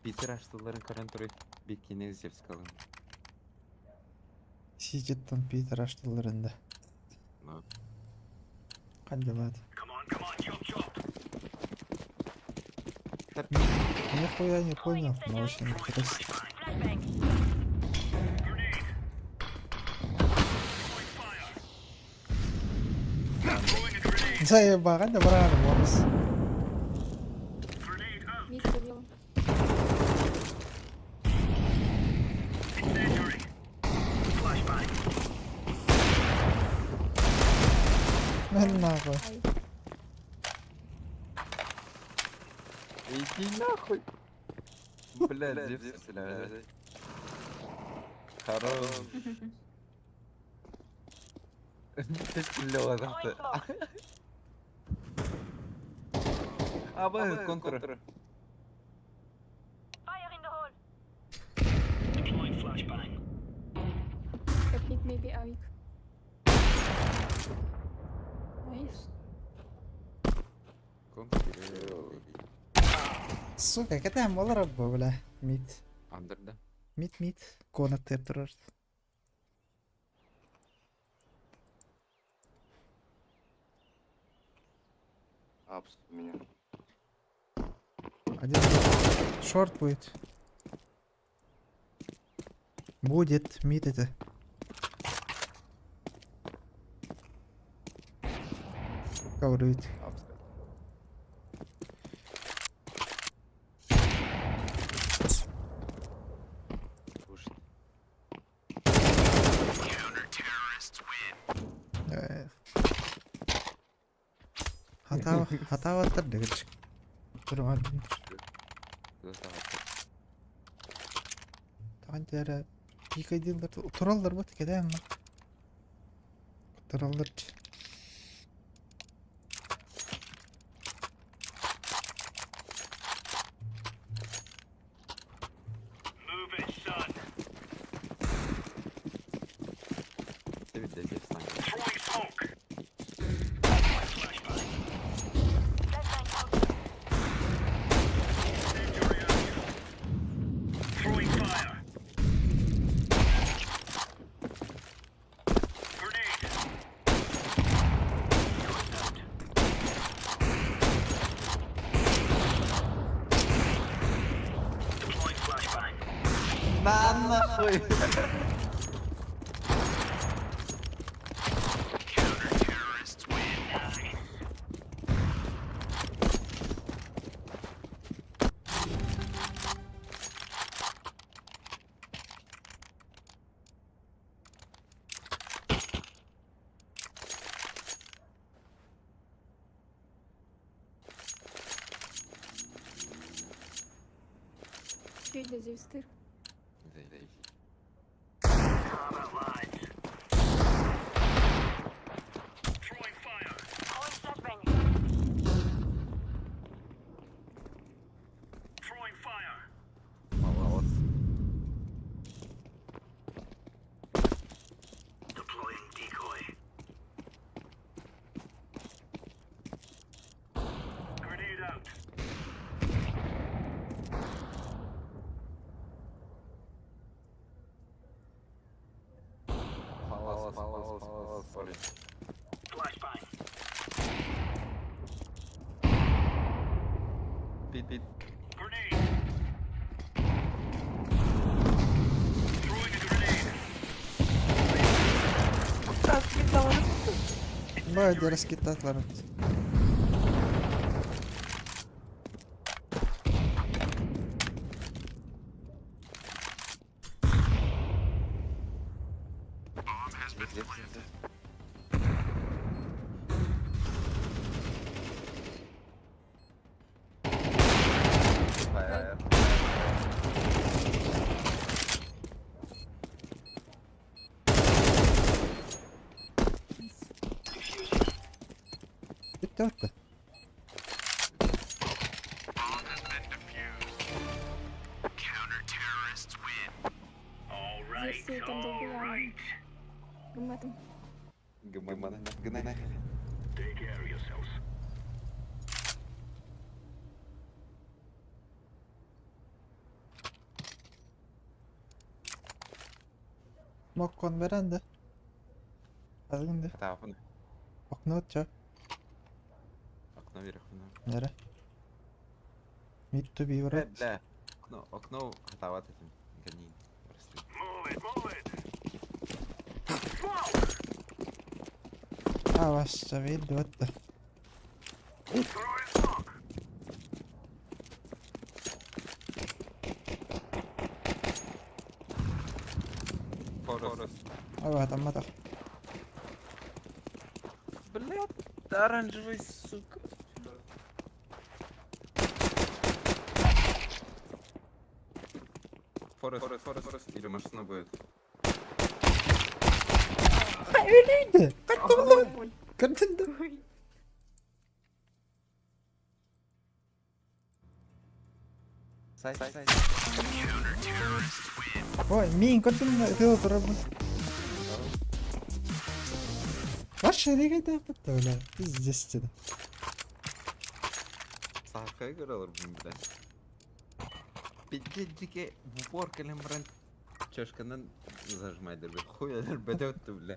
Питер аштыларын көрөн турай бикини Зевс калын. Ситеттан Питер аштыларында. Ну. Кандилат. Нихуя не понял, но очень интересно. Flashbang. Заебаған да барады бонус. Mid убил. Мен нахуй. Ай. Иди нахуй. Бля, Зевс, бля. Хорош. Ты Throwing smoke. Аба, контр. Fire in the hole. Cat mid maybe awik. Nice. Контр. Сука, кэтэн болар бу, бля. Mid. Андерда. Mid mid. Конат турар. Апс у меня. Один short будет. Будет mid это. Коврит. Апс. Слушай. Хата хатаваттар дегич. Турмадым. Таган тәрә пикайдылар тураллар бат кедәм. Тураллар. Ты ведь Зевс там. Flashbang out. На нахуй! Чуть для Зевстыр. Заебись. Throwing flashbang. Молодец. Mid, mid. Grenade. Throwing a grenade. Бай, раскидатылар. Fire. Bitti bitti. All right, Зевс там all долгуян. right. Гымматым. Гымматым. Гынай. Take care of yourselves. Моккон беренде. Азгынды. Хатаапын. Окно отча. Окно вверх, окно. Нере. Mid to be Бля, брат. бля. Окно, окно хатаават этим. Гони. Просто. Move it, move it. Smoke! А, вас видно вот. Throwing smoke. Forest. А, там мата. Бля, оранжевый, сука. Форест, Форест, Форест, Форест. Или машина будет. Öyleydi. Kaç Kadın da. Сай, сай, сай. Ой, мин kadın da öyle oturur. Ваше регайда öyle. Пиздец dedi. Сахай көрөлөр бун бля. Пиздец в упор кэлэн баран чашканан зажимай дербе. Хуя дербе өттү бля.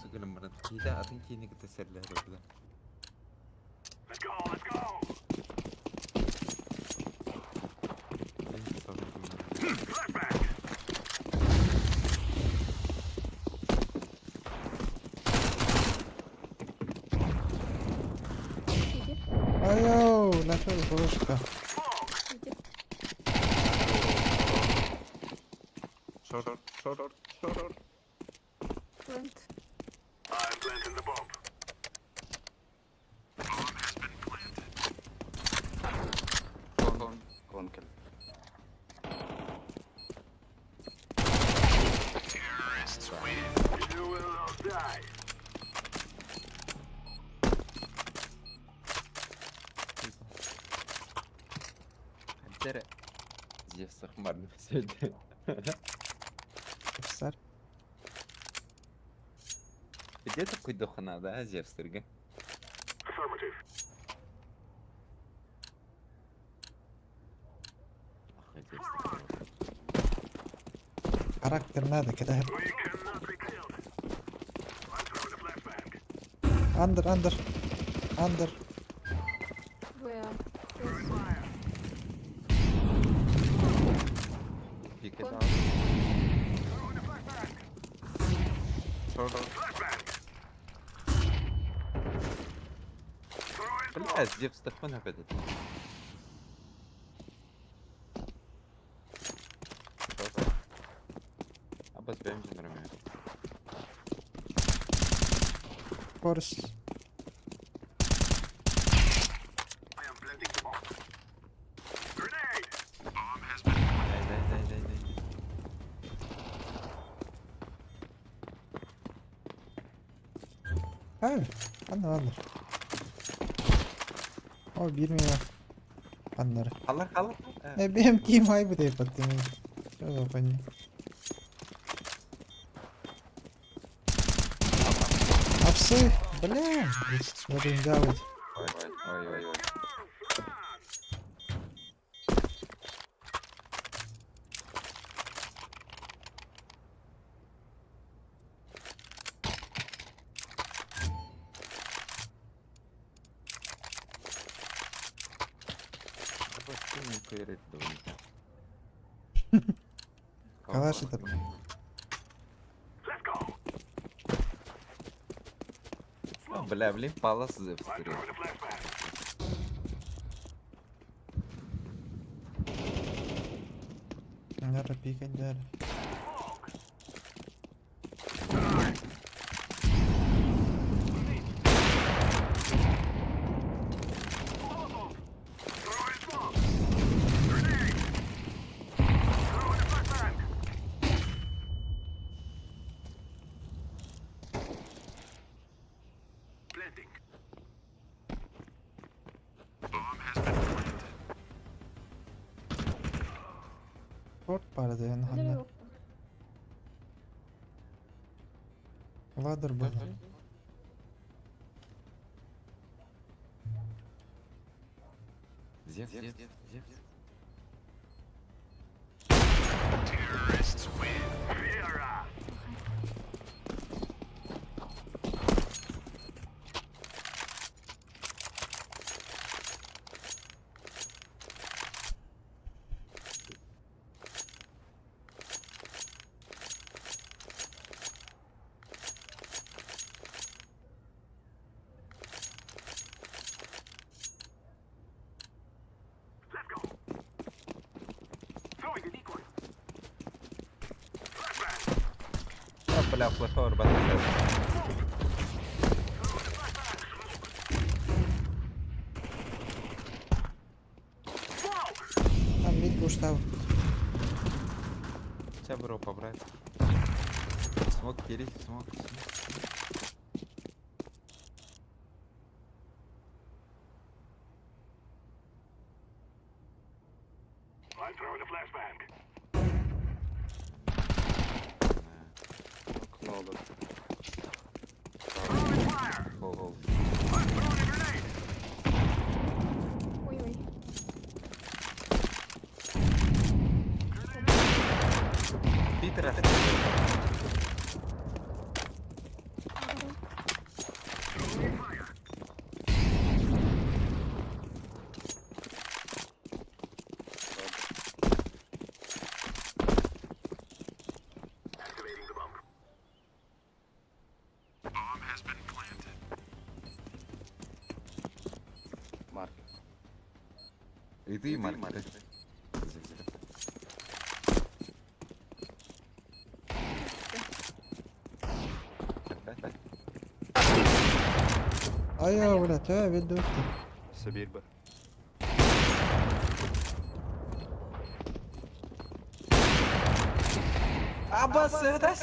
Сука кэлэн баран кида атын кийини кытта серлер бля. Let's go, let's go. Flashbang. Иди, Айо, нашел флешка. иди. Шорт, шорт, шорт. Плент. I'm planting the bomb. Con, con kill. You will not die. Тере. Зевс ахмарны сегодня. Офицер. Где такой дохана, да, Зевс, Ирга? Affirmative. Охуеть, Зевс такой. Характер надо, когда We cannot be killed. I'm throwing a flashbang. Андер, андер. Андер. Двое. Fire. Пика Кон. дал. Throwing a flashbang. Шорт. Flashbang. Throwing smoke. Бля, Зевс такой опять. Абас бэм жинраме. Форест. I am planting the bomb. Grenade. Дай, дай, дай, дай, дай. Hayır. Андер, андер. О, бир миңа. Андер. Халар, халар. Э, бэм ким ай бу деп аттым. Что за пани? Апсы, бля. Надо делать. Ой, ой, ой, ой. Калаш это. Бля, блин, палас завстрел. Нара пикандер. Порт пара Nereye ханна. yok? Ладер был. Зев, зев, зев. А, бля, флешовер батл. Там мид буштав. Сейчас бро побрать. Смог кирить, смог. Окно olur. Хол, хол. Ой ой. Питер, Market. И ты, Марк. Зев, зев. Ая, бля, тö виду. Сибирь бы. Абас, это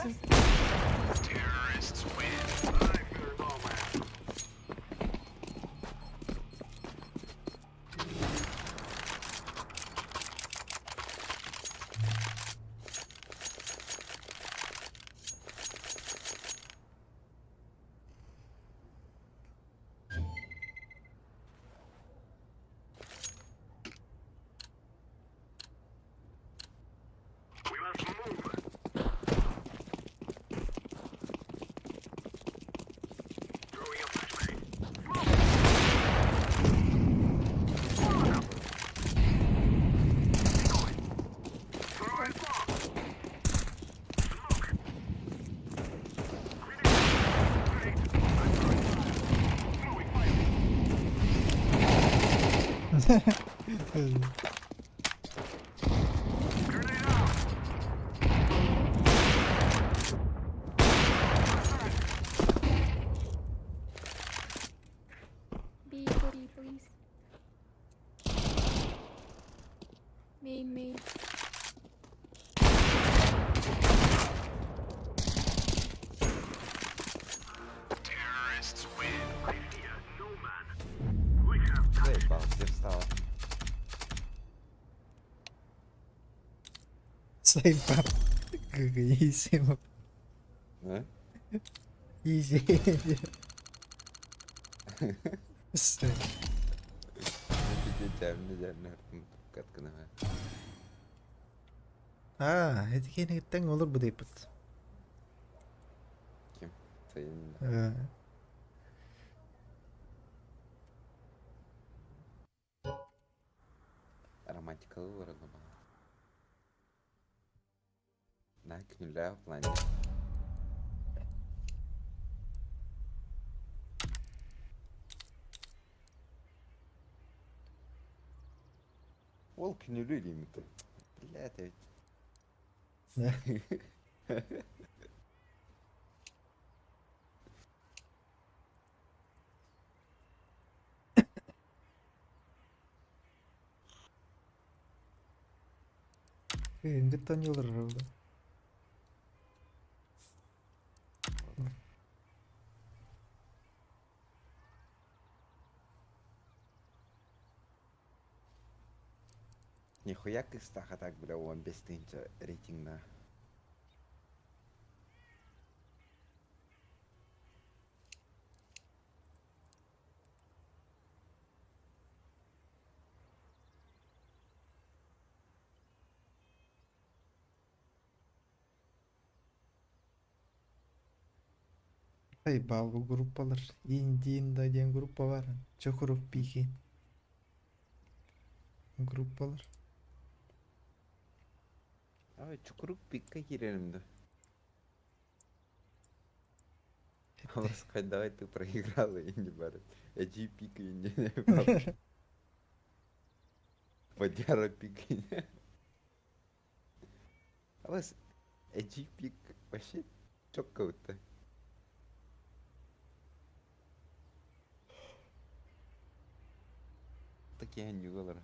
B, B, please. Main, main. Заебал, где встала? Заебал. Easy. А? Easy. Стой. Аа, этикенигиттэн олор бу дейпит. Ким? Сайын. Э. Математикалыы олороллор баҕа. Наһаа күнүүлээх плане. Ол күнүүлүү илииммит. Билээт эбит. Кыһыҥҥыттан ньылырар да. Нихуя кыстаха так бля 15 тыһыынча рейтингна. Заебал бу группалар. Индиинда диэн группа бар. Чокурук пики. Группалар. Abi чукурук пикка киирэрим да. Аласкай, давай ты проиграла и не бар. Эдьиий пик и не Водяра пик. Алас, эдьиий пик вообще чокка-то. Такие аньюгалар.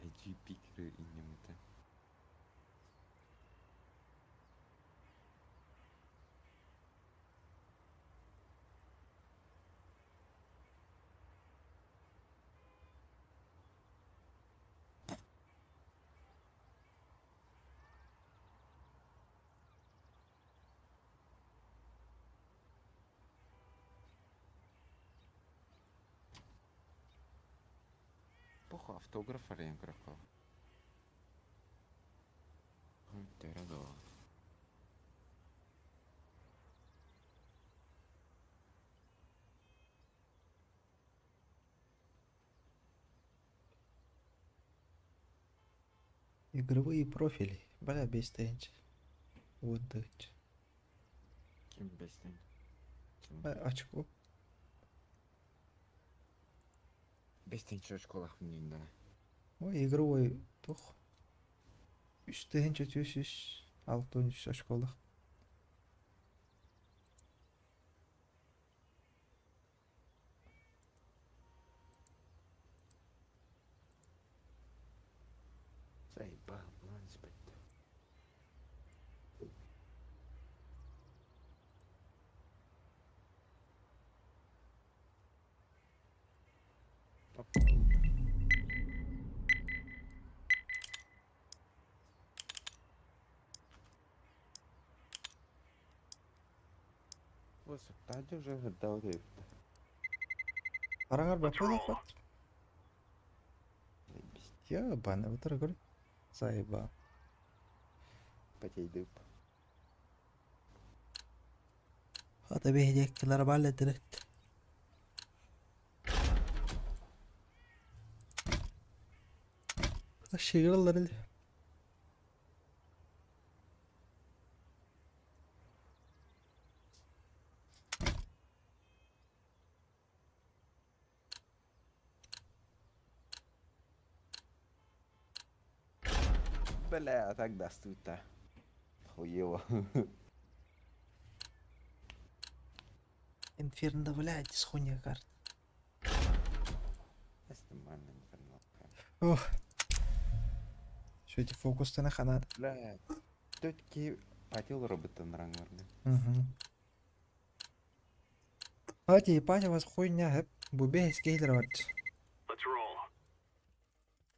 Эдьиий пик иннеммитэ. Похуй автограф арыйан көрөххө. Төре дуо. Игровые профили. Бля, без тенч. Вот тенч. Ким бестен? Очко. Бестен школах миннара. Ой, игровой тух. Үс тыһыынча түс үс алтын үс очколах. Заебал, план спать. Таня уже гадал. Хараҥар баппалаах Ебаный, вот говорю. Заебал. Потейдып. Хата биһиэккилэр баллетирет. Шигыраллар или. Бля, так достают-то. Хуево. Инферно, блядь, с хуйня карта. Нормально, инферно. Ох. Что эти фокусы на ханат? Бля, все-таки хотел робота на рангорне. Угу. Хати, ебать, у вас хуйня, хэп. Бубе скейлер вот.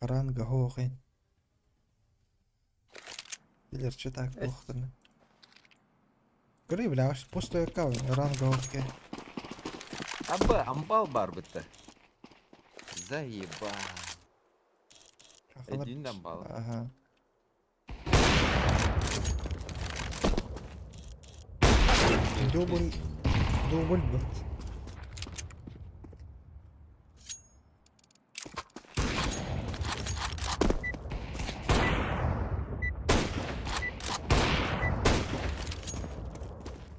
Ранга хохин. Или что так, охтан. Говори, бля, аж пустой аккаунт, ранга хохке. Аба, амбал бар бітті. Заеба. Один амбал. Ага. Дубль. Дубль быт.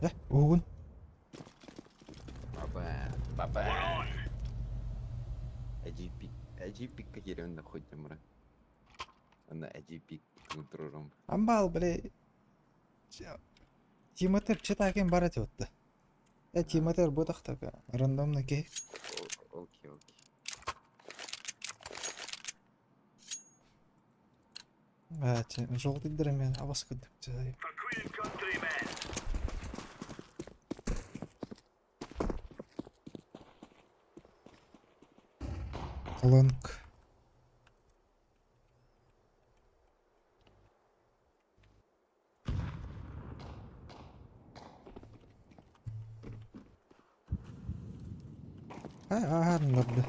Э, уһугун. Баба, баба. Эдьиийбит, эдьиийбиккэ киирэн да хуйдамра. Ана эдьиийбит контролом. Амбал, бля. Тимотер читакен бар этэ отта. Э, Тимотер бу тахтака рандомно киһи. Окей, окей. Э, желтый мен абас кырдык. For Queen and country, men. Лонг. Ай, ааһарыннарда.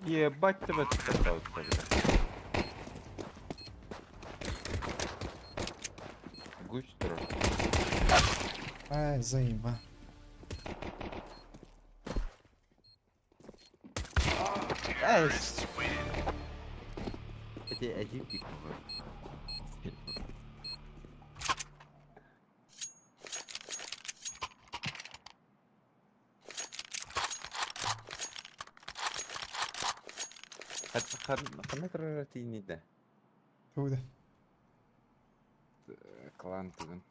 Ебать тебя тут бля. Гусь трор. Ай, заеба. Эй, Это эдьиийбит Ханна турар тиини да? Тугда. Клан тыгын.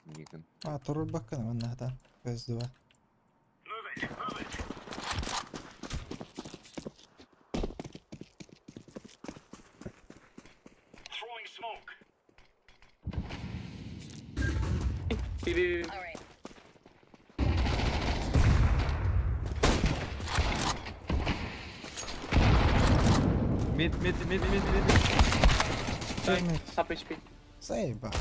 Нигын. А, турар баккана манна хатан. PS2. Move it, move it. Throwing smoke. B, B, B, B. All right. Mid, mid, mid, mid, mid. Mid. Half HP. Заеба.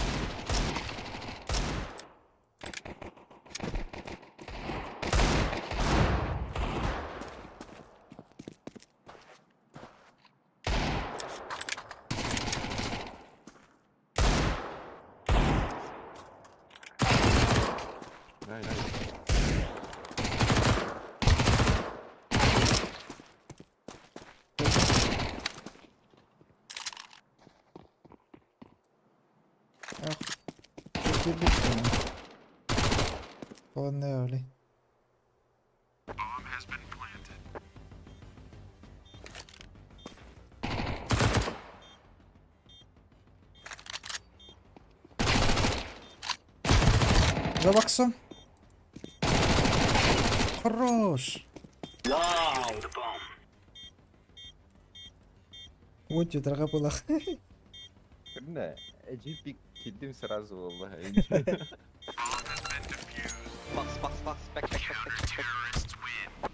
Nice. Ах, кирбит. Полный оли. За боксом. Хорош. Defusing the bomb. Вот дорога была. Көрдүн эдьиийбит киирдим сразу والله. Box, box, box. Back, back, back, back, back.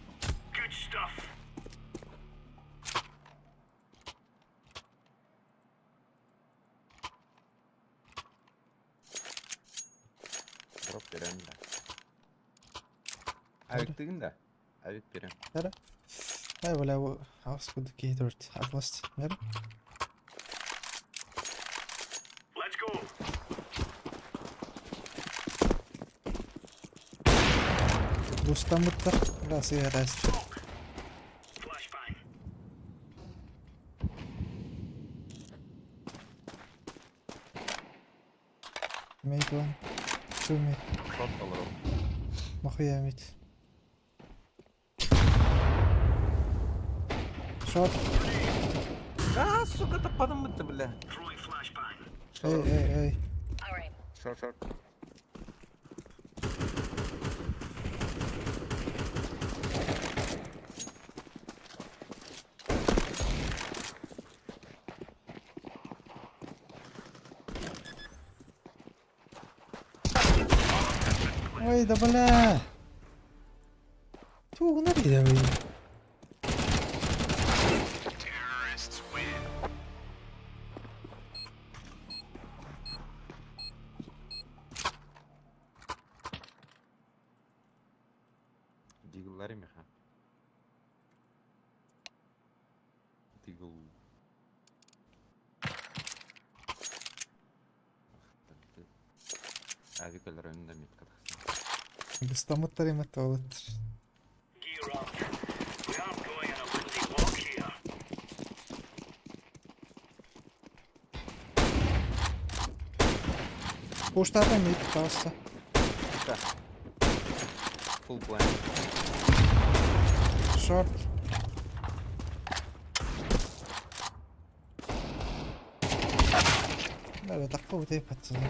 Good stuff. Дроп берем да. Авик тыгын да. Авик берем. Ай, бля, хаус куд кейдерт. Атлас. Нер? Let's go. Бустан бутта. Бля, сыграть. Smoke. Flashbang. Mid one. Two mid. Short алырым. Махуя mid. Short. А, сука, таппадым бля. Throwing flashbang. Эй, эй, эй. All right. Short, short. Ой, да бля. Тугнар идэвий. Дигллар меха. Дигл. Авик өлөрөн да метка тахсан. Бастаммыттар имат уолаттар. Gear up. We aren't going on a windy walk here. Куштаата мид таҕыста. Full blind. Short. Бля, такого ты пацаны.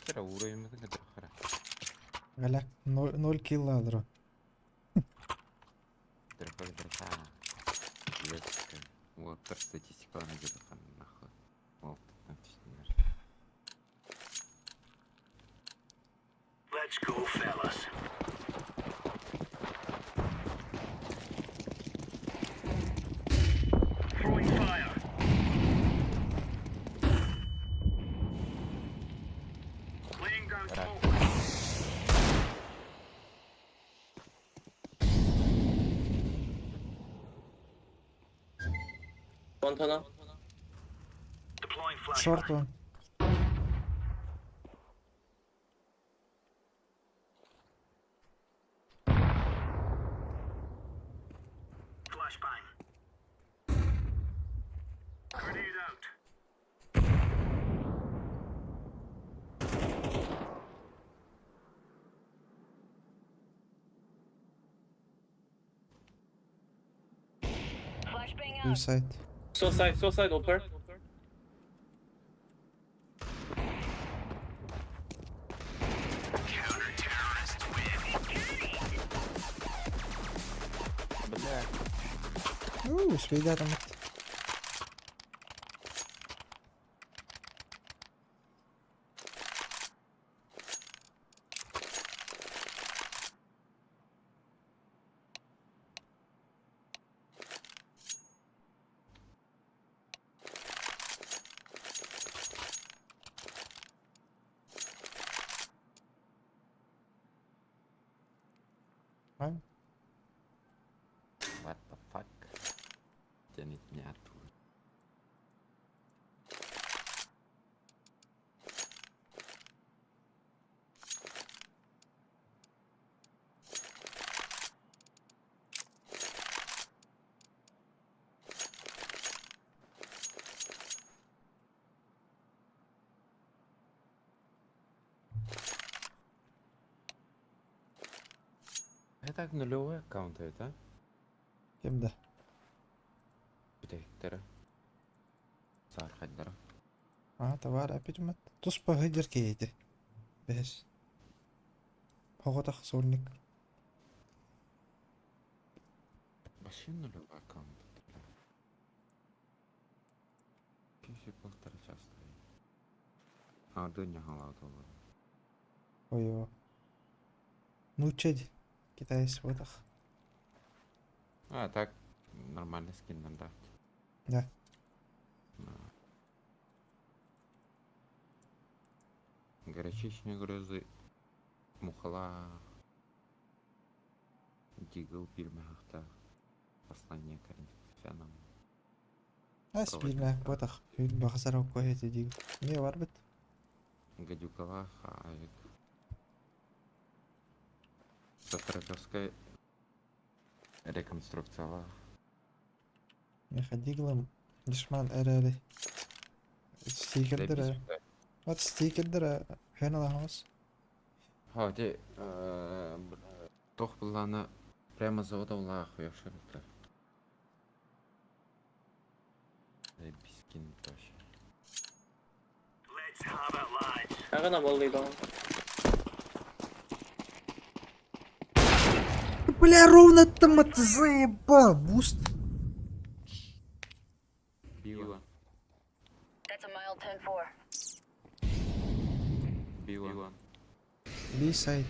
Кера уровень это хара. Галя, 0 килла дро. Драха драха. Летка. Вот статистика на где-то нахуй. Вот там түстүннэр. Let's go, fellas. Throwing fire. Laying down smoke. One tunnel. Deploying flashbang. Short one. Flashbang. Grenade out. Flashbang Blue out. side. Suicide, suicide, upper. Бля. Уу, свидетель. What the fuck? Тянет меня оттуда. Это нулевой аккаунт, это? Кимде? Бүтэһиктэрэ. Саархайдара. А, товар опять мат. Туспа хыдер кейди. Бес. Погодах сольник. Вообще нулевой аккаунт. бля. Киши полтора часа стоит. А, дуня халатова. Ой, его. Ну чеди. Китайс водах. А, так, нормально скин нам да. Да. Горчичные грозы. Мухала. Дигл пирмахта. Послание Коринфянам. Ас бирмэ бодах. Хүн бахасар окко хети диг. Не бар бит. Гадюкалах, авик. Сатраковская реконструкция. Меха диглым. Дешман эрери. Стикердер. Вот стикердер. Хэн алахос. Ha, де, тох булланы прямо завода улаах уяшырыпты. Бискин вообще. Let's have it, lads. I'm gonna molly down. Бля, ровно там это заебал. Буст. Била. That's a mild 10-4. Била. Би сайт.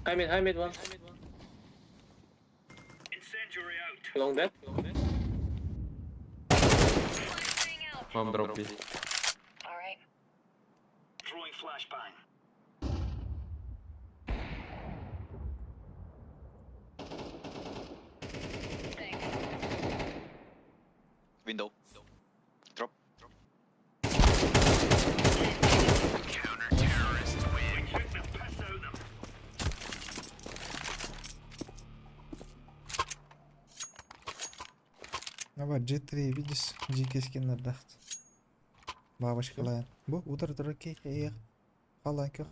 High mid, high mid one. Incendiary out. Long dead. Long dead. Bomb drop B. All right. Throwing flashbang. Thanks. Window. Drop. Counter-terrorists win. We took the piss out of them. Аба G3 видишь, дикий скиннердахт. Бабочка Бу утар тура кей эх. Халан көх.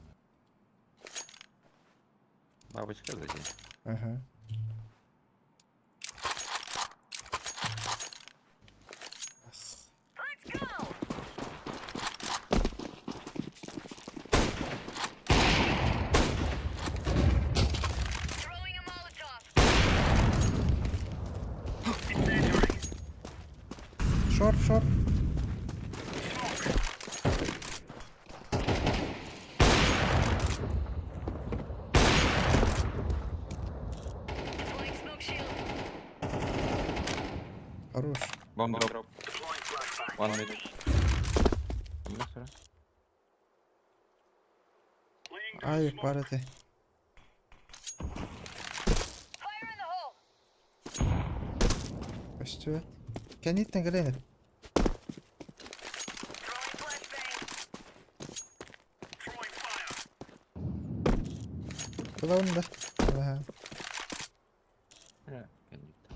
Бабочка сзади. Ага. Let's go. Throwing a Molotov. Incendiary. Шорт, шорт. Deploying smoke shield. Хорош. Bomb drop. Deploying flashbang. One mid. Ну, сюда. Laying down Авик smoke. бар эте. Fire in the hole. Көстүбэт. Кэнниттэн кэлэн. Throwing flashbang. Throwing fire. Кылабын да. Ага. Бля, кэнниттэн.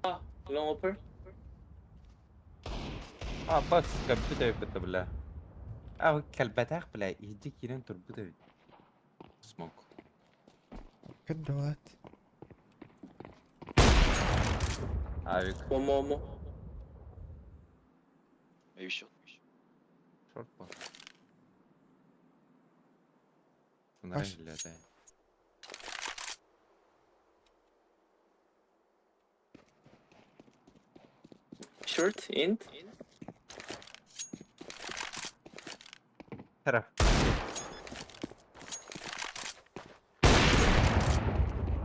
Ah, long upper. А, бас, компьютер это, бля. А, кэлбэтэх, бля, иди киирэн турбут эбит. Смок. Көрдүбэт. Авик. One more, one more. Maybe short. Шорт по. Аш. Нравится, Short, int. Taraf.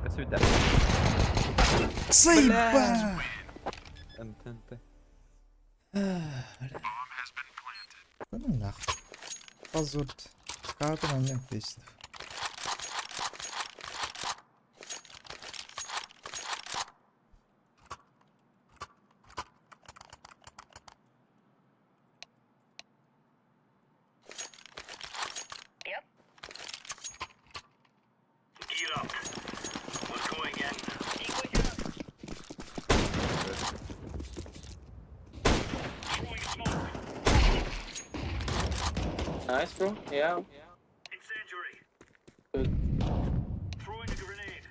До свидания. Заеба! НТНТ. Да ну нахуй. Позор. Карту на нем песня. Yep. Gear up. We're going in. Decoys out. Throwing smoke. Nice, bro. Yeah. Incendiary. Good. Throwing a grenade.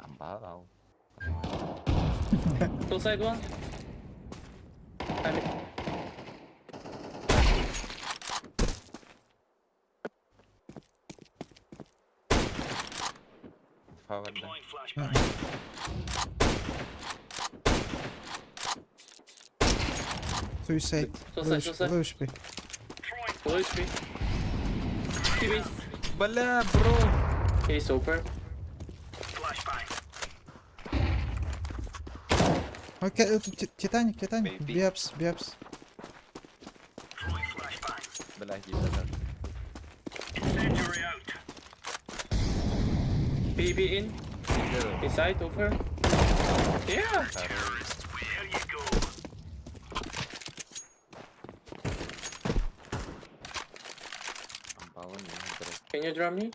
Амбалау. Suicide one. I'm in. Фавор, да. Deploying flashbang. Suicide. Suicide, suicide. Лучше. Throwing Low HP. T-base. Бля, бро! He's over. flashbang. Окей, это Титаник, Титаник. Maybe. Биапс, биапс. Throwing flashbang. Бля, ебать. Incendiary out. B, B in. Inside, over. Yeah. There you go. Амбала не дроп. Can you drop me?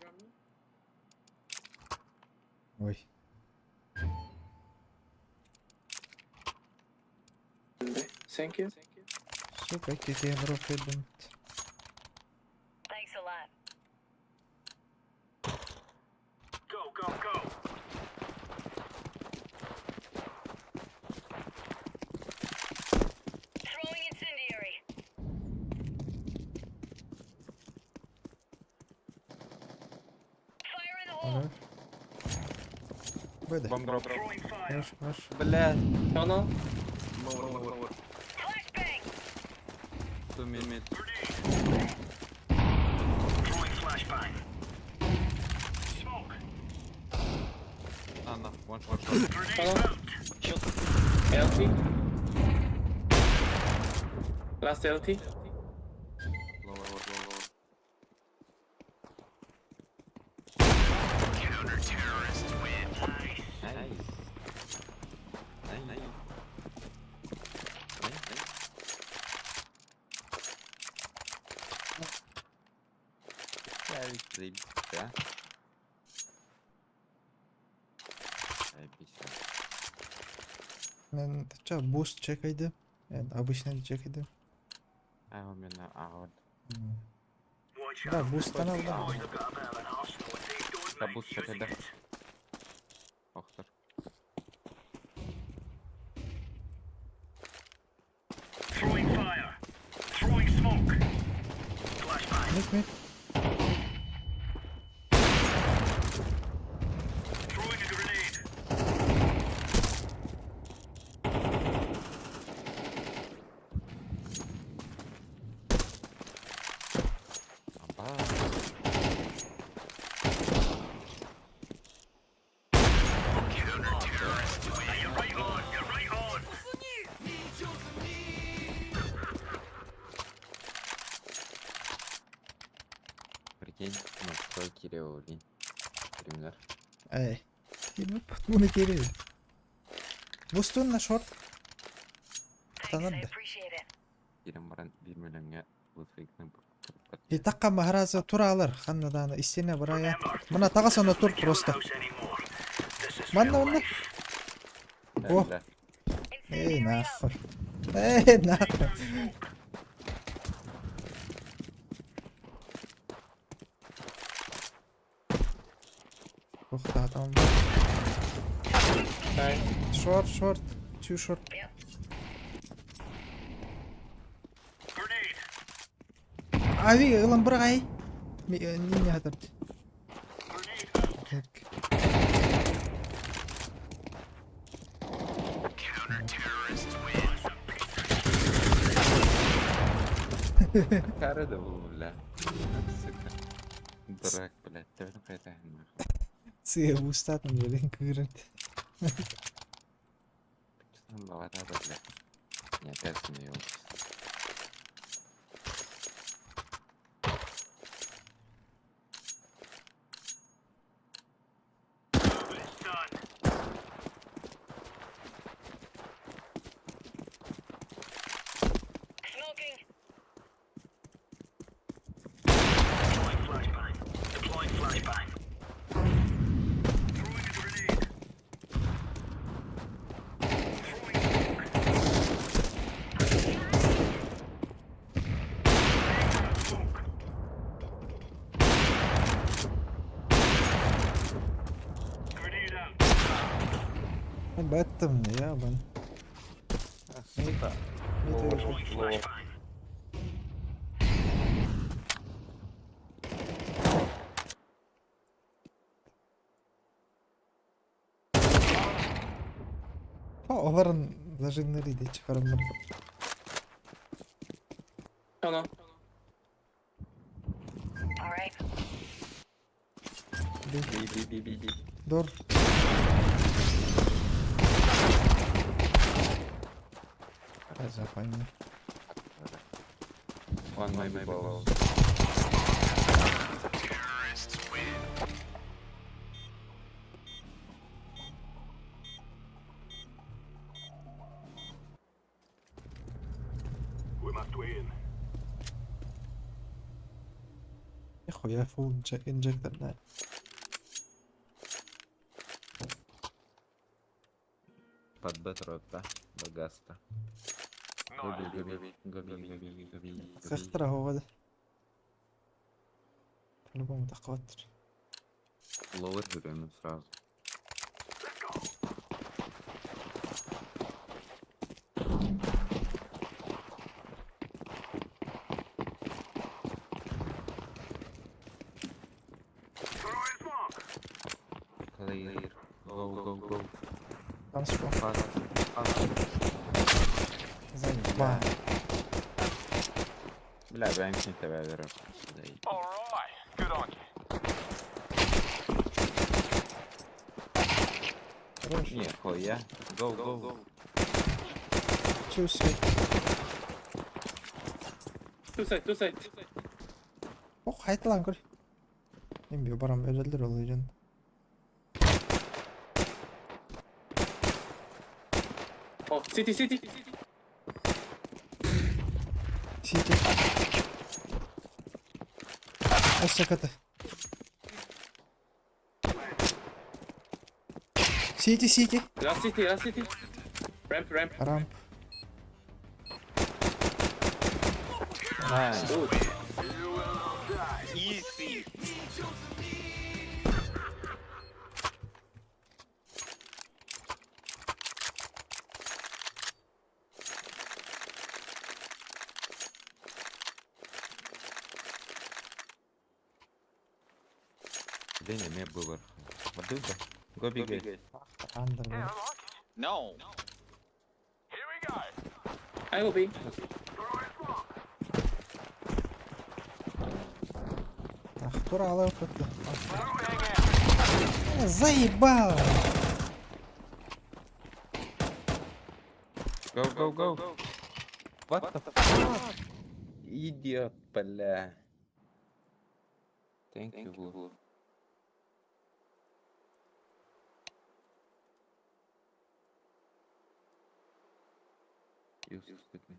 Ой. Thank you. Сука, какие дроп идут. Thanks a lot. Go, go, go. Throwing incendiary. Fire in the hole. Хорош. БД. Бомб дроп. Throwing fire. Хорош, хорош. Бля. Tunnel. Flashbang. Ту мид. Grenade. Throwing flashbang. Smoke. А, на, one shot. Grenade Hello? out. Short. LT. Last LT. Lower, lower, lower. Nice. Nice. Nice. Nice. Nice. Да. Заебись. Мен ча буст чекайды. Енді обычный чекайды. А у меня а вот. Да, бусттан алдым. Да буст чекайды. Охтар. Throwing fire. Throwing smoke. Flashbang. Мид, мид. Throwing a grenade. Аба. You're right on. You're right on. Прикинь, настрой Кирилл, Пример. Эй. Муны керек. Бустун на шорт. Thanks, I Танарды. appreciate it. Кирим баран бир мөлөмгө лутфикны И таққа махаразы тура алар. Ханнаданы истене барая. Мына тага сонда тур просто. House anymore. This is Манна real манна. life. О. Эй, Incendiary out. нахуй. Эй, нахуй. Ух, да, там. Nice. Шорт, шорт. Two short. Grenade. Ави, ылан бұрағай. Не не хатырды. Grenade out. Так. Кары да был, бля. Сука. Дурак, бля. Төбөнү кайта. Сые бустатын жерден күйрінді. Лавата, бля. Не обязан её. It's done. Smoking. Deploying flashbang. Deploying flashbang. Throwing a grenade. Throwing smoke. Smoke. Grenade out. Баттым, я бан. Сука. Deploying flashbang. Оларын зажимнары де чыгарымдар. Oh no. All right. Би би би би би. Дор. Запальный. Он мой был. We must win. Нихуя фул инжектор, да. Под бет да? Богатство. Гоби, гоби, гоби, гоби, гоби, гоби. Сахтара ховады. По-любому таққабаттыр. Ловер берем сразу. Throwing smoke. Clear. Go, go, go. Там что? Fast, fast. Заебал. Бля, бәм син тебе берем. Хорош. Нихуя. Go, go, go. Two side. Two side, two side. Ох, хайталаан көр. Эм би барам өдөлдөр ол дьон. Oh, city, city. Сити. Өссө ката. Сити, сити. Last city, last city. Ramp, ramp. Рамп. Nice. Good. Easy. День эмиэ бывар. Бардыга. Go big guys. Андер. бля. No. I will be. Ах, тура алып кетті. Заебал! Go, go, go. What the fuck? Idiot, бля. Thank you, Blue. You stupid me.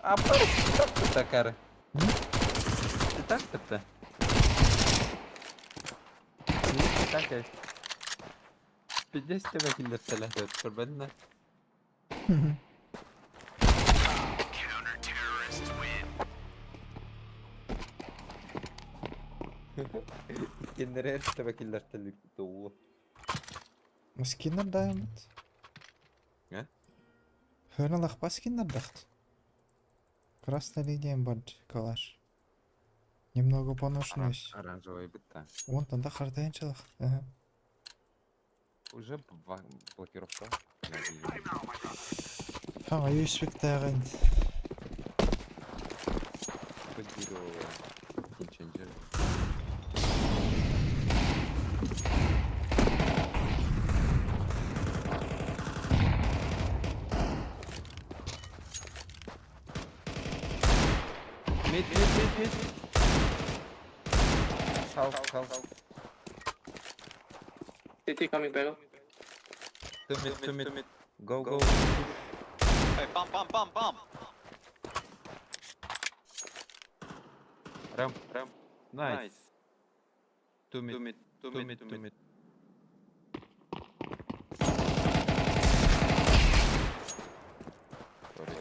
А просто такара. Ты так-то? Так, 50 киллер көрбәдіңдер. Кендер киллер уу. Скиннер дайымыт. Э? Хөрналах скиннер дахт. Красная линия бар, калаш. Немного поношенный. Оранжевый бытта. Вон там да хартаянчылах. Ага. Уже блокировка. Ха, юспек тагын. Кинченджер. Mid, mid, mid, mid. Half, half. City coming back. Two mid, two mid. Go, go. Hey, bomb, bomb, bomb, bomb. Ramp, ramp. Nice. Two mid, two mid, two mid, two mid. Sorry.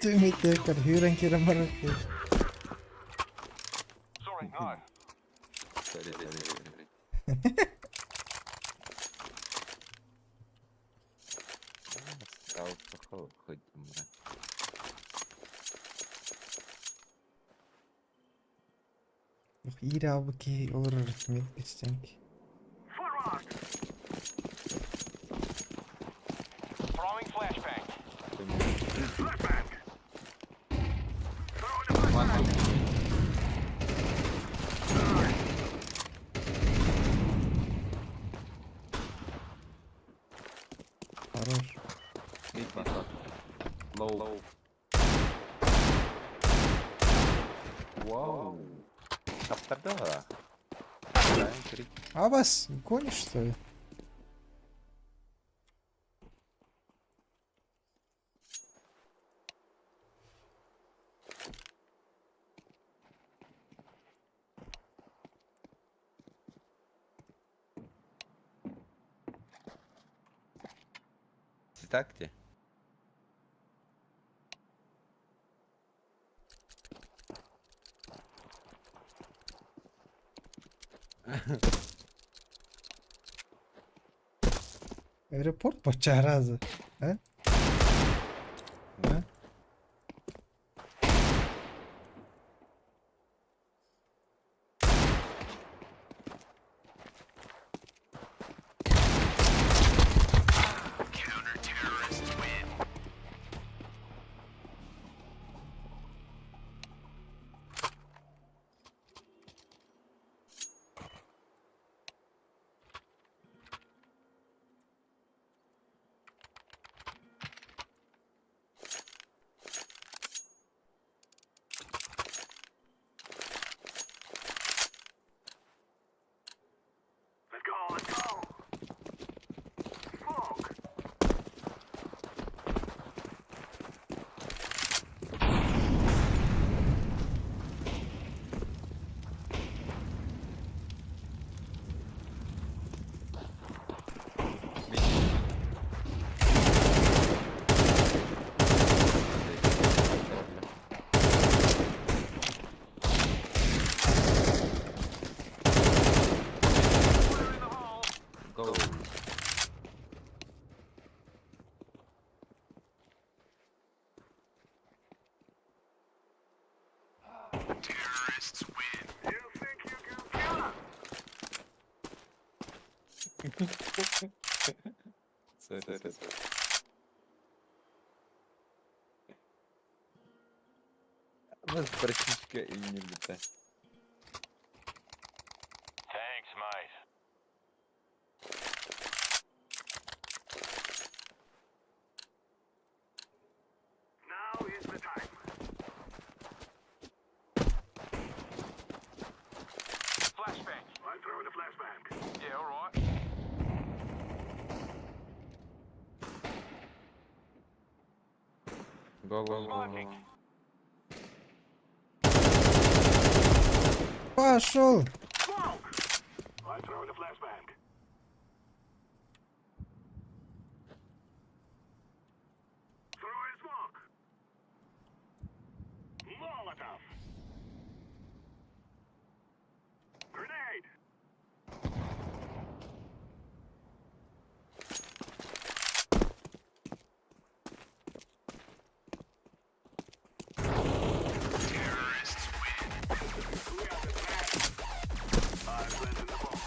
Түмитекер хүрен кирен бар. Sorry, no. Sorry, sorry, sorry. Стал хоть мра. Ира бки олар мен кетсең. Foot rock. Throwing flashbang. Flashbang. Throwing a One flashbang. two. Хорош. Mid one shot. Low. Wow. Таптарда. Абас, гонишь что ли? Так те. Аэропорт бачаразы. А? А? У нас практически и не лета. Now is the time. Flashbang. I'm throwing a flashbang. Yeah, all right. Go, go, go, go. Пошел! Smoke. I'm throwing a flashbang. Throwing smoke. Molotov. Grenade.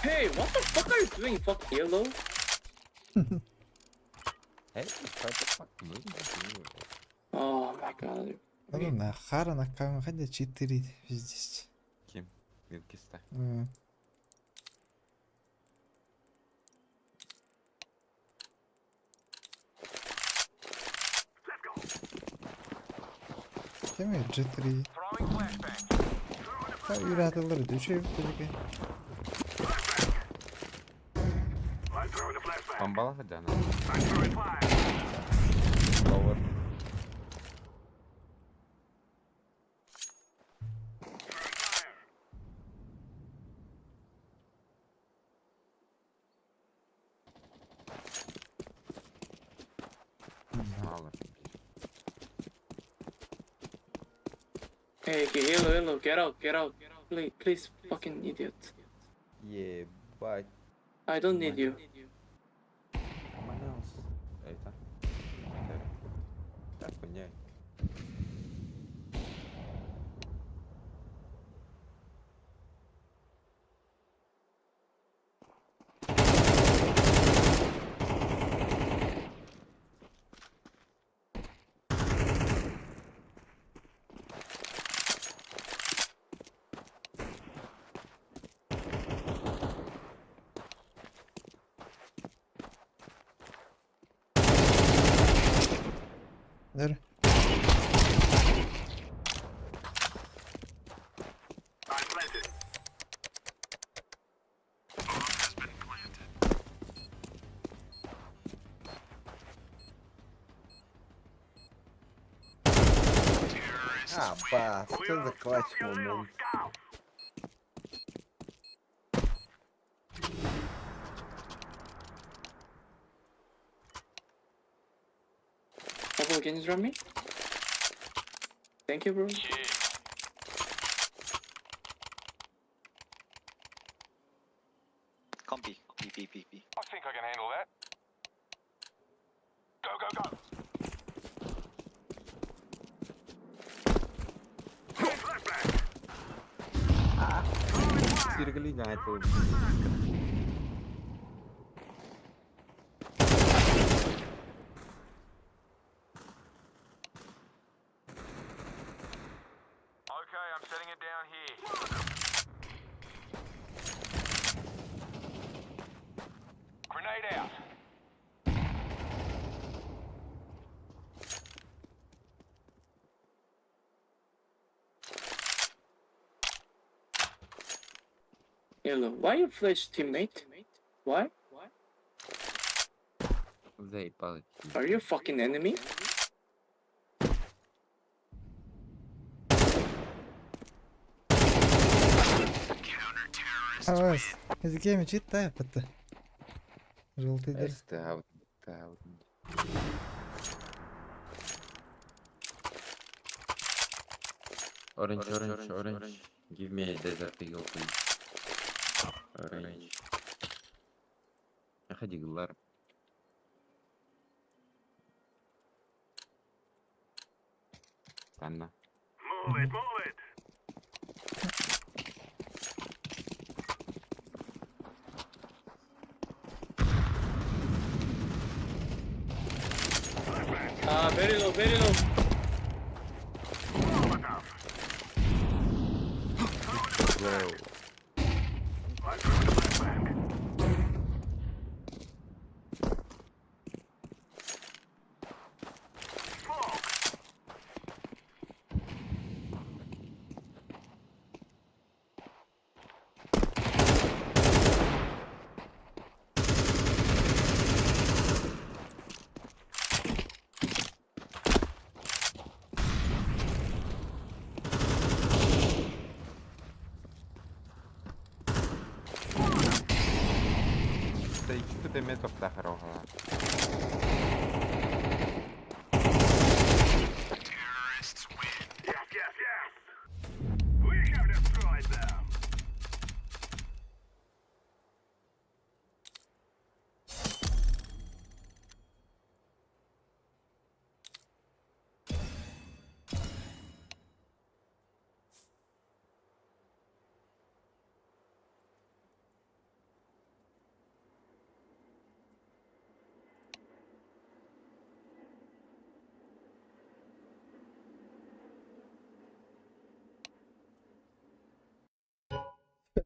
Hey, what the fuck are you doing? Fuck yellow. Эй, what the fuck мы делаем? Oh my god. Да ну на Хара на Камхаде 4 здесь. Ким? Вилкиста. Кем G3? Та üretилер düşüyor bir I'm throwing a flashbang. Бомбала хотя она. I'm throwing fire. Lower. Throwing fire. Мало. Hey, okay, yellow, yellow, get out, get out. Please, please, fucking idiot. Ебать. I don't need you. Манас. Это. Так, хуйня. Нер. I'm planted. А, бас, что за клатч You little момент? scout. Purple, can you drop me? Thank you, bro. Come B. B, B, B, B. I think I can handle that. Go, go, go. Flashbang. Сергли на это. Okay, I'm setting it down here. Grenade out. Yellow, why you flash teammate? Why? Заебал. Are you fucking enemy? Авас. Из гейм читай пата. Желтый дыр. Стаут, стаут. Orange, orange, orange. Give me a desert eagle, please. Orange. Ходи, Глар. Странно. Move it, move it. Ah, very low, very low. Molotov. Go. I'm throwing a flashbang. Smoke. Да икки тэмэ тоқтахар оҕолор. Yes, yes, yes. We have destroyed them.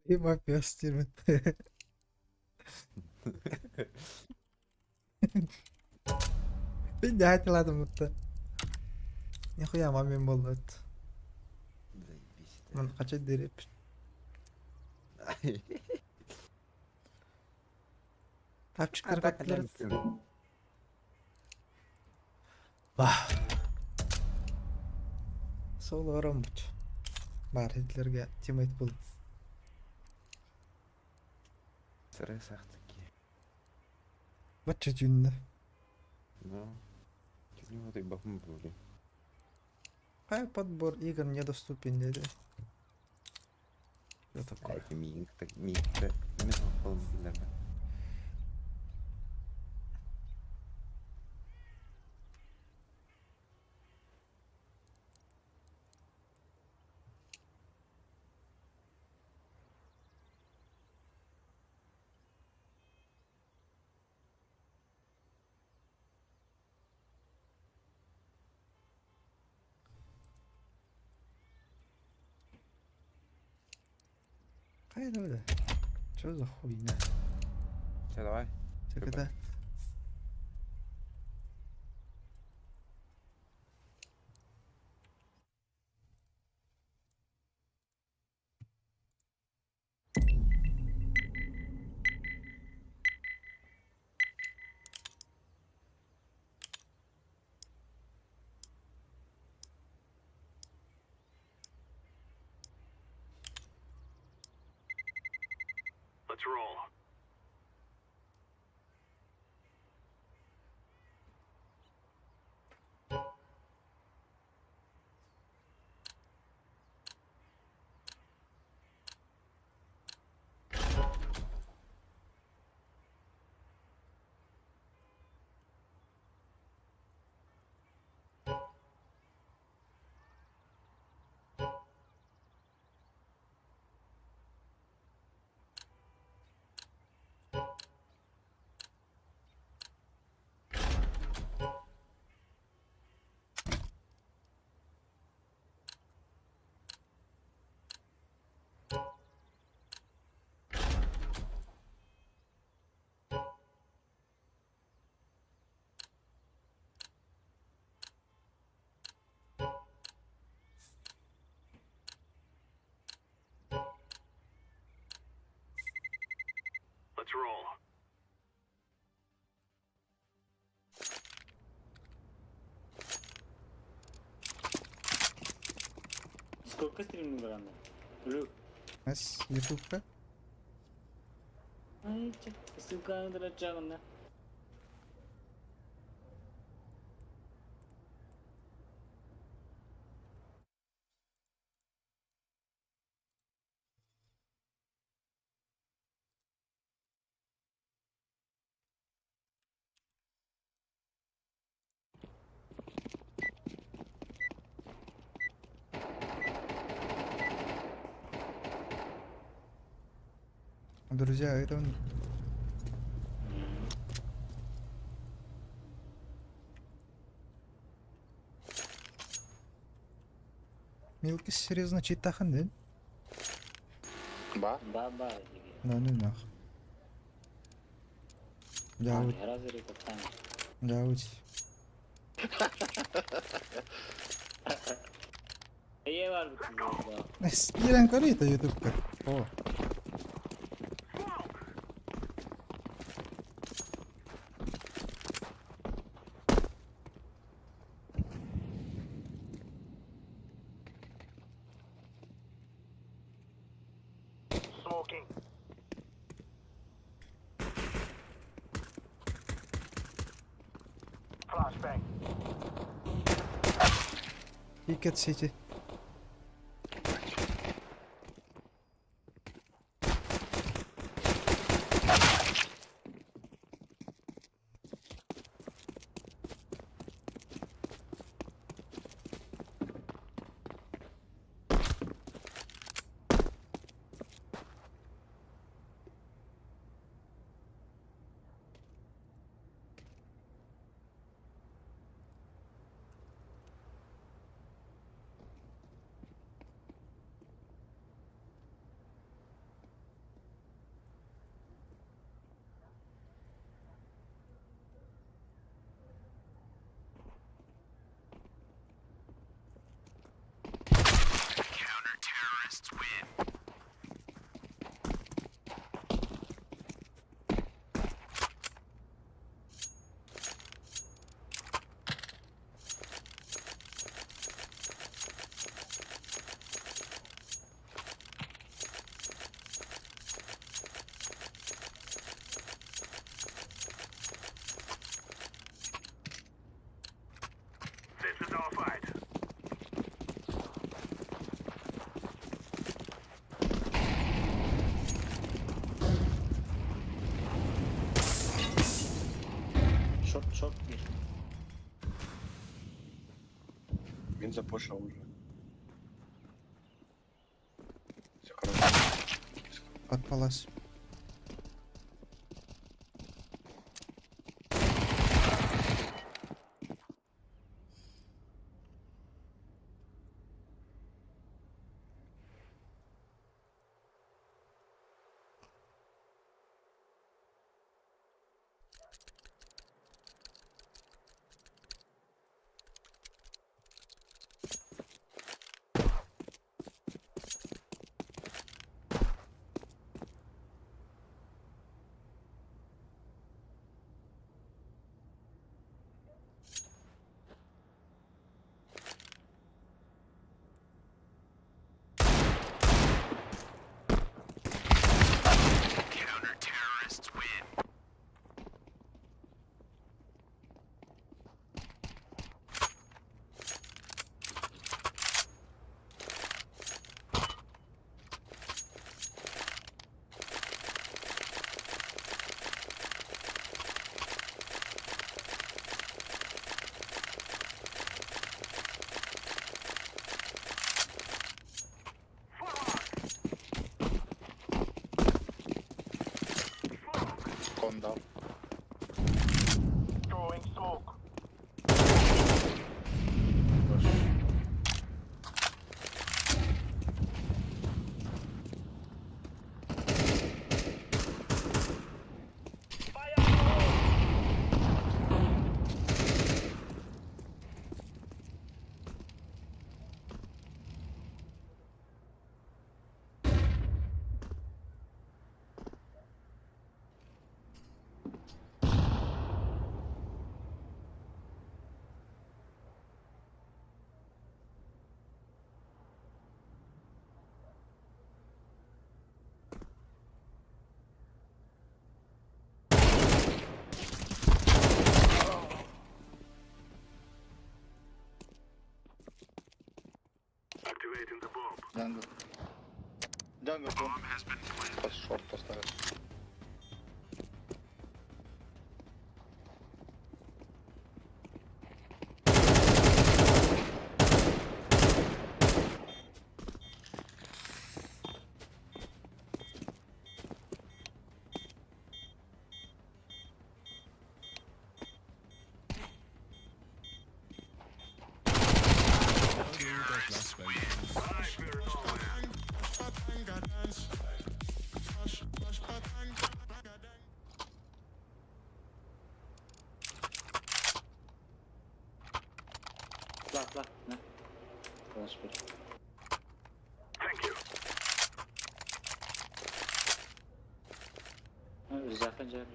Има пес термин. Мен будто. Нихуя мамин болот. Заебись. Ман кача дереп. Тапчиктар каттылар. Вах. Сол оромбут. Бар хитлерге тиммейт был. Сыры сахтыки. Бачча жүннө. Ну. Чуть вот и бахму были. Хай подбор игр недоступен деди. Что А такое? это миинг, так миинг, мен холм билер. Кайда бля? Что за хуйня? Все, давай. Так это... Let's roll. Let's roll. Сколько стриминг рано? Люк. С ютубка. Ай, че, ссылка на драчагана. Друзья, это он... Милки серьезно читахан, да? Ба? Да ну нах. Дьаабыт. Дьаабыт. Киирэн көрүй да ютубка. О. Smoking. Flashbang. Ticket City. This is our fight. Short, short bir. Він запушив уже. Все хорошо. Под палас. Кон дал. Throwing smoke. Activating the bomb. Jungle. Jungle bomb. Short поставил. Flashbang. Атла, атла. На. Господи. Thank you. Zaten cevap.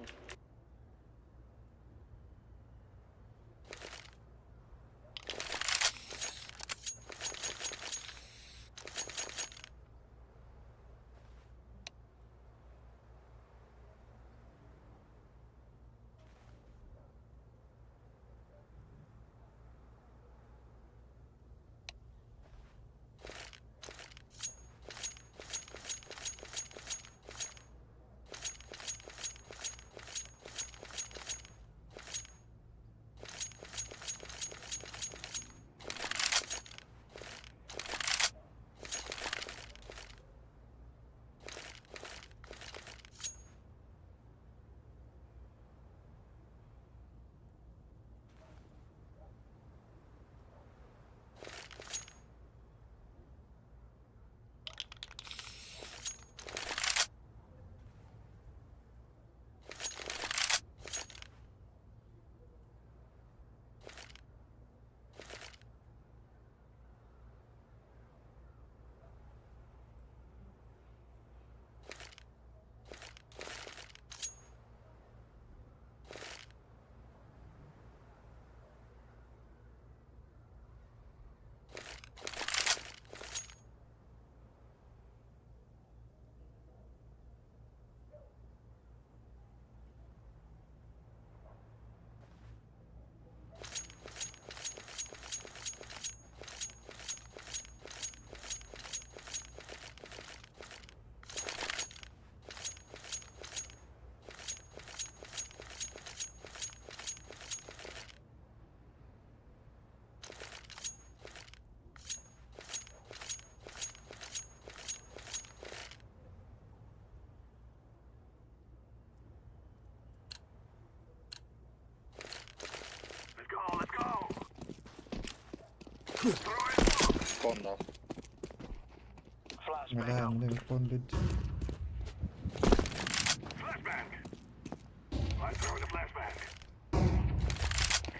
Let's go, let's go. Throwing smoke. Кон дал. Flashbang Бля, out. мне кон люди. Flashbang. I'm throwing a flashbang.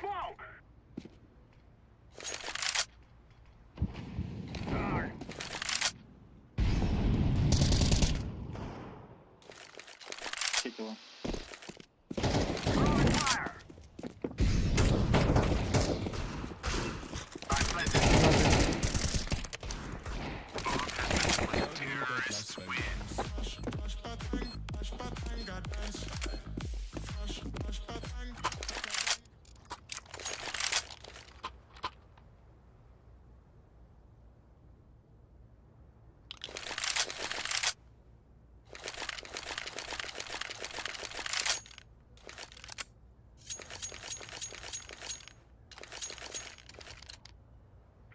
Smoke. Darn. Сити вон. Throwing fire. I'm planting.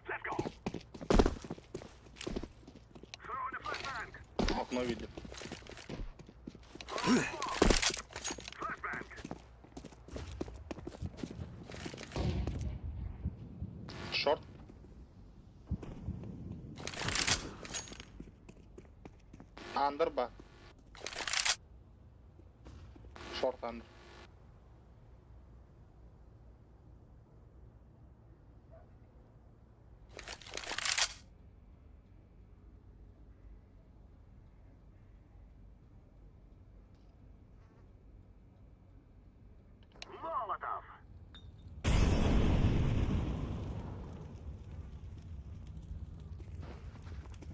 Let's go. Throwing a flashbang. Окно видел. Throwing smoke. Flashbang. Шорт. Андер ба. Шорт андер. Молотов.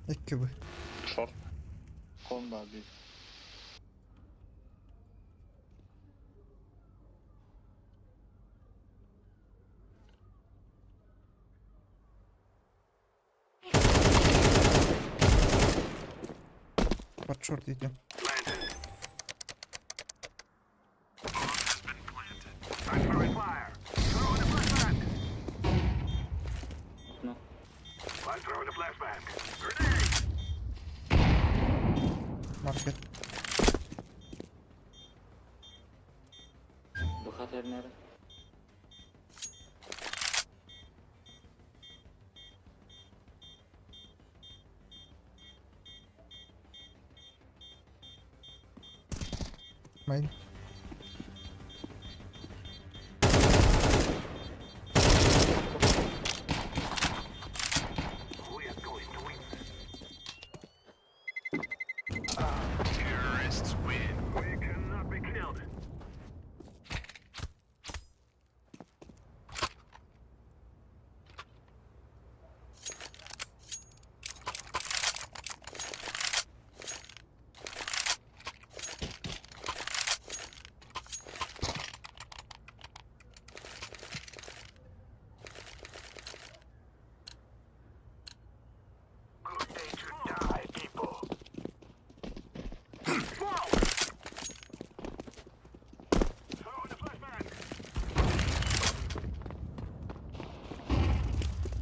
Икки бы. Шорт. Кон ба бит. Под шорт идем. Planted. I'm throwing fire. Throwing a flashbang. Окно. I'm throwing a flashbang. Grenade. Маркет. Бухатер, наверное. Майн.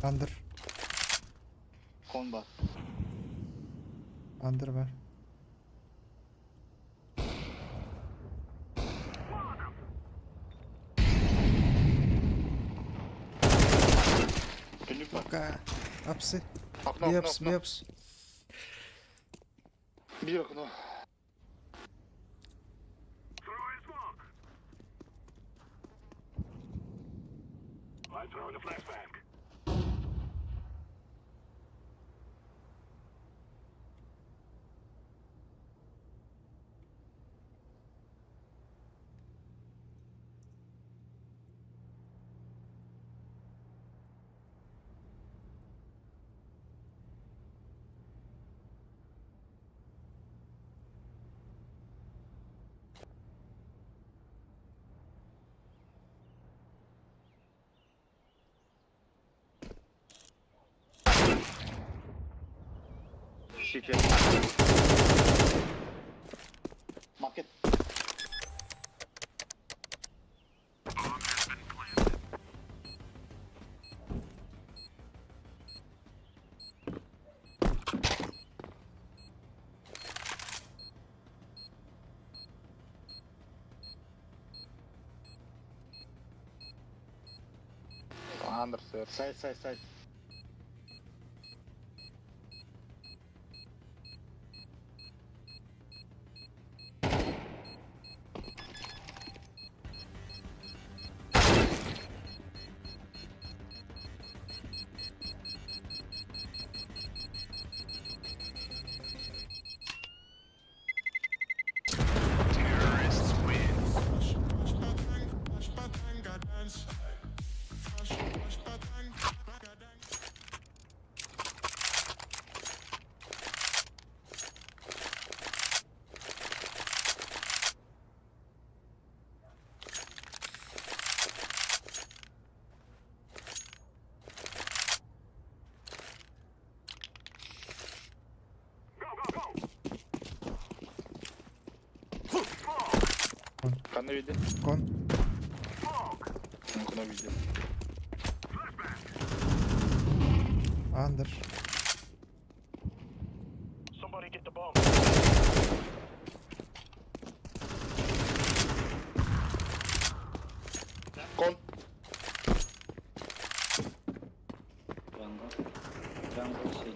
Under. Con баар. Under баар. Түннүк баар. Пока. Апсы. Окно, окно, Биапс, окно. биапс. Биир окно. Throwing smoke. I'm throwing a flashbang. City. Market. Under, sir. Side, side, side. Go, go, go. Smoke. Ханна виде? Кон. Smoke. Окно виде. Flashbang. Under. Somebody get the bomb. Кон. Jungle. Jungle city.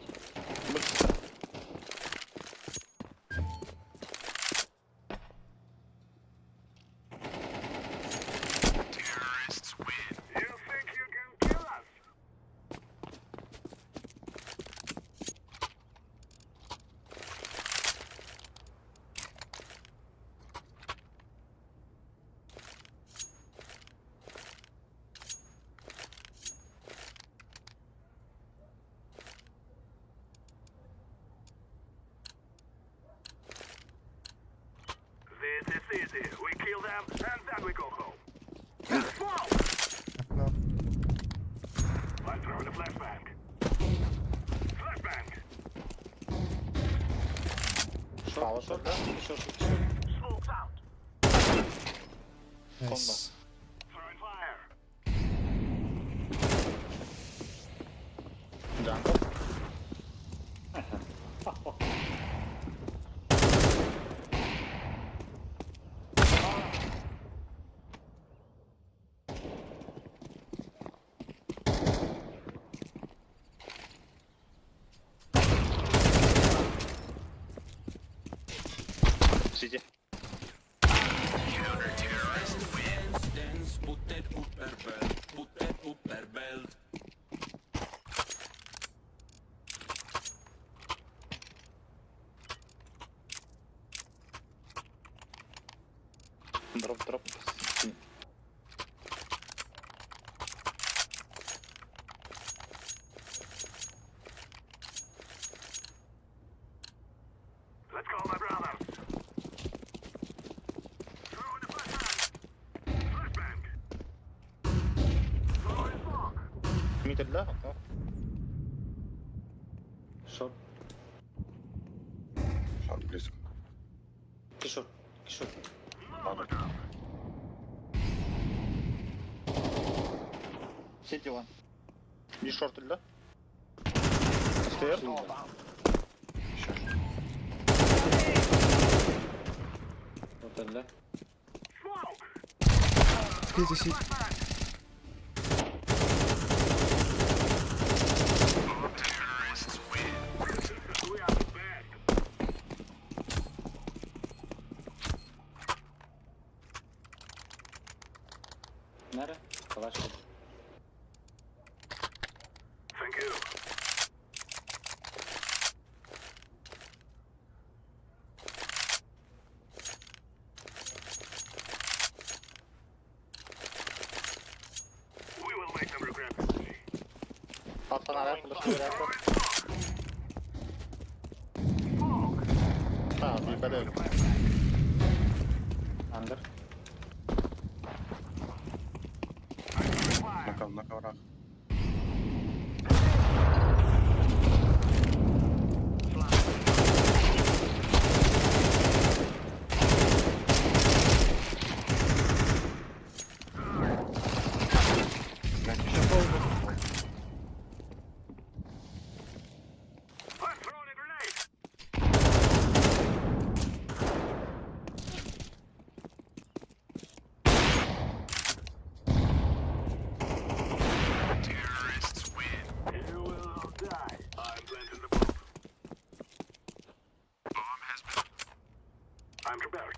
You think you can kill us? This is easy. We kill them and then we go home. Smoke! Окно. I'm throwing a flashbang. Flashbang! Short, short, short, short. Smoke's out. Nice. Throwing fire. Jungle. Сити. Дроп, дроп. Сити. Let's go, my brothers. Throwing a flashbang. Flashbang. Throwing smoke. Мидл, да? Окно. Short. Шорт близко. Short. Short. Molotov. Сити вон. Bir short öldü. Stair. Short öldü. City city. Nere? Kalaş. Thank you. We will make them regret this day. Atlan araya flash bir Ha bir bele öldü. Under. На коврах. Блядь, ещё I'm throwing a grenade. Terrorists win. You will all die. I'm planting the bomb. Bomb has been. I'm prepared.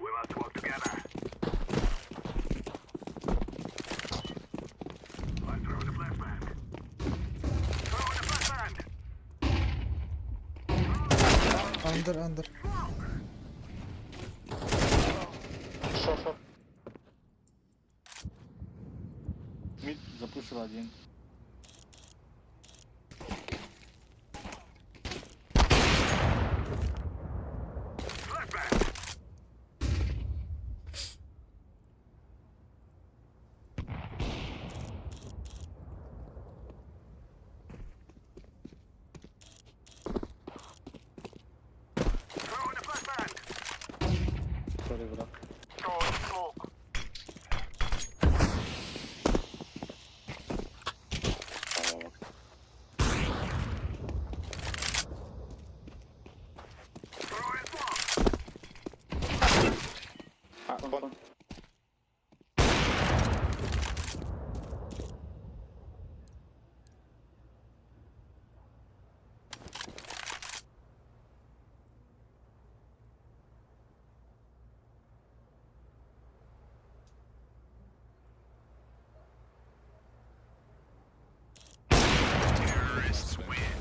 We must work together. I'm throwing a flashbang. Throwing a flashbang. Under under. Short short. Mid запушил один. Flashbang. Throwing a flashbang. Sorry bro. Throwing smoke. Throwing smoke. Ha kon. Terrorists win.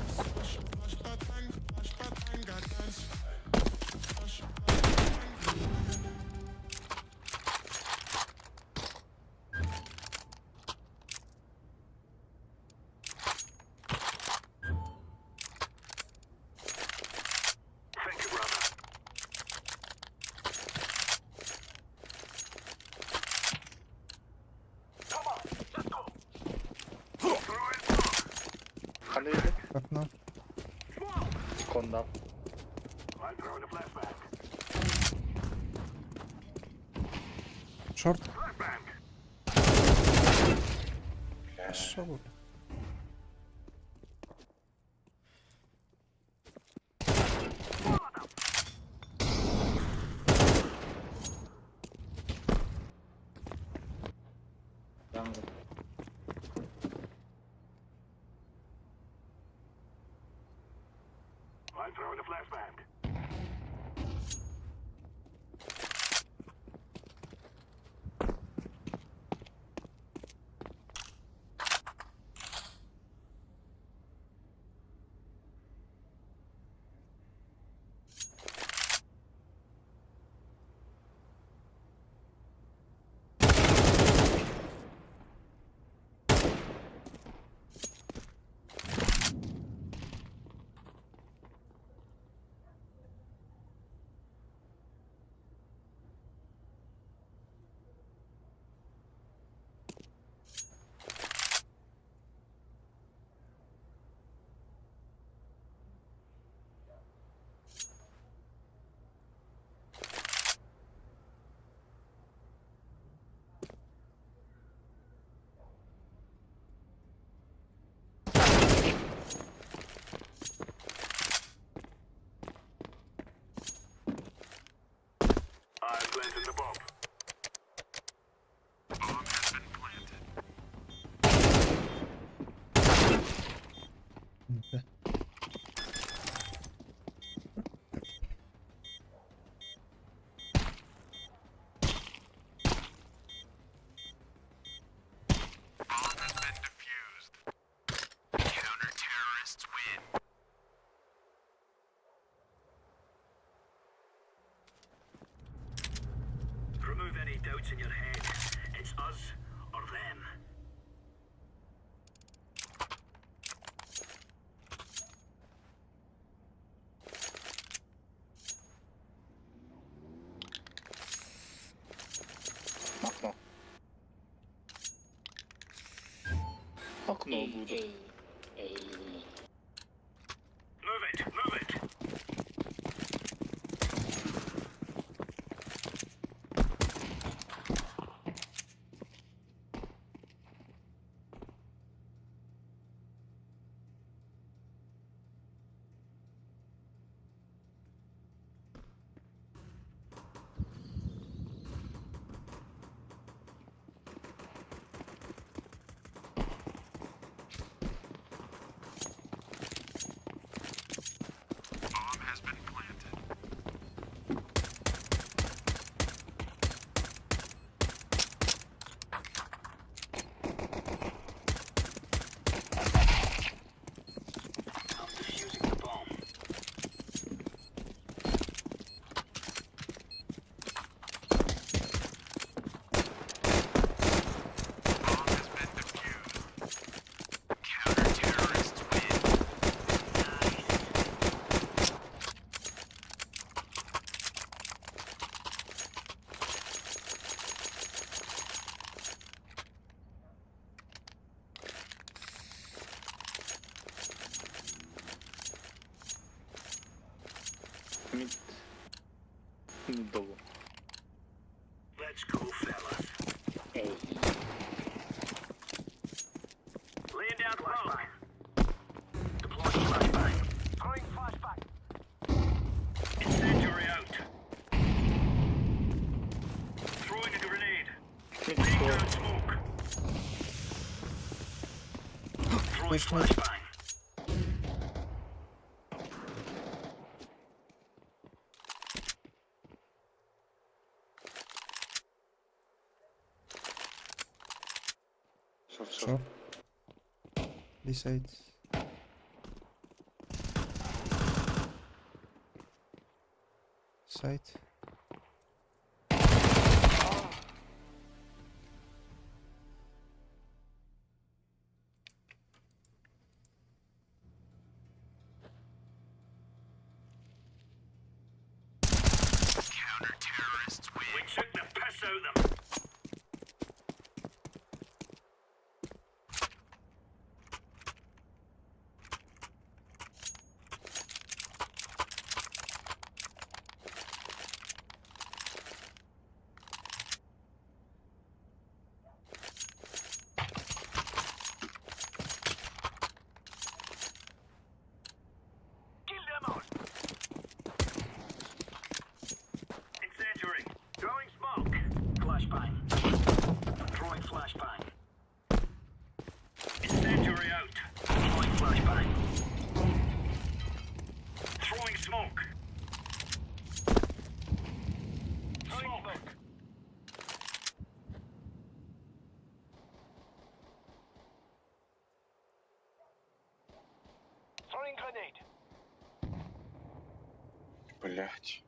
Thank you, brother. Come on, let's go. Throwing smoke. Kanka yedi. Окно. Smoke. Konda. I'm throwing a flashbang. Short. Flashbang. Пошел. Jungle. I'm throwing a flashbang. Б. Remove any doubts in your head. It's us or them. Окно. Окно буду. Move it, move it. I'm defusing the bomb. Мид. Мид долу. Let's go, fellas. Laying down smoke. Deploying flashbang. Throwing flashbang. Incendiary out. Throwing a grenade. Мид Laying долу. down smoke. Throwing Push mid. flashbang. Short, short. Short. This side. Side. We took the piss out of them. Kill them all. Incendiary. Throwing smoke. Flashbang. Throwing flashbang. Incendiary out. Throwing flashbang. Throwing smoke. Smoke. Throwing grenade. Блять.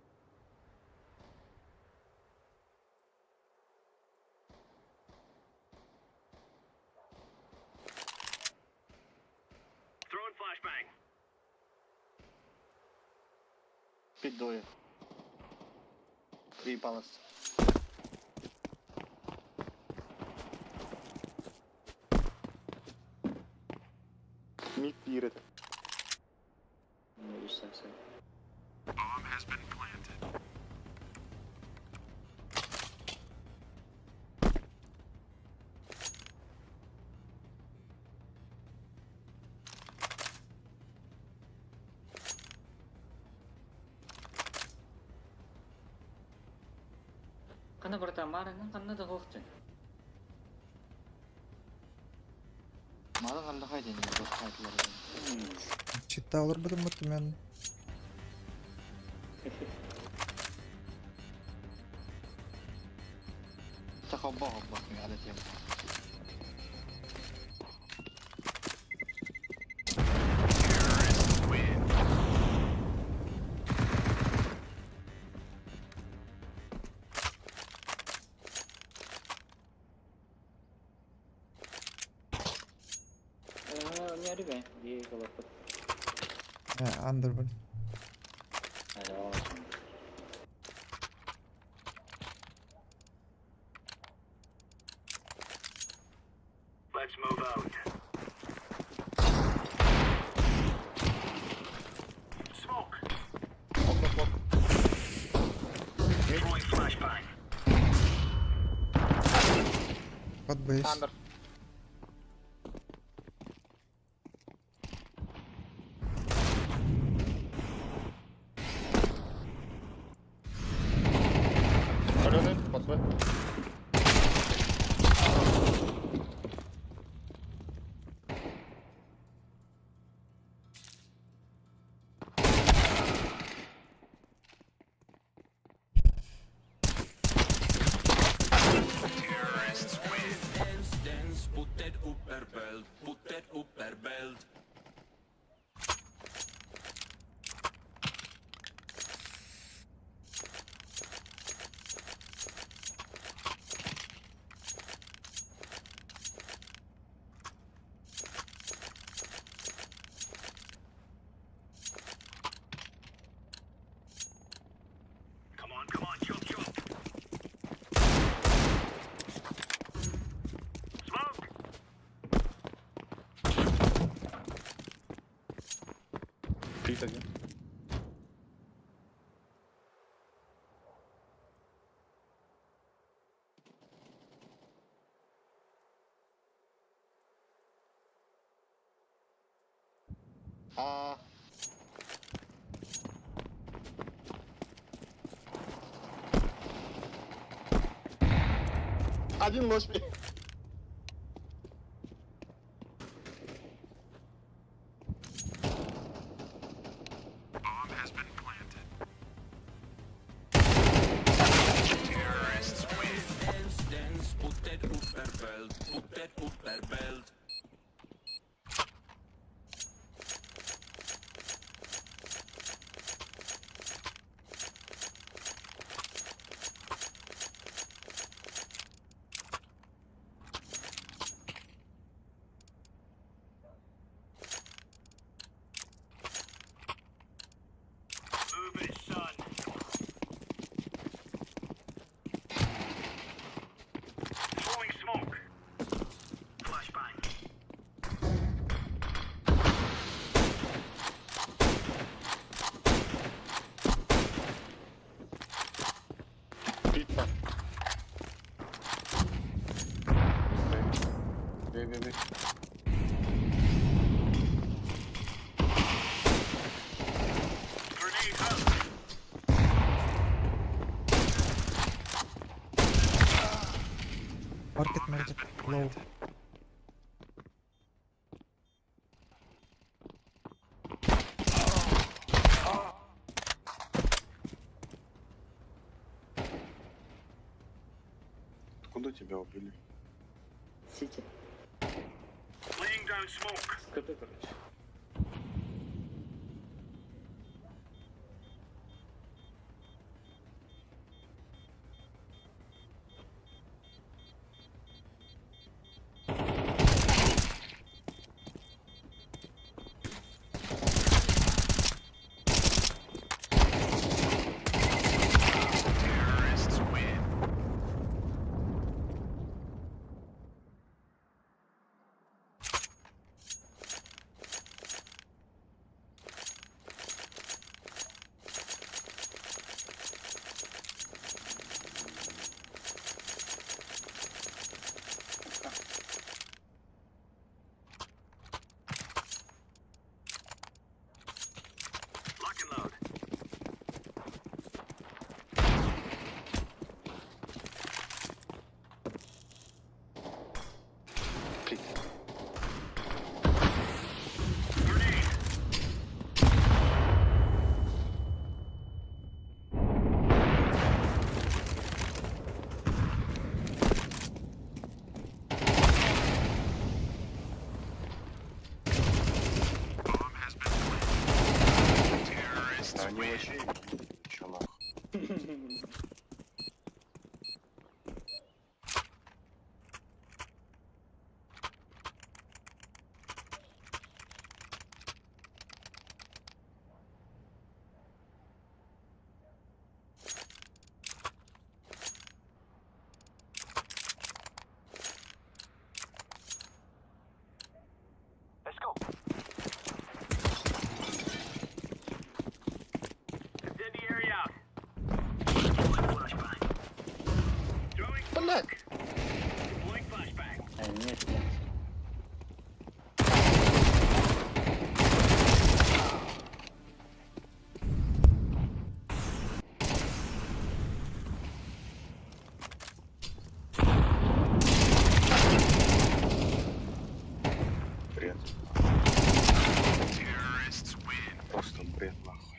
Throwing flashbang. Пить двое. Три палас. Мид пирит. Ну, совсем. Ханна барта маарыҥҥын ханна да суох дьон. Малы ханна хайден хайдылар. Читалар будем мен. Тахабба хабба على тема. Не арыбай, дии колоппут. Андербен. Алло. Let's move out. Smoke. Throwing flashbang. Под бейс. Under. Палёный, подсвет. Come on, come on, chop, chop. Smoke. Пит один. А. Один ложь. Bomb has been planted. Terrorists win. Move it, son. Throwing smoke. Flashbang. Пит там. Бей, бей, бей. Grenade out. Маркет, маркет. Лоу. Откуда тебя убили? Сити. Laying down smoke. С КТ, короче. Terrorists win. Бред. Просто бред, нахуй.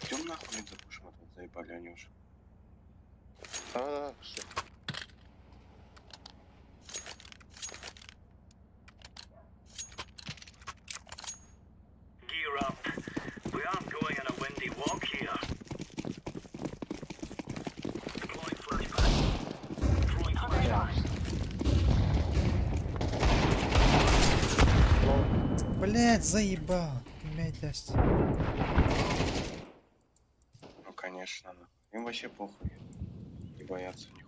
Идем нахуй мид запушим, а то заебали они уже. Давай, давай, пошли. Gear up. We aren't going on a windy walk here. Deploying flashbang. Throwing flashbang. Блять, заебал. Блять. Ну конечно, нахуй. Им вообще похуй. Не боятся нихуя.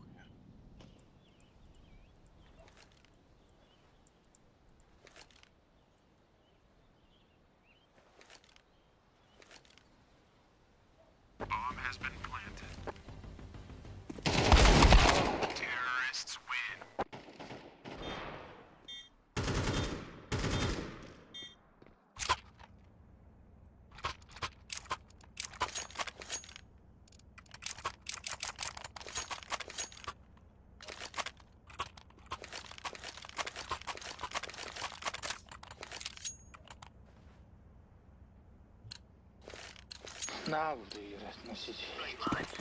На, буду играть, носить. Right, lads.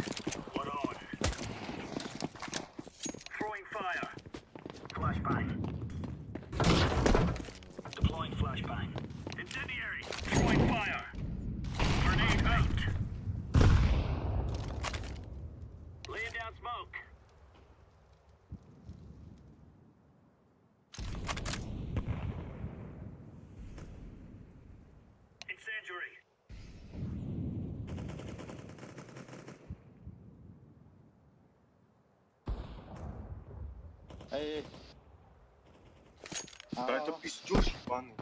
We're on. Throwing fire. Flashbang. Deploying flashbang. Incendiary. Throwing fire. Grenade out. Laying down smoke. Incendiary. Эй, эй. Да это пиздёж ебаный.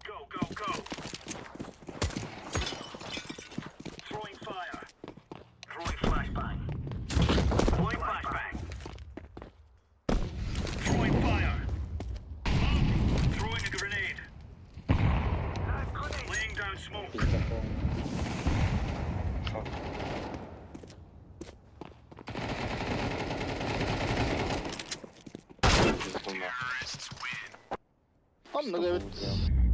Go, go, go. Throwing fire. Throwing flashbang. Throwing flashbang. Throwing fire. Throwing a grenade. Laying down smoke. Пизда полная. Шо? Пизду нахуй. Онно эбит.